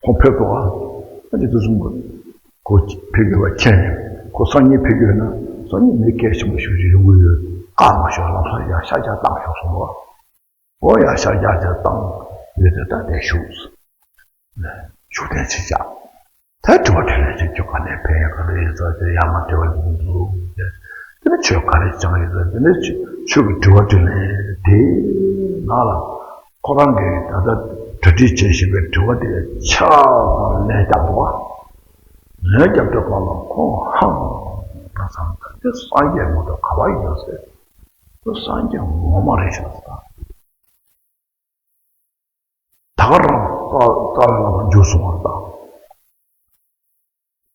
ཁོང་ཕེབས་འདུག་ཨ། ཨ་ནི་དེ་ཚོ་ཁོ་ཕ་གི་བ་མཁྱེན་ནས། ཁོ་སང་ཉིན་ཕ་གི་ན་སང་ཉིན་མི་སྐད་ཆེན་པོ་ཞིག་ཅིག་ཡོང་གི་ཡོད། བཀག་མ་ཤོག་ལམ་སང་ཡར་ཤར་རྒྱག་བཏང་ཤོག་གསུངས་པ། འོ་ཡར་ཤར་རྒྱག་ཅིག་བཏང་ཡོད་དེ། ད་དེ་བཞུགས། བཞུགས་གདན་ཅིག་བཞག་ད་དྲི་བ་དྲིས་ལན་ཅིག་ཁྱོད་ག་ནས་ཕེབས་ཡོད། ག་རེ་ཡིན་ཟེར་དེ་ཡར་མར་དྲི་བ་འདི་འདུག་དེ་ནས་ཆོས་ག་རེ་སྦྱངས་ཡོད་ཟེར། དེ་ནས་ཆོས་ཀྱི་དྲི་བ་དྲིས་ལན་དེའི་ནང་ལ་ཁོ་རང་གིས་ད་ལྟ་གྲ་སྒྲིག་བྱེད་བཞིན་པའི་དྲི་བ་དེ་ལ་ཆ་ཚང་ལན་བརྒྱབ་འདུག་བ། ལན་བརྒྱབ་དུས་སྒང་ལ་ཁོང་ཧང་སང་། ད་དེ་སངས་རྒྱས་མ་གཏོགས་ག་པར་ཡོད་ཟེར། ཁོ་སངས་རྒྱས་ངོ་མ་རེད་ཤག་ཟེར། ད་ག་རང་རྩ་རྩ་བའི་བླ་མ་འགྱུར་སོང་བ་དང་།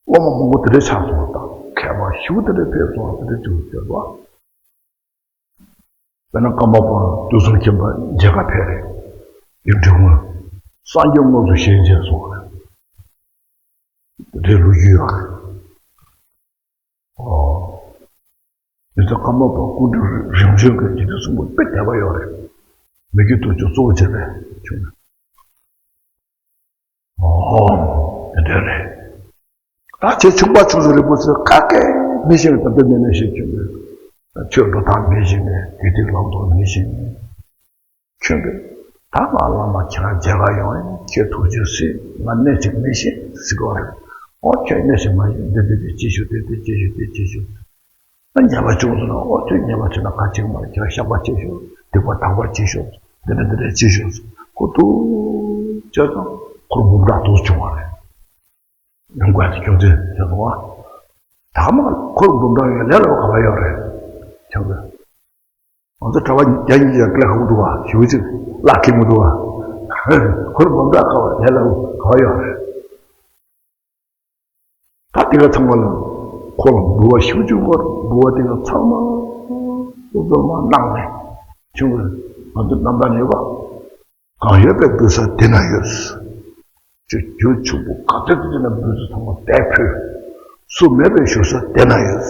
སློབ་མ་མང་པོ་དེ་འདྲ་ཆགས་སོང་བ་དང་། མཁས་པ་ཞེ་པོ་དེ་འདྲ་ཕེབས་སོང་བ་དེ་འདྲ་བྱུང་ཟེར་བ། དཔེར་ན་ཀརྨ་པ་དུས་གསུམ་མཁྱེན་པ་མཇལ་ཁ་ཕེབས་རེད། ཡུམ་འབྲི་གུང་ལ་སངས་རྒྱས་དངོས་སུ་ཞལ་མཇལ་སོང་བ་རེད། དེ་འདྲའི་ལོ་རྒྱུས་ཡོད་རེད། ཨོ། ཡིན་ཙང་ཀརྨ་པ་སྐུ་ཕྲེང་རིམ་བྱོན་གྱི་འཇིག་རྟེན་གསུམ་པོ་དཔེ་དད་པ་ཡོད་རེད། མི་བསྐྱོད་ཐུགས་རྗེ་གཙོ་བོ་བྱས་པའི་ཆུང་། ཨོ། དེ་འདྲ་རེད། ད་ཁྱེད་ཆུང་པ་ཆུང་ཆུང་རིང་པོ་ཚོས་ག་གེ་མི་ཤེས་པའི་ད་ལྟ་ནས་ནས་ཤེས་ཆུང་གི། ཆོས་འགྲོ་སྟངས་མི་ཤེས་ནས། དགེ་སྡིག་ལམ་སྟོན་མི་ཤེས་ནས། ཁྱོད་ཀྱིས་ད་ང་བླ་མ་ཁྱེད་རང་མཇལ་ཁ་ཡོང་ཡིན། ཁྱེད་ཐུགས་རྗེ་གཟིགས། ང་སྣེ་གཅིག་མི་ཤེས་ཟེར་གྱི་ཡོད་རེད། ཨོ་ཁྱོད་སྣེ་གཅིག་མ་ཤེས། འདི་འདི་འདི་ཅི་ཞུ། འདི་འདི་ཅི་ཞུ། འདི་ཅི་ཞུ། ད་ཉེས་པ་བྱུང་སོང་ན། ཨོ་ཁྱོད་ཉེས་པ་བྱུང་ན་ག་ཅིག་མ་རེད། ཁྱེད་རང་བཤགས་པ་ཅི་ཞུ། སྡིག་པ་དག་པ་ཅི་ཞུ། འདི་འདྲ་འདི་འདྲ་ཅི་ཞུ། ཁོ་ཐུགས་རྗེ་ཆེ་ཙང་ཁོར་འབུམ་ཕྲག་དུ་བྱུང་བ་རེད། ཡོང་དགོས་ཀྱི་རྒྱུ་མཚན་དེ་རེད་བ། ད་མ་ཁོར་འབུམ་ཕྲག་ཡོད་ལས་སླ་པོ་ག་པར་ཡོད་རེད། ཁྱོད་ཀྱིས། ང་ཚོ་གྲྭ་པ་བརྒྱ་ཉིས་བརྒྱ་ཀླད་ཁ་པོ་འདུག་བ། ཞེ་པོ་ཅིག་བརླག་གི་མི་འདུག་བ། ཁོར་འབུམ་ཕྲག་ག་པར་ལས་སླ་པོ་ག་པར་ཡོད་རེད། ད་དེ་ག་ཚང་མ་ལ་ཁོ་ལ་འབུལ་བ་ཞེ་པོ་ཅིག་དགོས། འབུལ་བ་དེ་ག་ཚང་མ་སོ་སོར་མར་གནང་ནས། ཁྱོད་ཀྱིས་ང་ཚོ་རྣམ་ཐར་ནས་ཡོད་པ། གང་ཡོད་པའི་འབུལ་ས་དེ་ན་ཡོད། ཅིག་རྒྱུ་ཆུང་པོ་ག་ཚོད་དེ་ན་འབུལ་ཚུལ་ཚང་མ་དེར་ཕུལ། སུ་མེད་པའི་བཞུགས་ས་དེ་ན་ཡོད།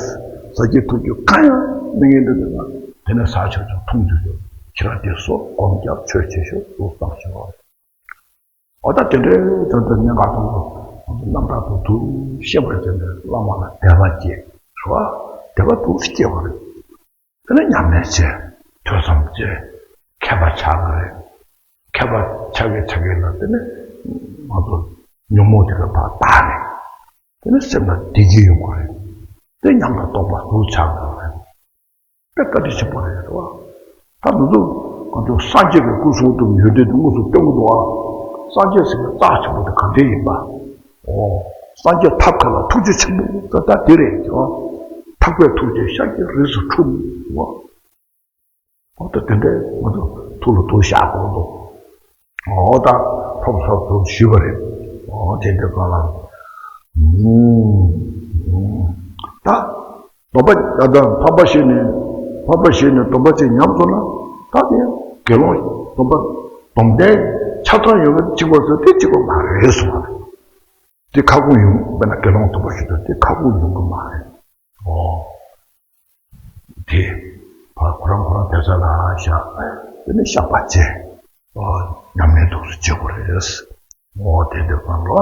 ཟ་རྒྱུ་འཐུང་རྒྱུ་གང་ཡང་མི་ངན་འདུག་ན་དེ་ནས་ཟ་ཆོག་ཆོག་འཐུང་ཆོག་ཆོག་ཁྱེད་རང་དེ་སོ་སྒོམ་རྒྱབ། ཆོས་བྱེད་ཤོག་ལུགས་བཟང་ཤོག་འོ་ད་དེ་འདྲའི་དོན་དུ་གནད་འགག་དང་པོ་རྣམ་དག་ཏུ་དུ་ཤེས་པར་བྱས་ནས་བླ་མ་ལ་དད་པ་སྐྱེ། རེད་བ། དད་པ་དུ་སྐྱེ་བ་རེད། དེ་ནས་ཉམས་ལེན་བྱས། ཐོས་བསམ་བྱས། མཁས་པ་ཆགས་ཀྱི་རེད། མཁས་པ་ཆགས་ཀྱི་ཆགས་ཀྱི་ལ་དེ་ནས་ང་ཚོ་ཉོན་མོངས་དེ་ག་ཕར་དག་ནས། དེ་ནས་སེམས་ལ་བདེ་སྐྱིད་ཡོང་གི་རེད། དེ་ཉམས་དང་རྟོགས་པ་ཟུར་ཆགས་ཀྱི་རེད། དཔེ་བཀའ་དྲིན་ཆེན་པོ་རེད་བ། ད་ང་ཚོ་ང་ཚོ་སངས་རྒྱས་ཀྱི་སྐུ་གསུང་ཐུགས་ཡོན་ཏན་དེ་དངོས་སུ་སྟོན་གྱི་འདུག་ཨ། སངས་རྒྱས་ཟེར་བའི་རྩ་ཆེན་པོ་དེ་ག་འདྲས་ཡིན་པ། ཨོ། སངས་རྒྱས་ཐབས་མཁས་ལ་ཐུགས་རྗེ་ཆེན་པོ་ད་ལྟ་དེ་རེད་ཀྱང་། ཐེག་པའི་ཐུགས་རྗེ་ཤཱཀྱའི་རིགས་སུ་འཁྲུངས་པ། ཨོ་ད་དེ་འདྲས་ང་ཚོ་ཐུགས་ལ་ཐུགས་བཞག་དགོས་འདུག་ཨོ་ད་ཐོབ་ཐོབ་ཐོབ་ཞུས་པ་རེད། ཨོ་དེ་འདྲ་ག་ལ། ད་སྡོམ་པ་ད་ལྟ་འཕགས་པ་བཞི་ནས་འཕགས་པ་བཞི་ནས་སྡོམ་པ་གཅིག་ཉམས་སོང་ན། ད་དེ་དགེ་སློང་སྡོམ་པ་སྡོམ་ལྡན་ཆ་ཚང་ཡོང་གི་གཅིག་པ་ཚོ་དེ་གཅིག་པ་མ་རེད་གསུངས་པ་རེད། དེ་ཁ་སྐོང་ཡོང་། དཔེར་ན་དགེ་སློང་སྡོམ་པ་ཞུ་དུས་དེ་ཁ་སྐོང་ཡོང་གི་མ་རེད། ཨོ། དེ་ཕར་ཁོ་རང་ཁོ་རང་བསྡད་ས་ལ་བཞག་དེ་ནས་བཤགས་པ་བྱས། ཨོ། ཉམས་ལེན་འདུག་སེ་བྱེད་དགོས་རེད། ཨོ་དེ་འདྲ་གང་ལ།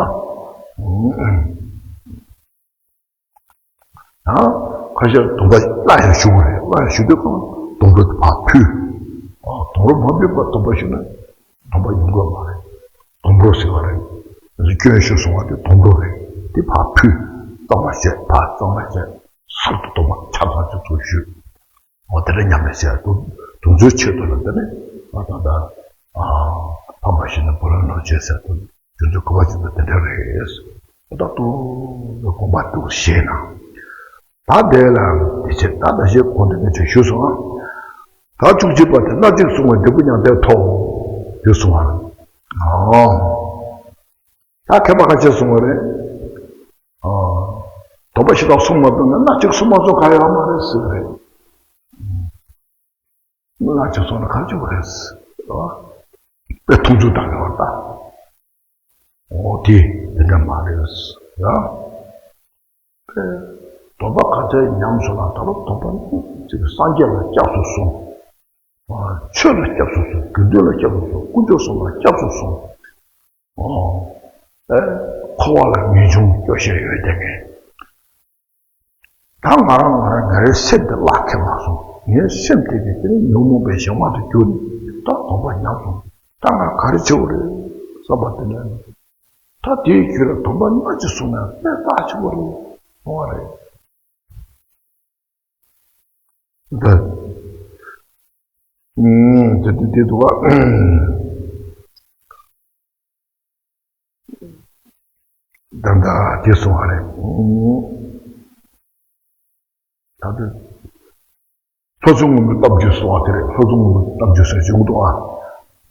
ཡང་ཁ་ཤས་སྡོམ་པ་སླར་ཡང་ཞུ་དགོས་རེད། སླར་ཡང་ཞུ་དུས་གང་སྡོམ་རོ་དེ་ཕར་ཕུལ། ཨོ་སྡོམ་རོ་མ་ཕུལ་བར་སྡོམ་པ་ཞུས་ན་སྡོམ་པ་ཡོང་གི་མ་རེད། སྡོམ་རོ་ཟེར་བ་རེད། སྐྱོན་ཞུ་སོང་བ་དེ་སྡོམ་རོ་རེད། དེ་ཕར་ཕུལ། གཙང་མ་བྱས། ཕར་གཙང་མ་བྱས། ཟུར་དུ་སྡོམ་པ་ཆ་ཚང་ཅིག་ཚུར་ཞུས། འོ་དེ་འདྲ་ཉམས་ལེན་བྱས་དུ་དུང་ཚོའི་ཆེད་དུ་ལ་དེ་ནི་ཨ་ད་ལྟ་ཨ་ཕམ་པ་ཞིག་ནི་བུ་ལོན་ལོག་བྱས་ཟེར་དུ་རྒྱུ་མཚན་གོ་བ་ཅིག་ཏུ་དེ་འདྲ་རེད། ད་དུ་དགོངས་པ་འདུག་ཞེ་ན། ད་དེ་ལ་དེ་ཕྱིར་ད་ད་ཞེས་གོང་དུ་ནས་ཅིག་ཞུས་སོང་། ད་བཅུ་གཅིག་པ་དེ་སྣ་གཅིག་བསྲུང་བའི་འབྲས་བུ་མྱང་འདས་ཐོབ། དེ་གསུངས་པ་རེད། ཨོ། ད་མཁས་པ་ཁ་ཤས་གསུངས་པ་རེད། ཨོ། དོགས་པ་ཞེ་དྲག་གསུངས་མ་ཐུབ་ན་སྣ་གཅིག་གསུངས་མ་ཚོ་ག་ཡོད་མ་རེད་ཟེར་བ་རེད། སྣ་གཅིག་གསུངས་ན་ག་རེ་བྱེད་དགོས་རེད་ཟེར། ཨོ། དཔེ་མཐོང་ཆུང་བཏང་གི་བར་ད། འོ་དེ་དེ་འདྲ་མ་རེད་ཟེར། དོགས་པ་ག་ཚད་ཉམས་སོང་ན་ད་རུང་དོགས་པ་ཅིག་སངས་རྒྱས་ལ་སྐྱབས་སུ་སོང་། ཆོས་ལ་སྐྱབས་སུ་སོང་། དགེ་འདུན་ལ་སྐྱབས་སུ་སོང་། དཀོན་མཆོག་གསུམ་ལ་སྐྱབས་སུ་སོང་། འཁོར་བ་ལ་ངེས་འབྱུང་སྐྱོ་ཤས་ཡོད་དེ་ངས། ད་ང་རང་ང་རང་ང་རའི་སེམས་དེ་བརླག་ཁེལ་མ་སོང་། ངའི་སེམས་དེ་གི་དེ་ནི་ཉོན་མོངས་པའི་གཞན་དབང་དུ་གྱུར་ནས་ད་དོགས་པ་ཉམས་སོང་། ད་ང་ག་རེ་བྱེད་དགོས་རེད་བསམ་པ་དེ་ནས། ད་དེའི་རྒྱུད་ལ་དོགས་པ་སྣ་གཅིག་བསྲུངས་ན་དཔེ་རྟགས་ཆེ་བོ་རེད་མཐོང་བ་རེད། ད་ཨུམ་དེ་དེ་དེ་འདུག་ག་ད་ད་དེ་གསུངས་པ་རེད། ཨུམ། ད་དེ། ལྷ་བཙུན་ངུར་སྨྲིག་གཏམ་རྒྱུད་ཟེར་བ་དེ་རེད། ལྷ་བཙུན་ངུར་སྨྲིག་གཏམ་རྒྱུད་ཟེར་བྱུང་འདུག་ཨ།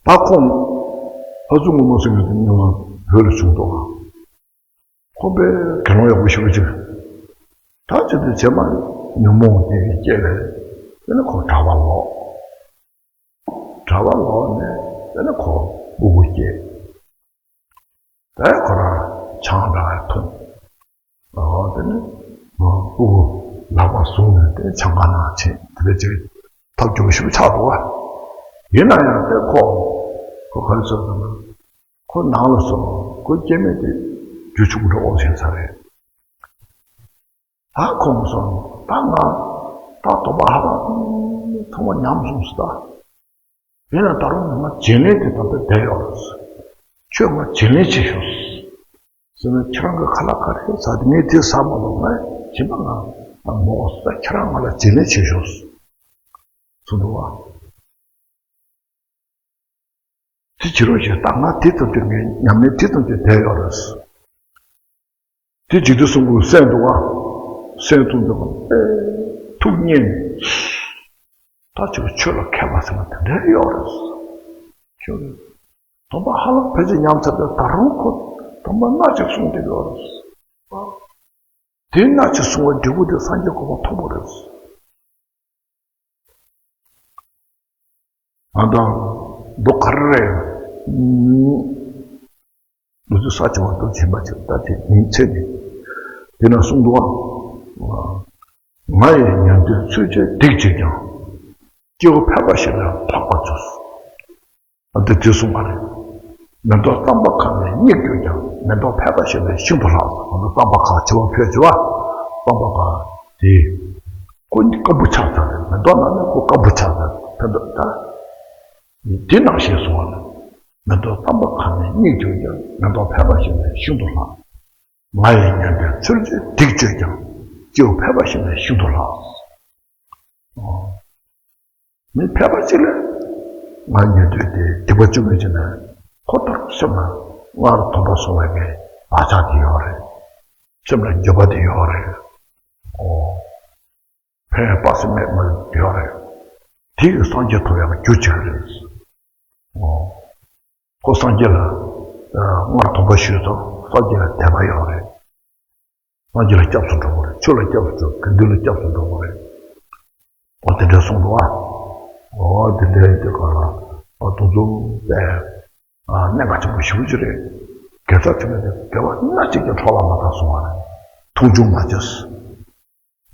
ད་ཁོང་། ལྷ་བཙུན་ངུར་སྨྲིག་ཟེར་མཁན་དེ་སྔོན་མ་བོད་ལ་བྱུང་འདུག་ཨ། ཁོང་པས་དགེ་སློང་ཡག་པོ་ཞེ་པོ་ཅིག་ད་བྱས་དུས་རྗེས་མ་ཉོན་མོངས་དེ་གི་སྐྱེས་ནས་དེ་ནས་ཁོ་གྲྭ་པ་ལོག་གྲྭ་པ་ལོག་ནས་དེ་ནས་ཁོ་སྤུ་གུ་སྐྱེས། དེ་ཁོ་རང་ཆང་འདྲ་འཐུང་། ཨོ་དེ་ནས་སྤུ་གུ་ལག་པ་བཟུང་ནས་དེ་ཆང་ཁང་ནང་ཕྱིན། དེ་འདྲ་ཅིག་ཐབས་སྐྱོ་པོ་ཞིག་ཆགས་འདུག་བ། ཡིན་ན་ཡང་དེ་ཁོ་ཁོ་ག་རེ་ཟེར་དུས་ན་ཁོ་ནང་ལ་སོང་། ཁོ་སྐྱེ་དམན་དེ་རྒྱུ་ཆུང་འགྲོ་འོང་བྱེད་ས་རེད། ད་ཁོ་མོ་སོང་། ད་ང་ད་དོགས་པ་ཧ་ལམ་ཚང་མ་ཉམས་སོང་ཟེར་ད། ཡིན་ན་ད་རུང་ང་བྱིན་ལེན་དེ་ད་ལྟ་བསྡད་ཡོད་རེད། ཁྱོད་ང་བྱིན་ལེན་བྱེད་ཤོག་ཟེར་ན། ཁྱེད་རང་གི་ཁ་ལག་ག་རེ་ཟ་དེ་ངས་དེ་ཟ་མ་ལོ་ང་བྱིན་པ་ང་མོ་ཟ། ཁྱེད་རང་ང་ལ་བྱིན་ལེན་བྱེད་ཤོག་གསུངས་འདུག་བ། དེ་བྱེད་རོགས་བྱེད། ད་ང་དེ་ཙམ་དུ་ངས་ཉམས་ལེན་དེ་ཙམ་དུ་བསྡད་ཡོད་རེད། དེ་བྱེད་དུས་སོང་གོ་གསན་འདུག་བ། གསན་ཐུབ་འདུག་བ། ཨེ། ཐུགས་མཉེས་ནས། ད་ཁྱོད་ཆོས་ལ་མཁས་པ་ཟེར་ན་དེ་འདྲ་ཡོད་རེད། ཁྱོད་དོགས་པ་ཧ་ལམ་ཕལ་ཆེར་ཉམས་ཚར་ཏེ་ད་རུང་ཁོ་དོགས་པ་སྣ་གཅིག་བསྲུངས་བསྡད་ཡོད་རེད། དེ་སྣ་གཅིག་བསྲུང་བའི་འབྲས་བུ་དེ་སངས་རྒྱས་གོ་འཕང་ཐོབ་པ་རེད། ཨ་ད་མདོ་ག་རེ་རེད། ལུས་ཚུལ་ས་བྱེ་བ་དུ་བྱིན་པ་ཅིག་ད་དེ་ཉིན་ཚེ་ནི། དེ་ན་གསུངས་འདུག་ཨ། ང་ཡི་ཉན་ཐོས་ཚུལ་འཆོས་སྡིག་བྱས་ཀྱང་། སྐྱེ་བོ་ཕལ་པ་ཞིག་ལས་ལྷག་པར་བྱོས། ཨ་འདི་དེ་གསུངས་པ་རེད། མེ་ཏོག་གཙང་པ་ཁ་ནས་སྙེགས་གྱུར་ཀྱང་། མེ་ཏོག་ཕལ་པ་ཞིག་ལས་ཤིན་ཏུ་ལྷག། ཨ་ནི་གཙང་པ་ཁ་བྱེ་བ་ཕལ་ཆེ་བ་གཙང་པ་ཁ་དེ་ཁོ་སྐམ་པོ་ཆགས་ཚར་རེད། མེ་ཏོག་ནང་ནས་ཁོ་སྐམ་པོ་ཆགས་ཚར་རེད། ཕན་ཐོགས་ད། དེ་ནང་བཞིན་གསུངས་པ་ལ། མེ་ཏོག་གཙང་པ་ཁ་ནས་སྙེགས་གྱུར་ཀྱང་། མེ་ཏོག་ཕལ་པ་ཞིག་ལས་ཤིན་ཏུ་ལྷག། ང་ཡི་ཉན་ཐོས་ཚུལ་འཆོས་སྡིག་བྱས་ཀྱང་། སྐྱེ་བོ་ཕལ་པ་ཞིག་ལས་ཤིན་ཏུ་ལྷག། མི་ཕལ་པ་ཅིག་ལས་ང་ཉན་ཐོས་དེ་སྡིག་པ་བཅུ་མེད་ཅིག་ནས་ཁོ་ལྟར་སེམས་ལ་སྔར་དོགས་པ་སོང་བའི་བག་ཆགས་དེ་ཡོད་རེད། སེམས་ལ་འགྱོད་པ་དེ་ཡོད་རེད། ཨོ། ཕན་པ་སེམས་མེད་མ་ཡོད་རེད། དེ་ཡི་སངས་རྒྱས་ཐོབ་ཡག་རྒྱུ་གཅིག་རེད། ཨོ། ཁོ་སངས་རྒྱས་ལ་སྔར་དོགས་པ་ཞུས་ཙང་སངས་རྒྱས་ལ་དད་པ་ཡོད་རེད། སངས་རྒྱས་ལ་སྐྱབས་སུ་འགྲོ་དགོས་རེད། ཆོས་ལ་སྐྱབས་སུ་འགྲོ། དགེ་འདུན་ལ་སྐྱབས་སུ་འགྲོ་དགོས་རེད། ཨོ་དེ་འདྲ་གསུངས་འདུག་ཨ། ཨོ་དེ་འདྲའི་དེ་ག་ལ་ཨ་དུང་དུང་པས་ཨ་གནད་འགག་ཆེན་པོ་ཞེ་པོ་ཅིག་རེད། དགེ་རྩ་ཆེན་པོ་དེ་དགེ་བ་སྣ་གཅིག་ཀྱང་འཕྲོ་བརླག་མ་བཏང་གསུང་བ་རེད། མཐོང་ཆུང་མ་བྱས།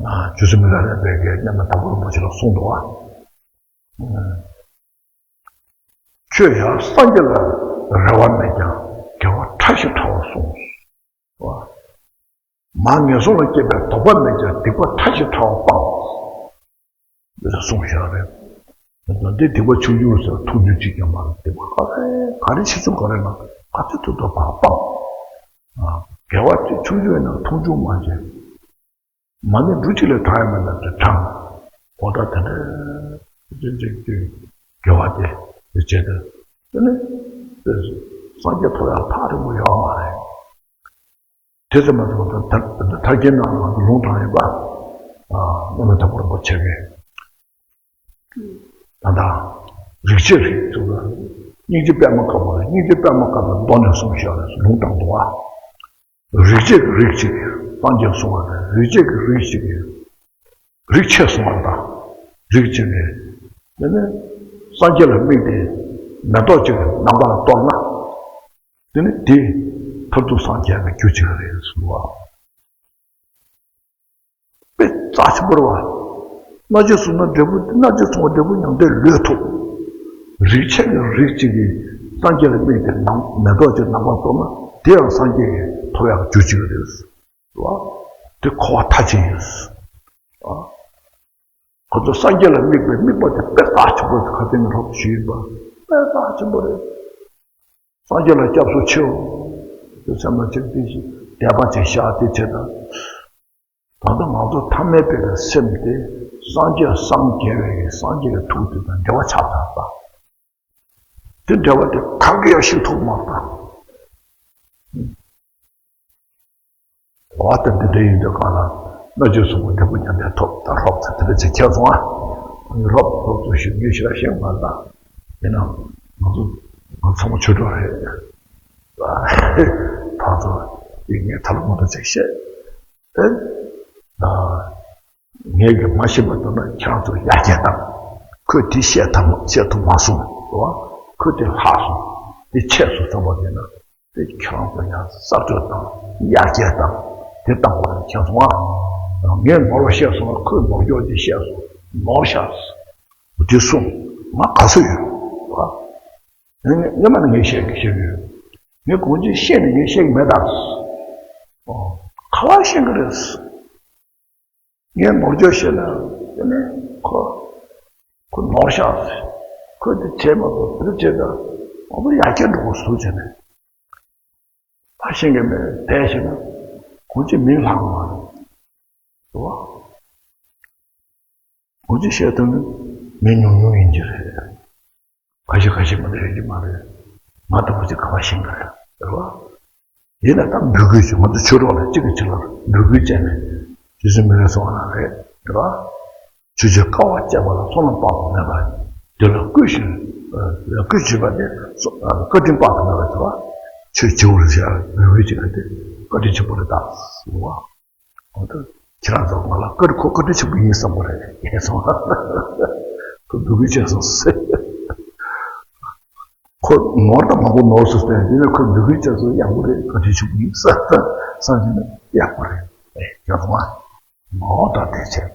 ཨ་ཆོས་སྲིད་མི་ལ་རས་པའི་གི་སྙན་པ་དྭགས་པོ་རིན་པོ་ཆེ་ལ་གསུངས་འདུག་ཨ། ཁྱོད་ཡང་སངས་རྒྱས་ལ་རེ་བ་མེད་ཀྱང་དགེ་བ་ཕྲ་ཞིང་ཕྲ་བ་སྲུངས། མར་ངན་སོང་ལ་སྐྱེས་པའི་དོགས་པ་མེད་ཀྱང་སྡིག་པ་ཕྲ་ཞིང་ཕྲ་བ་སྤང་། འདི་ལ་གསུངས་བཞག་རེད། འདི་སྡིག་པ་ཆུང་ཆུང་ཟེར་མཐོང་ཆུང་གཅིག་ཀྱང་མ་རེད། སྡིག་པ་ག་རེ་ག་རེ་ཆེ་ཆུང་ག་རེ་ན་ག་ཚོད་ཐུབ་ཐུབ་བར་སྤང་། དགེ་བ་དེ་ཆུང་ཆུང་ཡིན་ན་མཐོང་ཆུང་མ་བྱེད། མ་ཎི་འབྲུ་གཅིག་ལས་དྲག་ཡང་མེད་ན་དེ་དྲག་འོ་ད་དེ་འདྲ་ཅིག་ཅིག་ཅིག་དགེ་བ་དེ་དེ་བྱས་ཏེ་དེ་ནི་སངས་རྒྱས་ཐོབ་ཡག་ཐག་རིང་པོ་ཡོད་མ་རེད། དེ་ཙམ་མ་གཏོགས་ད་ད་ད་ཐར་རྒྱན་ནང་ལ་ལུང་དྲངས་ཡོད་པ། ཨ་བླ་མེད་དྭགས་པོ་རིན་པོ་ཆེ་གིས། ད་ལྟ་རིག་བྱེད་རིག་ཚུལ་ལ་སྙིང་རྗེ་པདྨ་དཀར་པོ་ལ་སྙིང་རྗེ་པདྨ་དཀར་པོའི་མདོ་ནས་གསུངས་ཤག་ལུང་དྲངས་འདུག་བ། རིག་བྱེད་ཀྱི་རིག་བྱེད་ཀྱི་སངས་རྒྱས་གསུང་བ་དང་རིག་བྱེད་ཀྱི་རིག་བྱེད་ཀྱི་རིག་བྱེད་གསུང་བ་དང་རིག་བྱེད་ཀྱི་དེ་ནི་སངས་རྒྱས་ལ་དམིགས་ཏེ་མེ་ཏོག་ཅིག་གི་ནམ་མཁའ་ལ་གཏོར་ན། དེ་ནི་དེ་མཐར་ཐུག་སངས་རྒྱས་ལ་གྱུར་ཅིག་རེད་གསུངས་པ། དཔེ་རྩ་ཆེན་པོ་རེད་བ། སྣོད་བཅུད་གསུམ་ན་འབྲས་བུ་སྣོད་བཅུད་གསུམ་པོ་འབྲས་བུ་མྱང་འདས་ལོས་ཐོབ། རིག་བྱེད་ཀྱི་རིག་བྱེད་ཀྱི་སངས་རྒྱས་ལ་དམིགས་ཏེ་ནམ་མེ་ཏོག་ཅིག་ནམ་མཁའ་གཏོར་ན་དེ་ཡང་སངས་རྒྱས་ཀྱི་ཐོབ་ཡག་གྱུར་ཅིག་རེད་བ། དེ་གོ་བ་མཐའ་ཕྱིན་ཡོད། ཁོ་ཚོ་སངས་རྒྱས་ལ་དམིགས་པའི་དམིགས་པ་དེ་དཔེ་རྩ་ཆེན་པོ་རེད། ཁ་སྟེང་གི་སློབ་ཞུས་ཡིན་པ་དཔེ་རྩ་ཆེན་པོ་རེད། སངས་རྒྱས་ལ་སྐྱབས་སུ་མཆིའོ། དེ་སེམས་ལ་ཅིག་དེ་ཞིག་དད་པ་ཅིག་བཞག་དེ་བྱེད་དང་། ད་ལྟ་ང་ཚོ་ཐ་མལ་པའི་སེམས་དེ་སངས་རྒྱས་སངས་རྒྱས་པའི་སངས་རྒྱས་ཀྱི་ཐུགས་དེ་དང་འབྲེལ་བ་ཆགས་ཚར་པ། དེ་འབྲེལ་བ་དེ་གང་གིས་ཡང་ཞིག་ཐུབ་མ་ཐག་འོ་ད་འདི་འདྲ་ཡིན་དུས་གང་ལ་སྣོད་བཅུད་གསུམ་པོ་འབྲས་བུ་མྱང་འདས་ཐོབ་དང་ལྷོབ་ཚེ་དེ་འདྲ་ཅིག་ཁྱེར་སོང་ཨ། ལྷོབ་ལྷོབ་ཚོ་ཞུ་རྒྱུ་ཞེ་དྲག་ཤེས་མ་ལ། ཡིན་ནའང་ང་ཚོ་ང་ཚང་མ་ཆོས་གྲོགས་རེད། ད་ཚོ་ཡིན་ངས་ཐ་ལ་མོ་ཏོ་ཅིག་བཤད། ཨེ། ངས་གི་མ་ཤེས་པ་ལྟར་ན་ཁྱེད་རང་ཚོ་ཡར་རྒྱས་དང་། ཁོས་དེ་བཤད་ཐབས་བཤད་ཐུབ་མ་སོང་། རེད་བ། ཁོས་དེ་ལྷག་སོང་། དེ་ཆད་སོང་བསམ་པ་དེ་ན། དེ་ཁྱེད་རང་ཚོ་ཡང་གསར་གཏོད་དང་ཡར་རྒྱས་དང་དེ་བཏང་དགོས་རེད་ཁྱེད་ཚོ་ཨ། ངས་ནོར་བ་བཤད་སོང་ན་ཁོས་ནོར་འཁྱོག་ཅིག་བཤད་སོང་། ནོར་ཤག་སོང་། དེ་གསུངས། ང་དགའ་བསུ་ཡོད། རེད་བ། ངས་སྔོན་མ་ནས་ངས་བཤད་ཀྱི་བཤད་ཀྱི་ཡོད། ངས་གོང་ཅིག་བཤད་ནས་ངས་བཤད་ཀྱི་མེད་ད། ཨོ། ག་བ་ཤེས་ཀྱི་རེད། ངས་ནོར་འཁྱོག་བཤད་ན་དེ་ནས་ཁོ་ཁོ་ནོར་ཤག་ཟེར། ཁོས་དེ་བྱས་མ་གཏོགས་དེ་བྱས་ད་ང་ཚོ་ཡར་རྒྱས་འགྲོ་དགོས་ཟེར་བྱས་ནས་ཕར་ཤེས་ཀྱི་མེད། དེ་བྱས་ན་གོང་ཅིག་མིང་ལྷག་གི་མ་རེད། རེད་བ། འོ་ཅི་བཤད་ཐུབ་ན་མི་ཉུང་ཉུང་ཡིན་གྱི་རེད། ཁ་ཤས་ཁ་ཤས་མ་གཏོགས་ཡོད་ཀྱི་མ་རེད། ང་ལྟ་བུ་ཅིག་ག་བ་ཤེས་ཀྱི་རེད། རེད་བ། ཡིན་ན་ད་འབོད་སྐུལ་བྱེད། ང་ཚོ་ཆོས་གྲོགས་ལ་གཅིག་གིས་གཅིག་ལ་འབོད་སྐུལ་བྱས་ནས་རྗེ་བཙུན་མི་ལའི་གསུང་བ་ནང་རེད། རེད་བ། ཆོས་སྤྱོད་དཀའ་བ་སྤྱད་པ་ལ་བསོད་ནམས་དཔག་ཏུ་མེད་པ། དེ་ལ་བསྐུལ་ཞིང་། བསྐུལ་བྱེད་པ་ནི་བཀའ་དྲིན་དཔག་ཏུ་མེད་པ་དེ་བ། ཆོས་བྱེད་པར་བྱ་བའི་འབོད་སྐུལ་བྱེད་པ་དེ་བཀའ་དྲིན་ཆེན་པོ་རེད་ད། རེད་བ། འོ་ད་ཁྱེད་རང་ཚོ་ང་ལ་བཀའ་དྲིན་ཁོ་བཀའ་དྲིན་ཆེན་པོ་ཡིན་བསམ་པ་རེད་ཡིན་སོང་། ཁོ་འབོད་སྐུལ་བྱས་སོང་ཟེར། ཁོ་ནོར་དང་མང་པོ་ནོར་སོང་ཟེར་དེ་ནས་ཁོས་འབོད་སྐུལ་བྱས་སོང་ཡག་པོ་རེད། བཀའ་དྲིན་ཆེན་པོ་ཡིན་བསམ་བསམ་བྱས་ན་ཡག་པོ་རེད། ཨེ་ཡག་སོང་ཨ། ནོར་དང་དེ་བྱས།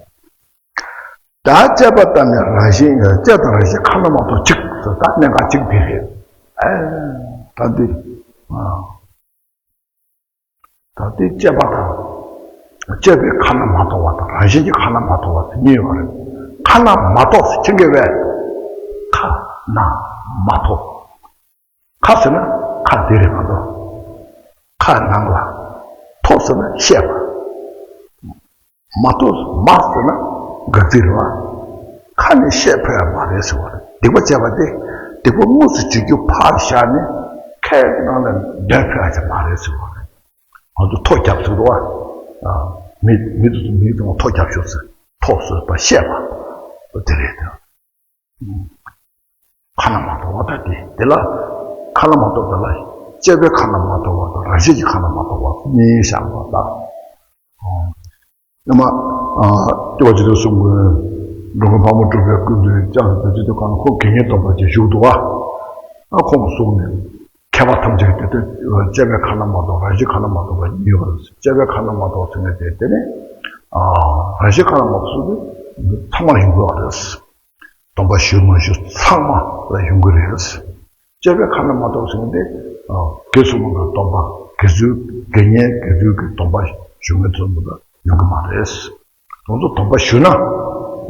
ད་དཔྱད་པ་ལྟར་ན་རང་བཞིན་དཔྱད་དང་རང་བཞིན་ཁ་ན་མ་ཐོ་གཅིག་ཟེར་ད་གནད་འགག་གཅིག་དེ་རེད། ཨེ་ད་འདི། ཨ། ད་ལྟའི་དཔྱད་པ་དང་། དཔྱད་པའི་ཁ་ན་མ་ཐོ་བ་དང་རང་བཞིན་གྱི་ཁ་ན་མ་ཐོ་བ་དེ་གཉིས་ཡོད་རེད། ཁ་ན་མ་ཐོ་ཟེར་ཁྱེད་ཀྱི་བས། ཁ་ན་མ་ཐོ། ཁ་ཟེར་ན་ཁ་འདི་རེད་མ་གཏོགས། ཁ་ནང་ལ། ཐོ་ཟེར་ན་བཤད་པ། མ་ཐོ་མ་ཟེར་ན་འགག་རྩིས་རེད་བ། ཁ་ནས་བཤད་ཕོད་ཡ་མ་རེད་ཟེར་བ་རེད། སྡིག་པ་བྱས་པ་དེ་སྡིག་པ་དངོས་སུ་བྱེད་རྒྱུ་ཕར་བཞག་ནས་ཁའི་ནང་ལ་སྡོད་ཕོད་ཡ་ཅིག་མ་རེད་ཟེར་བ་རེད། ང་ཚོ་ཐོ་རྒྱབ་ཟེར་འདུག་བ། མི་མི་དེ་ཚོ་མིའི་སྟེང་ལ་ཐོ་རྒྱབ་ཤོག་ཟེར། ཐོ་ཟེར་བ་བཤད་པ། དེ་རེད་དེ། ཁ་ན་མ་ཐོ་བ་ད་དེ་དེ་ལ། ཁ་ན་མ་ཐོ་དེ་ལ། དཔྱད་པའི་ཁ་ན་མ་ཐོ་བ་དང་རང་བཞིན་གྱི་ཁ་ན་མ་ཐོ་བ་གཉིས་བཞག་པ་ད། སྔོན་མ། ཨ། སྐྱོབ་པ་རྗེ་བཙུན་གསུམ་མགོན། འགྲོ་མགོན་ཕག་མོ་གྲུ་པའི་སྐུ་མདུན་བསྐྱངས་སུ་འདུག་ཅི་འདུག་གང་ཁོང་དགེ་བསྙེན་སྡོམ་པ་ཅིག་བཞུགས་འདུག་བ། ཨ་ཁོང་གསུངས་ནས། མཁས་པ་ཐམས་ཅད་དེ་ལྟར་དཔྱད་པའི་ཁ་ན་མ་ཐོ་རང་བཞིན་ཁ་ན་མ་ཐོ་བ་གཉིས་ཡོད་རེད། དཔྱད་པའི་ཁ་ན་མ་ཐོ་ཟེར་ནས་དེ་དེ་ནི། ཨ། རང་བཞིན་ཁ་ན་མ་ཐོ་ཟེར་ནས་ཚང་མ་ཡོང་གི་ཡོད་རེད། སྡོམ་པ་ཞུ་མ་ཞུ་ཚང་མ་ལ་ཡོང་གི་རེད། དཔྱད་པའི་ཁ་ན་མ་ཐོ་ཟེར་ནས་དེ། ཨ། དགེ་སློང་གི་སྡོམ་པ་དགེ་ཚུལ་དགེ་བསྙེན་དགེ་ཚུལ་གྱི་སྡོམ་པ་ཞུ་མཁན་ཚོ་མི་འདུག་ཡོང་གི་མ་རེད། དེ་ཚོ་སྡོམ་པ་ཞུས་ན་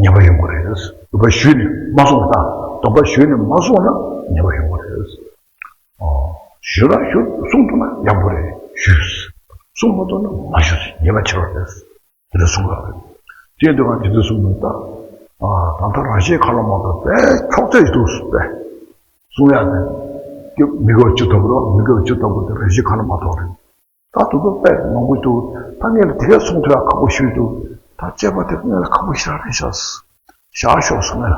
ཉེས་པ་ཡོང་གི་རེད། སྡོམ་པ་ཞུས་ནས་མ་སོང་ན། སྡོམ་པ་ཞུས་ནས་མ་སོང་ན་ཉེས་པ་ཡོང་གི་རེད། ཨོ། ཞུས་ན་ཞུ་གསུང་ཐུབ་ན་ཡག་པོ་རེད་ཞུས། གསུང་མ་ཐུབ་ན་མ་ཞུས་ཉེས་པ་ཆེ་བ་རེད། དེ་འདྲ་གསུང་རོགས་རེད། དེ་འདྲ་གང་དེ་འདྲ་གསུང་མི་ད། ཨ་ད་ལྟ་རང་བཞིན་ཁ་ལ་མ་གཏོགས་དཔེ་ཁྱོག་ཚད་འདུག་དཔེ་གསུང་ཡག་དེ། མི་དགེ་བ་བཅུ་དང་པོ་རེད། མི་དགེ་བ་བཅུ་དང་པོ་དེ་རང་བཞིན་ཁ་ལ་མ་གཏོགས་རེད། ད་དེ་ཚོ་དཔེ་མང་པོ་འདུག་ད་ངས་ལ་དེ་གས་གསུང་ཐུབ་ཡག་ཁག་པོ་ཞིག་འདུག་ད་དཔྱད་པ་དེ་ངས་ལ་ཁག་པོ་ཞེ་དྲག་རེད་ཤག་བཞག་ཤོག་ཟེར་ངས་ལ།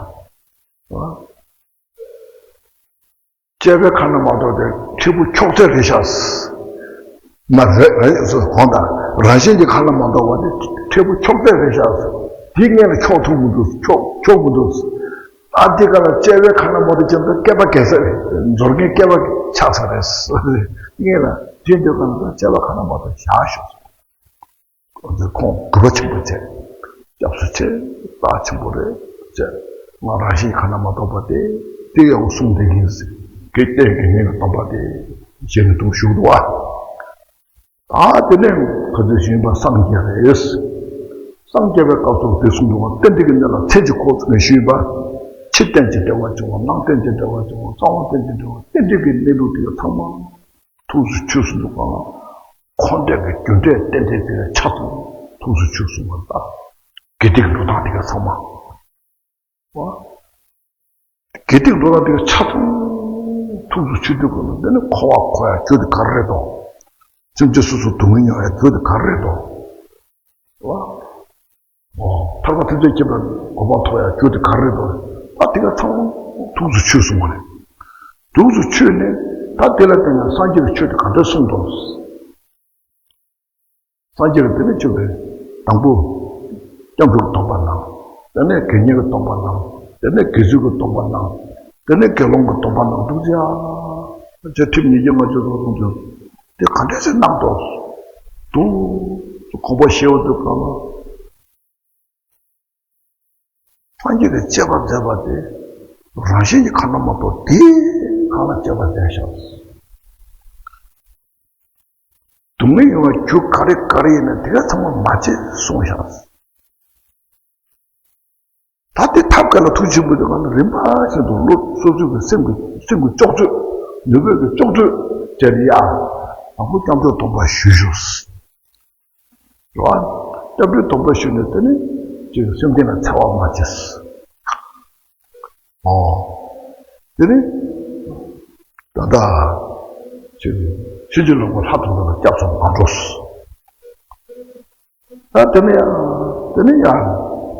དཔྱད་པའི་ཁ་ལ་མ་གཏོགས་དེ་འཕྲལ་ཕུགས་ཁྱོག་ཚད་རེད་ཤག་མ་རེད་རེད་ཟེར་གོང་དང་རང་བཞིན་གྱི་ཁ་ལ་མ་གཏོགས་པ་དེ་འཕྲལ་ཕུགས་ཁྱོག་ཚད་རེད་ཤག་དེ་ངས་ལ་ཁྱོག་ཐུབ་མི་འདུག་ཁྱོག་ཁྱོག་མི་འདུག་ཨ་དེ་ག་ལ་དཔྱད་པའི་ཁ་ལ་མ་གཏོགས་ཀྱང་ད་སྐལ་པ་གས་ས་རེད། འཛོར་མཁན་སྐལ་པ་ཆགས་ས་རེད། ངས་ལ་དེ་འདོད་ག་ལ་ད་དཔྱད་པ་ཁ་ལ་མ་གཏོགས་བཞག་ཤོག་འདིར་ཁོང་གྲུབ་པ་ཆེན་པོ་བྱས། སྐྱབས་སུ་མཆི། རྟགས་ཆེན་པོ་རེད་ཅེས། ང་རང་བཞིན་ཁ་ན་མ་གཏོགས་པ་དེ་དེ་ཡང་གསུངས་བསྡད་ཡིན་ཟེར། དགེ་རྟེན་དགེ་བསྙེན་གྱི་སྡོམ་པ་དེ་བཞེས་ནས་འདུག་བཞུགས་འདུག་བ། ད་དེ་ནས་ཁ་ཚོད་ཞུས་པ་སངས་རྒྱས་རེད། སངས་རྒྱས་པའི་སྐབས་སུ་དེ་གསུངས་འདུག་བ། རྟེན་འབྲེལ་གྱི་གནས་ལ་མཚན་གྱི་སྐོར་ནས་ཞུས་པ། ཕྱི་རྟེན་གྱི་འབྲེལ་བ་བྱུང་བ། ནང་རྟེན་གྱི་འབྲེལ་བ་བྱུང་བ། གསང་བ་རྟེན་གྱི་འབྲེལ་བ། རྟེན་འབྲེལ་གྱི་གནས་ལུགས་དེ་ཚང་མ། ཐུགས་སུ་ཆུད་སོང་འདུག་ག་ཁོ་འདྲ་གི་རྒྱུ་འབྲས་རྟེན་འབྲེལ་དེ་ཆ་ཚང་ཐུགས་སུ་ཆུད་སོང་བ་ལྟ། དགེ་སྡིག་འགྲོ་སྟངས་དེ་ག་ཚང་མ། བ། དགེ་སྡིག་འགྲོ་སྟངས་དེ་ག་ཆ་ཚང་ཐུགས་སུ་ཆུད་དུས་ག་ལ་དེ་ནི་འཁོར་བ་འཁོར་ཡ་རྒྱུ་དེ་ག་རེ་རེད་དོ། སེམས་ཅན་སོ་སོ་སྡུག་བསྔལ་མྱོང་ཡ་རྒྱུ་དེ་ག་རེ་རེད་དོ། བ། ཨོ། ཐར་པ་ཐམས་ཅད་མཁྱེན་པའི་གོ་འཕང་ཐོབ་ཡ་རྒྱུ་དེ་ག་རེ་རེད་དོ། ད་དེ་ག་ཚང་མ་ཐུགས་སུ་ཆུད་སོང་བ་རེད། ཐུགས་སུ་ཆུད་ནས་ད་དེ་ལ་བརྟེན་ནས་སངས་རྒྱས་ཀྱི་ཆོས་དེ་ག་འདྲ་གསུངས་འདུག་སངས་རྒྱས་ཀྱིས་དེ་ནས་ཆོས་པའི་དང་པོ། སྐྱབས་འགྲོའི་སྡོམ་པ་གནང་། དེ་ནས་དགེ་བསྙེན་གྱི་སྡོམ་པ་གནང་། དེ་ནས་དགེ་ཚུལ་གྱི་སྡོམ་པ་གནང་། དེ་ནས་དགེ་སློང་གི་སྡོམ་པ་གནང་འདུག་ཅེ། ཨ་ཅེ་ཁྲིམས་ཉེས་ཀྱི་ང་ཚོས་རོགས་གསུངས་ཚུལ་དེ་ག་འདྲ་ཞིག་གནང་འདུག་འདུག་དགོངས་པ་བཞེས་འོ་འདུག་ག་ལ། སངས་རྒྱས་ཀྱིས་དཔྱད་པ་མཛད་པ་དེ་རང་བཞིན་གྱི་ཁ་ན་མ་གཏོགས་དེའི་ཁ་ལ་དཔྱད་པ་མཛད་བཞག་སྡུག་བསྔལ་མྱོང་བའི་རྒྱུ་ག་རེ་ག་རེ་ཡིན་ན་དེ་ག་ཚང་མ་མ་བྱེད་གསུངས་བཞག་ད་དེ་ཐབས་ག་ལ་ཐུགས་ཆེན་པོ་དེ་ག་ལ་རིམ་པ་བཞིན་དུ་བློ་སོ་སོའི་གི་སེམས་ཀྱི་སེམས་ཀྱི་ལྕོགས་ཚོད་ནུས་པའི་གི་ལྕོགས་ཚོད་བྱས་ཏེ་ཡ། དང་པོ་སྐྱབས་འགྲོའི་སྡོམ་པ་ཞུ་ཞུ། རེད་བ། སྐྱབས་འགྲོའི་སྡོམ་པ་ཞུས་ནས་དེ་ནི་ཅིག་སེམས་ཅན་ལ་འཚེ་བ་མ་བྱེད། ཨོ། དེ་ནི་ད་ལྟ་ཅིག་ཕྱིན་ཅི་ལོག་པའི་ལྷ་དང་འདྲ་བའི་སྐྱབས་སུ་མ་འགྲོ། ད་དེ་ནི་ཡང་དེ་ནི་ཡང་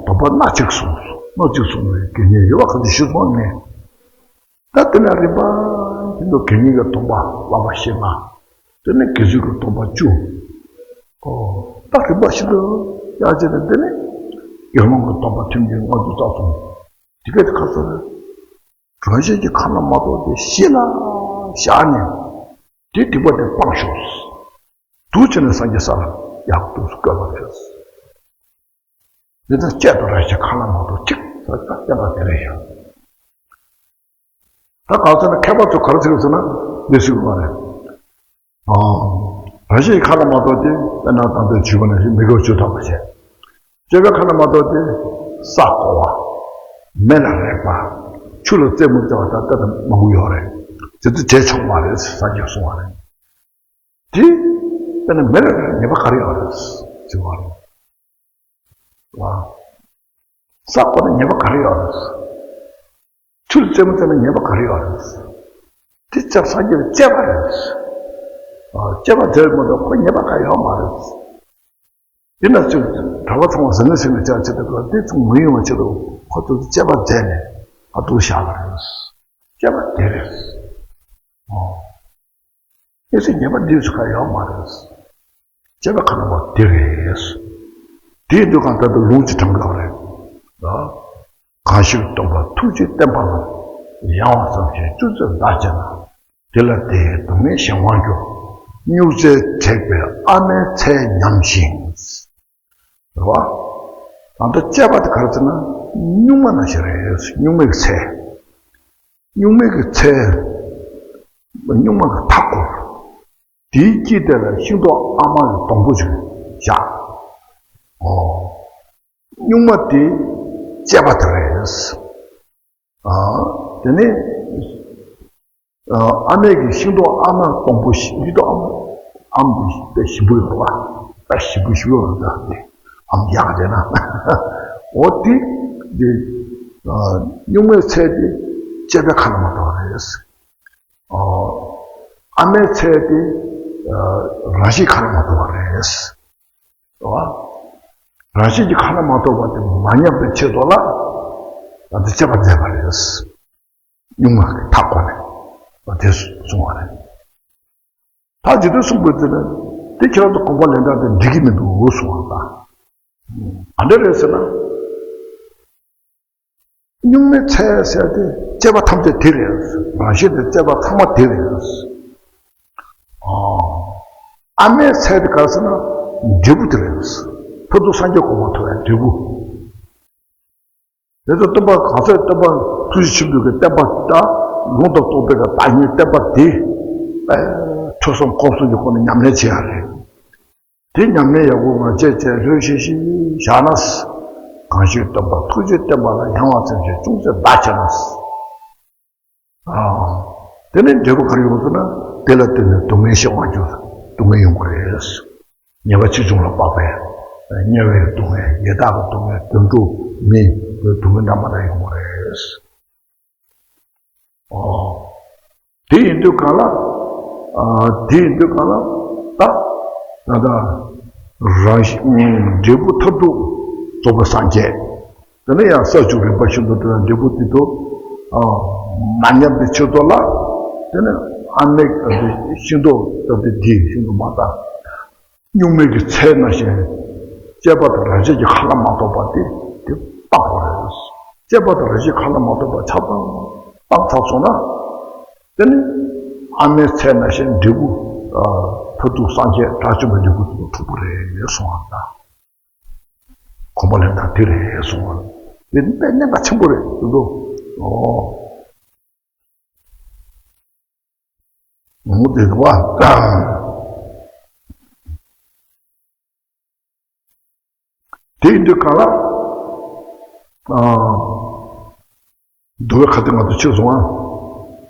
སྡོམ་པ་སྣ་གཅིག་གསུངས་སོ། སྣ་གཅིག་གསུངས་པའི་དགེ་བསྙེན་ཡོད་པ་ག་ཚོད་ཞིག་སོང་ངས། ད་དེ་ནས་རིམ་པ་བཞིན་དུ་དགེ་བསྙེན་གྱི་སྡོམ་པ་བསླབ་པ་བཞི་ལྔ། དེ་ནས་དགེ་ཚུལ་གྱི་སྡོམ་པ་བཅུ། ཨོ། ད་རིམ་པ་བཞིན་དུ་ཡར་བྱས་ནས་དེ་ནས་དགེ་སློང་གི་སྡོམ་པ་ཐུན་གྱིས་མངོན་དུ་རྫོགས་སོང་། དེ་ག་དེ་ཁ་ཚོར་རང་བཞིན་གྱི་ཁ་ན་མ་གཏོགས་དེ་ཞི་ལ་བཞག་ནས་དེ་སྡིག་པ་དེ་སྤངས་ཤོག་འདུག་བྱས་ནས་སངས་རྒྱས་ས་ལ་ཡར་འདུག་སེ་བཀོད་པ་རེད། འདི་ལྟར་གཅེས་པ་རང་བཞིན་ཁ་ན་མ་གཏོགས་གཅིག་ད་ལྟ་བསྟན་པ་དེ་རེད་ཤག་ད་གང་ཟེར་ན་མཁས་པ་ཚོས་ག་རེ་ཟེར་ཟེར་ན་འདི་ཟེར་བ་རེད། ཨ། རང་བཞིན་ཁ་ན་མ་གཏོགས་ཏེ་དཔེར་ན་དང་པོའི་ཇུས་པ་ནང་བཞིན་མི་དགེ་བ་བཅུ་ཐམ་པ་བྱས། སྤྱོད་པའི་ཁ་ན་མ་གཏོགས་ཏེ་ས་བརྐོ་བ། མེ་ལ་རེག་པ། ཆུ་ལ་རྩེད་མོ་རྩེ་བ་དང་དེ་ལྟ་མང་པོ་ཡོད་རེད། དེ་ཚོ་བྱས་ཆོག་མ་རེད་སངས་རྒྱས་གསུངས་པ་རེད། དེ་དཔེར་ན་མེ་ལ་རེག་ཉེས་པ་ག་རེ་ཡོད་རེད་ཟེར་བ་རེད། ལ། ས་བརྐོ་ན་ཉེས་པ་ག་རེ་ཡོད་རེད། ཆུ་ལ་རྩེད་མོ་རྩེ་ན་ཉེས་པ་ག་རེ་ཡོད་རེད། དེ་ལྟར་སངས་རྒྱས་པའི་གཅེས་པ་རེད། ཨ། གཅེས་པ་དེ་མ་གཏོགས་ཁོ་ཉེས་པ་གང་ཡོད་མ་རེད། དེ་ན་ཅིག་གྲྭ་པ་ཚང་མ་ཟང་ངེ་ཟིང་ངེ་བྱ་བྱེད་དུས་དེ་ཚང་མ་ཡོང་བ་ཆེད་དུ་ཁོ་ཚོ་གཅེས་པ་མཛད་ནས་ཨ་འདུག་བཞག་པ་རེད། གཅེས་པ་དེ་རེད། ཨོ། གཉིས་སུ་ཉེས་པ་འདི་ཚོ་གང་ཡོད་མ་རེད། གཅེས་པ་ཁ་ན་མ་དེ་རེད། དེའི་འདུག་གང་ལྟར་དུ་ལུང་ཅིག་དྲངས་དགོས་རེད། གང་ཞིག་སྟོན་པ་ཐུགས་རྗེའི་བསྟན་པ་ལ། ཡང་བ་ཙམ་ཞིག་བཅུ་རྩོད་བདག་བྱེད་ན། དེ་ལ་དེའི་སྡུག་བསྔལ་གཞན་དབང་འགྱུར། སྨྱུག་རྩེས་བྲེགས་པའི་ཨ་མའི་ཚལ་ཉམས་ཤིང་། རེད་བ། ད་ལྟ་གཅེས་པ་དེ་ག་རེ་ཟེར་ན་སྨྱུག་མ་ནང་བཞིན་རེད། སྨྱུག་མའི་ཚལ། སྨྱུག་མའི་གི་ཚལ། སྨྱུག་མ་གི་མཐའ་བསྐོར། དེའི་དཀྱིལ་དེ་ལ་ཤིང་ཏོག་ཨ་མ་གི་སྡོང་པོ་ཅིག་བཞག་ཨོ། སྨྱུག་མ་དེ་གཅེས་པ་དེ་རེད། ཨ། དེ་ནས། ཨ་མས་ཀྱི་ཤིང་ཏོག་ཨ་མ་སྡོང་པོ་ཞིག་ཤིང་ཏོག་ཨ་མ་ཨ་མ་དེ་དཔེ་ཞིམ་པོ་ཡོད་རེད་བ། དཔེ་ཞིམ་པོ་ཞིག་ཡོད་རེད་ད་དེ། ཨ་མ་ཡག་དེ་ན། འོ་དེ། འདི་སྨྱུག་མའི་ཚད་དེ་སྐྱེས་པའི་ཁ་ལ་མ་གཏོགས་པ་རེད། ཨ་མའི་ཚད་དེ་རང་བཞིན་ཁ་ལ་མ་གཏོགས་པ་རེད། རང་བཞིན་གྱི་ཁ་ལ་མ་གཏོགས་པ་དེ་མ་ཉམས་པའི་ཆེད་དུ་ལ་ང་ཚོས་དཔྱད་པ་མཛད་པ་རེད། སྨྱུག་མ་གི་མཐའ་བསྐོར་ནས་དེ་གསུངས་པ་རེད། ད་ཇི་ལྟར་གསུངས་པའི་ཚེ་ན་དེ་ཁྱེད་རང་ཚོ་དགོངས་པ་ལེན་སྟངས་དེ་འགྲིག་གི་མི་འདུག་གསུངས་པ་དང་། ག་འདྲ་རེད་ཟེར་ན། སྨྱུག་མའི་ཚད་ཟེར་དེ་སྐྱེས་པ་ཐམས་ཅད་དེ་རེད། རང་བཞིན་དེ་སྐྱེས་པ་ཚང་མ་དེ་རེད། ཨ་མའི་ཚད་དེ་ག་རེ་ཟེར་ན་འབྲས་བུ་དེ་རེད། མཐར་ཐུག་སངས་རྒྱས་གོ་འཕང་ཐོབ་པའི་འབྲས་བུ། དེ་ཚོ་སྟོན་པ་གང་ཟག་སྟོན་པ་ཐུགས་རྗེ་ཆེན་པོའི་གི་བསྟན་པ་དང་ཡོངས་སུ་རྫོགས་པའི་གི་བདག་ཉིད་བསྟན་པ་དེ་ཐོས་བསམ་སྒོམ་གསུམ་གྱི་སྒོ་ནས་ཉམས་ལེན་བྱེད་ཡ་རེད། དེ་ཉམས་ལེན་ཡག་པོ་ང་བཅས་བཅས་ལྷོད་ཤིག་ཤིག་བཞག་ན། གང་ཞིག་སྟོན་པ་ཐུགས་རྗེ་བསྟན་པ་ལ་ཡང་བ་ཙམ་ཞིག་ཅུང་ཟད་བདག་བྱས་ན། དེ་ནས་འབྲས་བུ་ག་རེ་ཡོང་ཟེར་ན། དེ་ལ་བརྟེན་ནས་སྡུག་བསྔལ་ཤེས་པར་འགྱུར། སྡུག་བསྔལ་ཡོང་གི་རེད། ཉེས་པ་ཆེ་ཆུང་ལ་དཔག་པའི་དམྱལ་བའི་སྡུག་བསྔལ། ཡི་དྭགས་ཀྱི་སྡུག་བསྔལ། དུད་འགྲོ་མིའི་སྡུག་བསྔལ་རྣམ་པ་ལ་ཡོང་གི་རེད། ཨོ། དེ་ཡིན་དུས་གང་ལ། ཨ། དེ་ཡིན་དུས་གང་ལ། ད་ད་ལྟ་རང་བཞིན་འབྲས་བུ་མཐར་ཐུག་རྫོགས་པའི་སངས་རྒྱས། དེ་ནས་ཡང་ས་བཅུ་རིམ་པ་བཞིན་དུ་དེ་ལ་འབྲས་བུ་དེ་ཚོ་མ་ཉམས་པའི་ཆེད་དུ་ལ། དེ་ནས་ཨ་མའི་ཤིང་ཏོག་ལྟ་བུ་དེ་ཤིན་ཏུ་མ་དག་སྨྱུག་མའི་གི་ཚད་ནང་བཞིན་སྐྱེས་པ་དང་རང་བཞིན་གྱི་ཁ་ལ་མ་གཏོགས་པ་དེ་དེ་སྤངས་པ་རེད། སྐྱེས་པ་དང་རང་བཞིན་ཁ་ལ་མ་གཏོགས་པ་ཆ་ཚང་སྤངས་ཚར་སོང་ན། དེ་ནི་ཨ་མའི་ཚད་ནང་བཞིན་འབྲས་བུ། ཨ། མཐར་ཐུག་སངས་རྒྱས་དགྲ་བཅོམ་པའི་འབྲས་བུ་དེ་ཐོབ་པ་རེད་གསུངས་པ་དང་། གོམས་པ་ལེན་སྟངས་དེ་རེད་གསུངས་པ། དེ་དཔེ་གནད་འགག་ཆེན་པོ་རེད་འདུག་ཨོ། ངོ་དེ་བ། དེ་ཡིན་དུས་གང་ལ། ཨ། འདུལ་བའི་ཁ་ཐུག་ང་ཚོ་ཕྱིར་སོང་ཨ།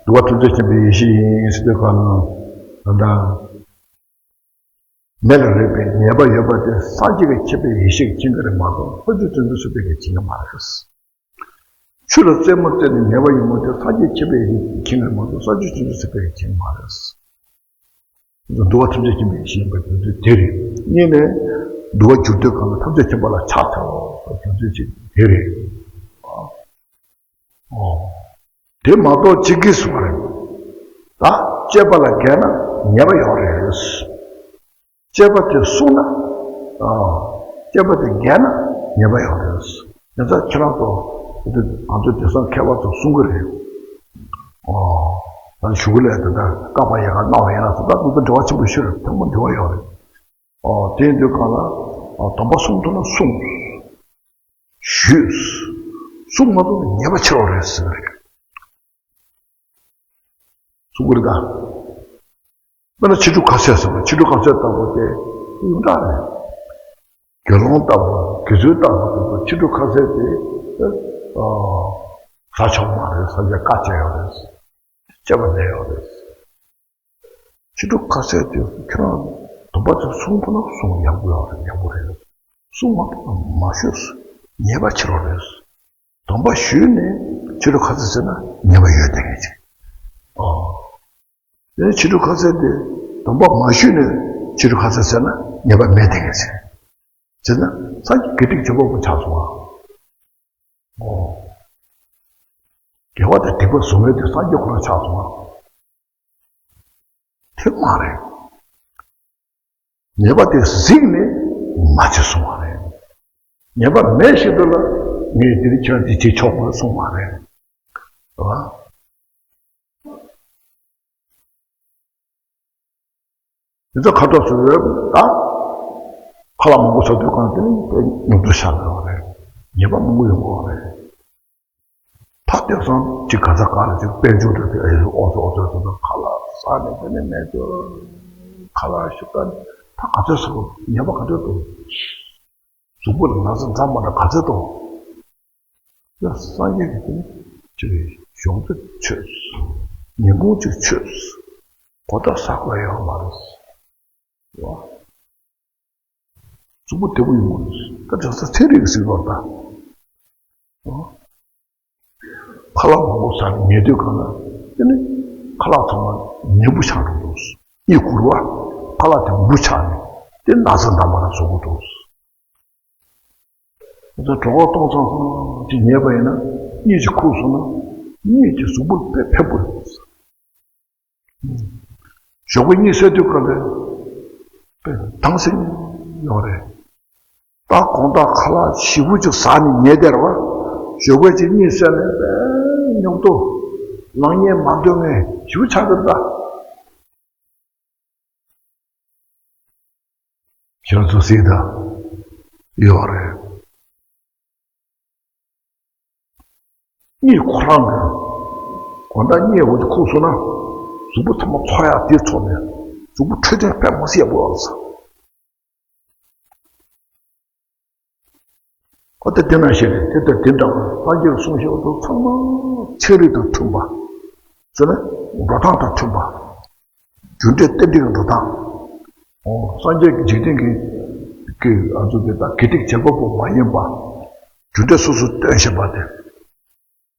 འདུལ་བ་ཐམས་ཅད་མཁྱེན་པའི་ཡེ་ཤེས་ཡིན་ཟེར་དུས་གང་ལ། ད་ལྟ། མེ་ལ་རེག་པའི་ཉེས་པ་ཡོད་པ་དེ་སངས་རྒྱས་ཀྱི་མཁྱེན་པའི་ཡེ་ཤེས་ཀྱིས་མཁྱེན་གྱི་རེད་མ་གཏོགས་ལྷ་ཆོས་སྤྱོད་འཇུག་སེམས་དཔའི་གིས་མཁྱེན་གྱི་མ་རེད། ཆུ་ལ་རྩེ་མོ་རྩེ་ནས་ཉེས་པ་ཡོང་བ་དེ་སངས་རྒྱས་མཁྱེན་པའི་ཡེ་ཤེས་ཀྱིས་མཁྱེན་གྱི་རེད་མ་གཏོགས་ལྷ་ཆོས་སྤྱོད་འཇུག་སེམས་དཔའི་གིས་མཁྱེན་གྱི་མ་རེད། འདུལ་བ་ཐམས་ཅད་མཁྱེན་པའི་ཡེ་ཤེས་ཡིན་པ་དེ་ཚོ་དེ་རེད། གཉིས་ནས་འདུལ་བ་བསྒྱུར་དུས་གང་ལ་ཐམས་ཅད་མཁྱེན་པ་ལ་ཕྱག་འཚལ་ལོ་ཟེར་དུས་ཅིག་དེ་རེད། ཨོ། དེ་མ་གཏོགས་གཅིག་གིས་གསུངས་པ་རེད། ད་སྤྱོད་པ་ལ་འགལ་ན་ཉེས་པ་ཡོད་རེད། སྤྱོད་པ་དེ་བསྲུངས་ན། ཨ། སྤྱོད་པ་དེ་འགལ་ན་ཉེས་པ་ཡོད་རེད། དེ་ཚོ་ཁྱེད་རང་ཚོ་ང་ཚོ་དེང་སང་མཁས་པ་ཚོ་གསུང་གི་རེད། ཨོ། ད་ཞུ་གི་ལས་དེ་ལྟར་བཀག་པ་ཡལ་ག་གནང་བ་ཡིན་ན་ད་ལྟ་ང་ཚོ་འབྲེལ་བ་ཆེན་པོ་ཞིག་རེད། ཐུན་མོང་འབྲེལ་བ་ཡོད་རེད། ཨོ། དེ་ཡིན་དུས་གང་ལ། ཨ། སྡོམ་པ་སྲུང་ཐུབ་ན་སྲུང་། ཞུས། སྲུང་མ་ཐུབ་ན་ཉེས་པ་ཆེ་བ་རེད་ཟེར་གི་རེད། གསུང་གི་རེད་ད། དཔེར་ན་ཕྱི་སྒྲུབ་ཁ་ཟས་ཟེར་བ། ཕྱི་སྒྲུབ་ཁ་ཟས་ལྟ་བུ་དེ་ཡོངས་གྲགས་རེད། དགེ་སློང་ལྟ་བུ། དགེ་ཚུལ་ལྟ་བུ་དེ་ཚོ་ཕྱི་སྒྲུབ་ཁ་ཟས་དེ། ཨ། ཟ་ཆོག་མ་རེད། ཟ་བྱས་བཀག་བྱས་ཡོད་རེད། བཅད་པ་ལས་ཡོད་རེད། ཕྱི་སྒྲུབ་ཁ་ཟས་དེ་ཁྱོད་རང་སྡོམ་པ་དེ་སྲུང་ཐུབ་ན་སྲུང་ཡག་པོ་ཡོད་རེད། ཡག་པོ་རེད། སྲུང་མ་ཐུབ་ན་མ་ཞུས། ཉེས་པ་ཆེ་རུ་རེད། སྡོམ་པ་ཞུས་ནས་ཕྱི་སྒྲུབ་ཁ་ཟས་ཟེར་ན་ཉེས་པ་ཡོད་བསྡད་མཁན་ཅིག་ཨོ། དེ་ཕྱི་སྒྲུབ་ཁ་ཟས་དེ་སྡོམ་པ་མ་ཞུས་ནས་ཕྱི་སྒྲུབ་ཁ་ཟས་ཟེར་ན་ཉེས་པ་མེད་བསྡད་མཁན་ཅིག་བྱས་ན་སངས་རྒྱས་དགེ་སྡིག་ཇི་ལྟ་བུ་ཆགས་སོང་བ། ཨོ། དགེ་བ་དང་སྡིག་པ་གཟུགས་མེད་དེ་སངས་རྒྱས་ཁོ་རང་ཆགས་སོང་བ། དེ་མ་རེད། ཉེས་པ་དེ་གཟིགས་ནས་མ་བྱེད་གསུངས་པ་རེད། ཉེས་པ་མེད་བཞིན་དུ་ལ་ངས་འདི་རིགས་ཁྱོད་འདི་བྱེད་ཆོག་པར་གསུངས་པ་རེད། རེད་བ། འདི་ཚོ་ཁ་དོག་ཚོ་རེད་ད། ཁ་ལག་མང་པོ་ཟ་དུས་གང་དེ་ནི་དེ་ཉུང་དུ་བཞག་དགོས་པ་རེད། ཉེས་པ་མང་པོ་ཡོང་དགོས་པ་རེད། ད་དེང་སང་ཅིག་ག་ས་ག་ལ་ཅིག་དཔལ་འབྱོར་དེ་དེ་ཨེ་ཨོ་ཚོ་ཨོ་ཚོ་ཚོ་ཁ་ལག་ཟ་ནས་དེ་ནས་མེད་དུ་ཁ་ལག་ཤུགས་ད་ནི་ད་ག་ཚོད་ཟ་དགོས། ཉེས་པ་ག་ཚོད་འདུག་གཟུགས་པོ་ལ་ན་ཚ་འཛག་མ་འདྲ་ག་ཚོད་འདུག་ཡ་སངས་རྒྱས་ཀྱི་དེ་ནི་ཅིག་ཞོགས་དུས་ཆོས། ཉིན་གུང་ཅིག་ཆོས། གོ་ཐོས་ཟ་དགོས་ཡོད་མ་རེད། རེད་བ། གཟུགས་པོ་བདེ་པོ་ཡོང་གི་རེད། ད་དེང་སང་ཚན་རིག་གིས་གཟིགས་པར་ད། ཨོ། ཁ་ལག་མང་པོ་ཟ་ནས་ཉལ་དུས་གང་ལ་དེ་ནི་ཁ་ལག་ཚང་མ་ནད་འབུ་ཆགས་འགྲོ་འདུག་གཉིད་ཁུག་པ། ཁ་ལག་དེ་འབུ་ཆགས་ནས་དེ་ན་ཚ་འདམ་པ་རང་བཟོ་གི་འདུག་ད་གྲོད་ཁོག་གཏོང་ཚང་ཚང་ཅིག་ཉལ་བ་ཡིན་ན་གཉིད་ཅིག་ཁུག་སོང་ན་གཉིད་ཀྱི་གཟུགས་པོ་དཔེ་ཕེབས་པོ་རེད། ཞོགས་པ་གཉིད་སད་དུས་སྐབས་ལ་དྭངས་སིང་ཡོང་རེད། ད་དགོང་དག་ཁ་ལག་ཞིབ་པོ་ཅིག་ཟ་ནས་ཉལ་བསྡད་རེད་བ། ཞོགས་པ་ཅིག་གཉིད་སད་ནས་དཔེ་ཉོབ་ཏོ། ནང་ཉལ་མ་འདོད་མཁན་ཞིབ་པོ་ཆགས་འདུག་ད། ཁྱེད་ཚོ་གཟིགས་དང་། ཡོད་རེད། གཉིད་ཁོ་རང་གི་དགོང་དག་གཉིད་འོ་དེ་ཁུག་སོང་ན་གཟུགས་པོ་ཐོག་མ་ཚོར་ཡག་དེ་ཚོར་ནས་གཟུགས་པོ་འཕྲོད་བསྟེན་དཔེ་མ་སྲིད་ཡག་པོ་ཡོད་ས། ཨོ་དེ་དེ་ན་ཤེས་རེད། དེ་ལྟར་དེ་འདྲ་བ་སངས་རྒྱས་ཀྱིས་གསུངས་བཞག་པ་ཚང་མ་ཚན་རིག་དང་མཐུན་པ། ཟེར་ན་འགྲོ་སྟངས་དང་མཐུན་པ། རྒྱུ་འབྲས་རྟེན་འབྲེལ་གྱི་འགྲོ་སྟངས། ཨོ་སངས་རྒྱས་ཀྱི་འཇིག་རྟེན་གྱི་གི་ཨ་ཚོ་དེ་དག་དགེ་སྡིག་བྱེད་པ་པོ་མ་ཡིན་པ། རྒྱུ་འབྲས་སོ་སོར་སྟོན་བཞིན་པ་དེ།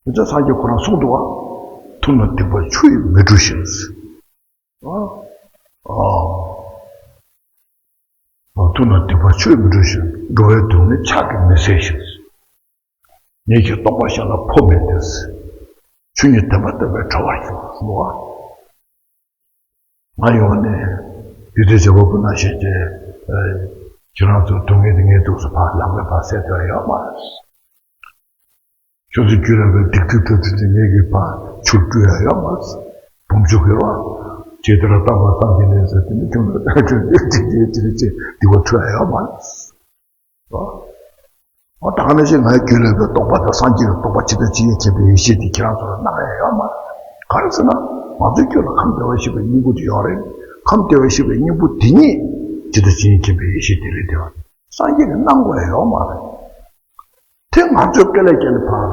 དེ་ཚོ་སངས་རྒྱས་ཁོ་རང་གསུངས་འདུག་བ། མཐུན་ན་སྡིག་པ་ཆུ་ཡིས་མི་འཁྲུ་ཞིང་། ཨ། ཨ། མཐུན་ན་སྡིག་པ་ཆུ་ཡིས་མི་འཁྲུ་ཞིང་། འགྲོ་བའི་སྡུག་བསྔལ་ཕྱག་གིས་མི་སེལ་ཞིང་། ཉིད་ཀྱི་རྟོགས་པ་གཞན་ལ་འཕོ་མི་བདེ། ཆོས་ཉིད་བདེན་པ་བསྟན་པས་གྲོལ་བར་འགྱུར། ལོ། ང་ཡོང་ནས་དེ་དུས་བྱེད་པ་པོ་ན་ཤེས་ཀྱི། ཁྱེད་རང་ཚོ་སྡུག་བསྔལ་དེ་ངའི་ཐུགས་སུ་ཕར་ལག་པས་ཕར་སེལ་ཐུབ་ཡ་ཡོད་མ་རེད། ཁྱོད་ཚོ་རྒྱུད་ལ་བའི་སྡིག་སྒྲིབ་དྲག་དྲག་དེ་ངེད་ཀྱིས་ཕར་ཆུར་བཀྲུ་ཡ་ཡོད་མ་རེད། བུམ་ཆུ་གིས་རོ། ཇི་ལྟར་བརྟགས་པ་སངས་རྒྱས་ལས་ཟེར་དེ་ནི་ཁྱོད་ལ་ཁྱོད་ཀྱིས་དེ་དེ་དེ་དེ་སྡིག་པ་འཁྲུ་ཡ་ཡོད་མ་རེད། རོ། འོ་ད་ག་ནང་བཞིན་ང་རྒྱུད་ལ་བའི་རྟོགས་པ་དང་སངས་རྒྱས་ཀྱི་རྟོགས་པ་ཇི་ལྟ་ཇི་སྙེད་མཁྱེན་པའི་ཡེ་ཤེས་དེ་ཁྱེད་རང་ཚོ་ལ་གནང་ཡ་ཡོད་མ་རེད། ག་རེ་ཟེར་ན། ང་ཚོའི་རྒྱུད་ལ་ཁམས་བདེ་བར་གཤེགས་པའི་སྙིང་པོ་དེ་ཡོད་རེད། ཁམས་བདེ་བར་གཤེགས་པའི་སྙིང་པོ་དེ་ཉིད་ཇི་ལྟ་ཇི་སྙེད་མཁྱེན་པའི་ཡེ་ཤེས་དེ་རེད་དེ། སངས་རྒྱས་ཀྱིས་གནང་དགོས་ཡ་ཡོད་མ་རེད། དེ་ང་ཚོས་དཀའ་ལས་བརྒྱབ་ནས་ཕར་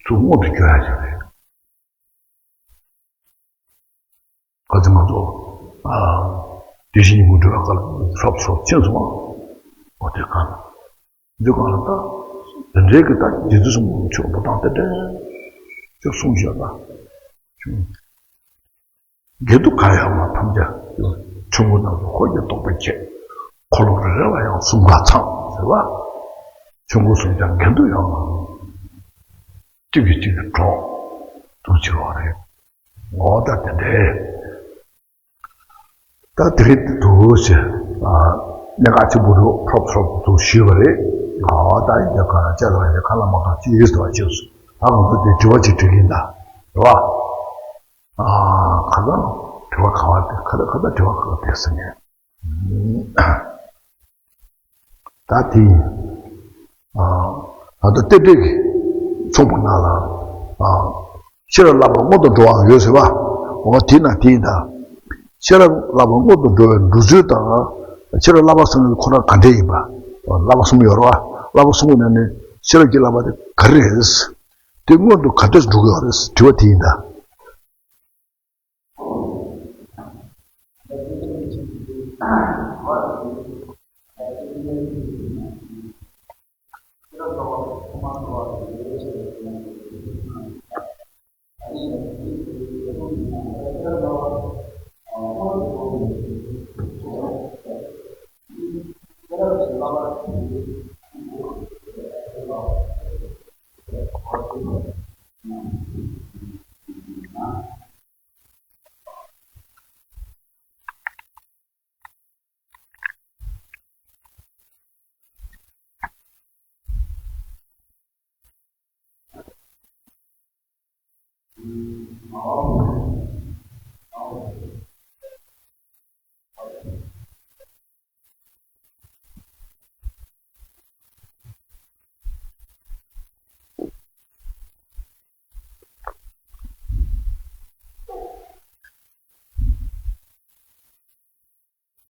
ཚུར་མངོན་དུ་འགྱུར་ཡ་ཞིག་རེད། ག་ཚོད་ང་ཚོ་ཨ་དེ་བཞིན་ཉིད་ཀྱི་འགྲོ་བའི་སྐབས་ལ་ཧྲོབ་ཧྲོབ་ཕྱིན་སོང་བ། འོ་དེ་གང་འདི་གང་ལ་ད་དེ་འདྲའི་གི་ད་རྗེ་བཙུན་སྲིན་པོ་མཆོག་འགྲོ་སྟངས་དེ་འདྲ་ཅིག་གསུངས་བཞག་ད། དགེ་སྡིག་གང་ཡང་མ་ཐམས་ཅད་ཆོས་སྐུ་རྣམས་སུ་འཁོར་གྱིས་རྟོགས་པའི་ཕྱིར། འཁོར་ལོ་རེ་རེ་ལ་ཡང་གསུམ་ཀ་ཚང་ཟེར་བ། ཆོས་སྐུ་གསུམ་ཀྱང་དགེ་སྡིག་ཡོད་མ་རེད། གཅིག་གིས་གཅིག་ལ་གྲོགས་འདུག་ཅིག་ཡོད་རེད། ངོ་ད་དེ་འདྲའི། ད་དེ་རིང་འདུག་ཟེར། ཨ། གནད་འགག་ཆེན་པོ་རུ་ཧྲོབ་ཧྲོབ་ཏུ་ཞུས་པ་རེད། ཨ། ད་ཡིན་ད་ག་ལ་ཅི་ལ་ཡིན་ཁ་ལ་མ་གཏོགས་ཅི་ཡིན་ཟེར་བ་ཅིག་ད་ང་ཚོ་དེ་དྲི་བ་ཅིག་དྲི་གིན་ད། རེད་བ། ཨ། ཁ་ད་དྲི་བ་ག་བ་དེ་ཁ་ད་ཁ་ད་དྲི་བ་ག་བ་དེ་ཟེར་ནས། ད་དེ་ཡིན། ཨ། ད་ལྟ་རྟེན་འབྲེལ་གྱི་ཚོགས་པ་ནང་ལ། ཨ། ཤེས་རབ་བསླབ་པ་སྔོན་དུ་འགྲོ་བའང་ཡོད་ཟེར་བ། འོ་དེ་ན་དེ་ཡིན་ད། ཤེས་རབ་བསླབ་པ་སྔོན་དུ་འགྲོ་བའི་འགྲོ་ཚུལ་དང་། ཤེས་རབ་བསླབ་པ་གསུམ་ཁོ་ན་ག་འདྲས་ཡིན་པ། བསླབ་པ་གསུམ་ཡོད་རེད་བ། བསླབ་པ་གསུམ་ནང་ནས་ཤེས་རབ་ཀྱི་བསླབ་པ་དེ་ག་རེ་རེད། དེ་སྔོན་དུ་ག་འདྲས་འགྲོ་གི་ཡོད་རེད། དྲི་བ་དེ་ཡིན་ད།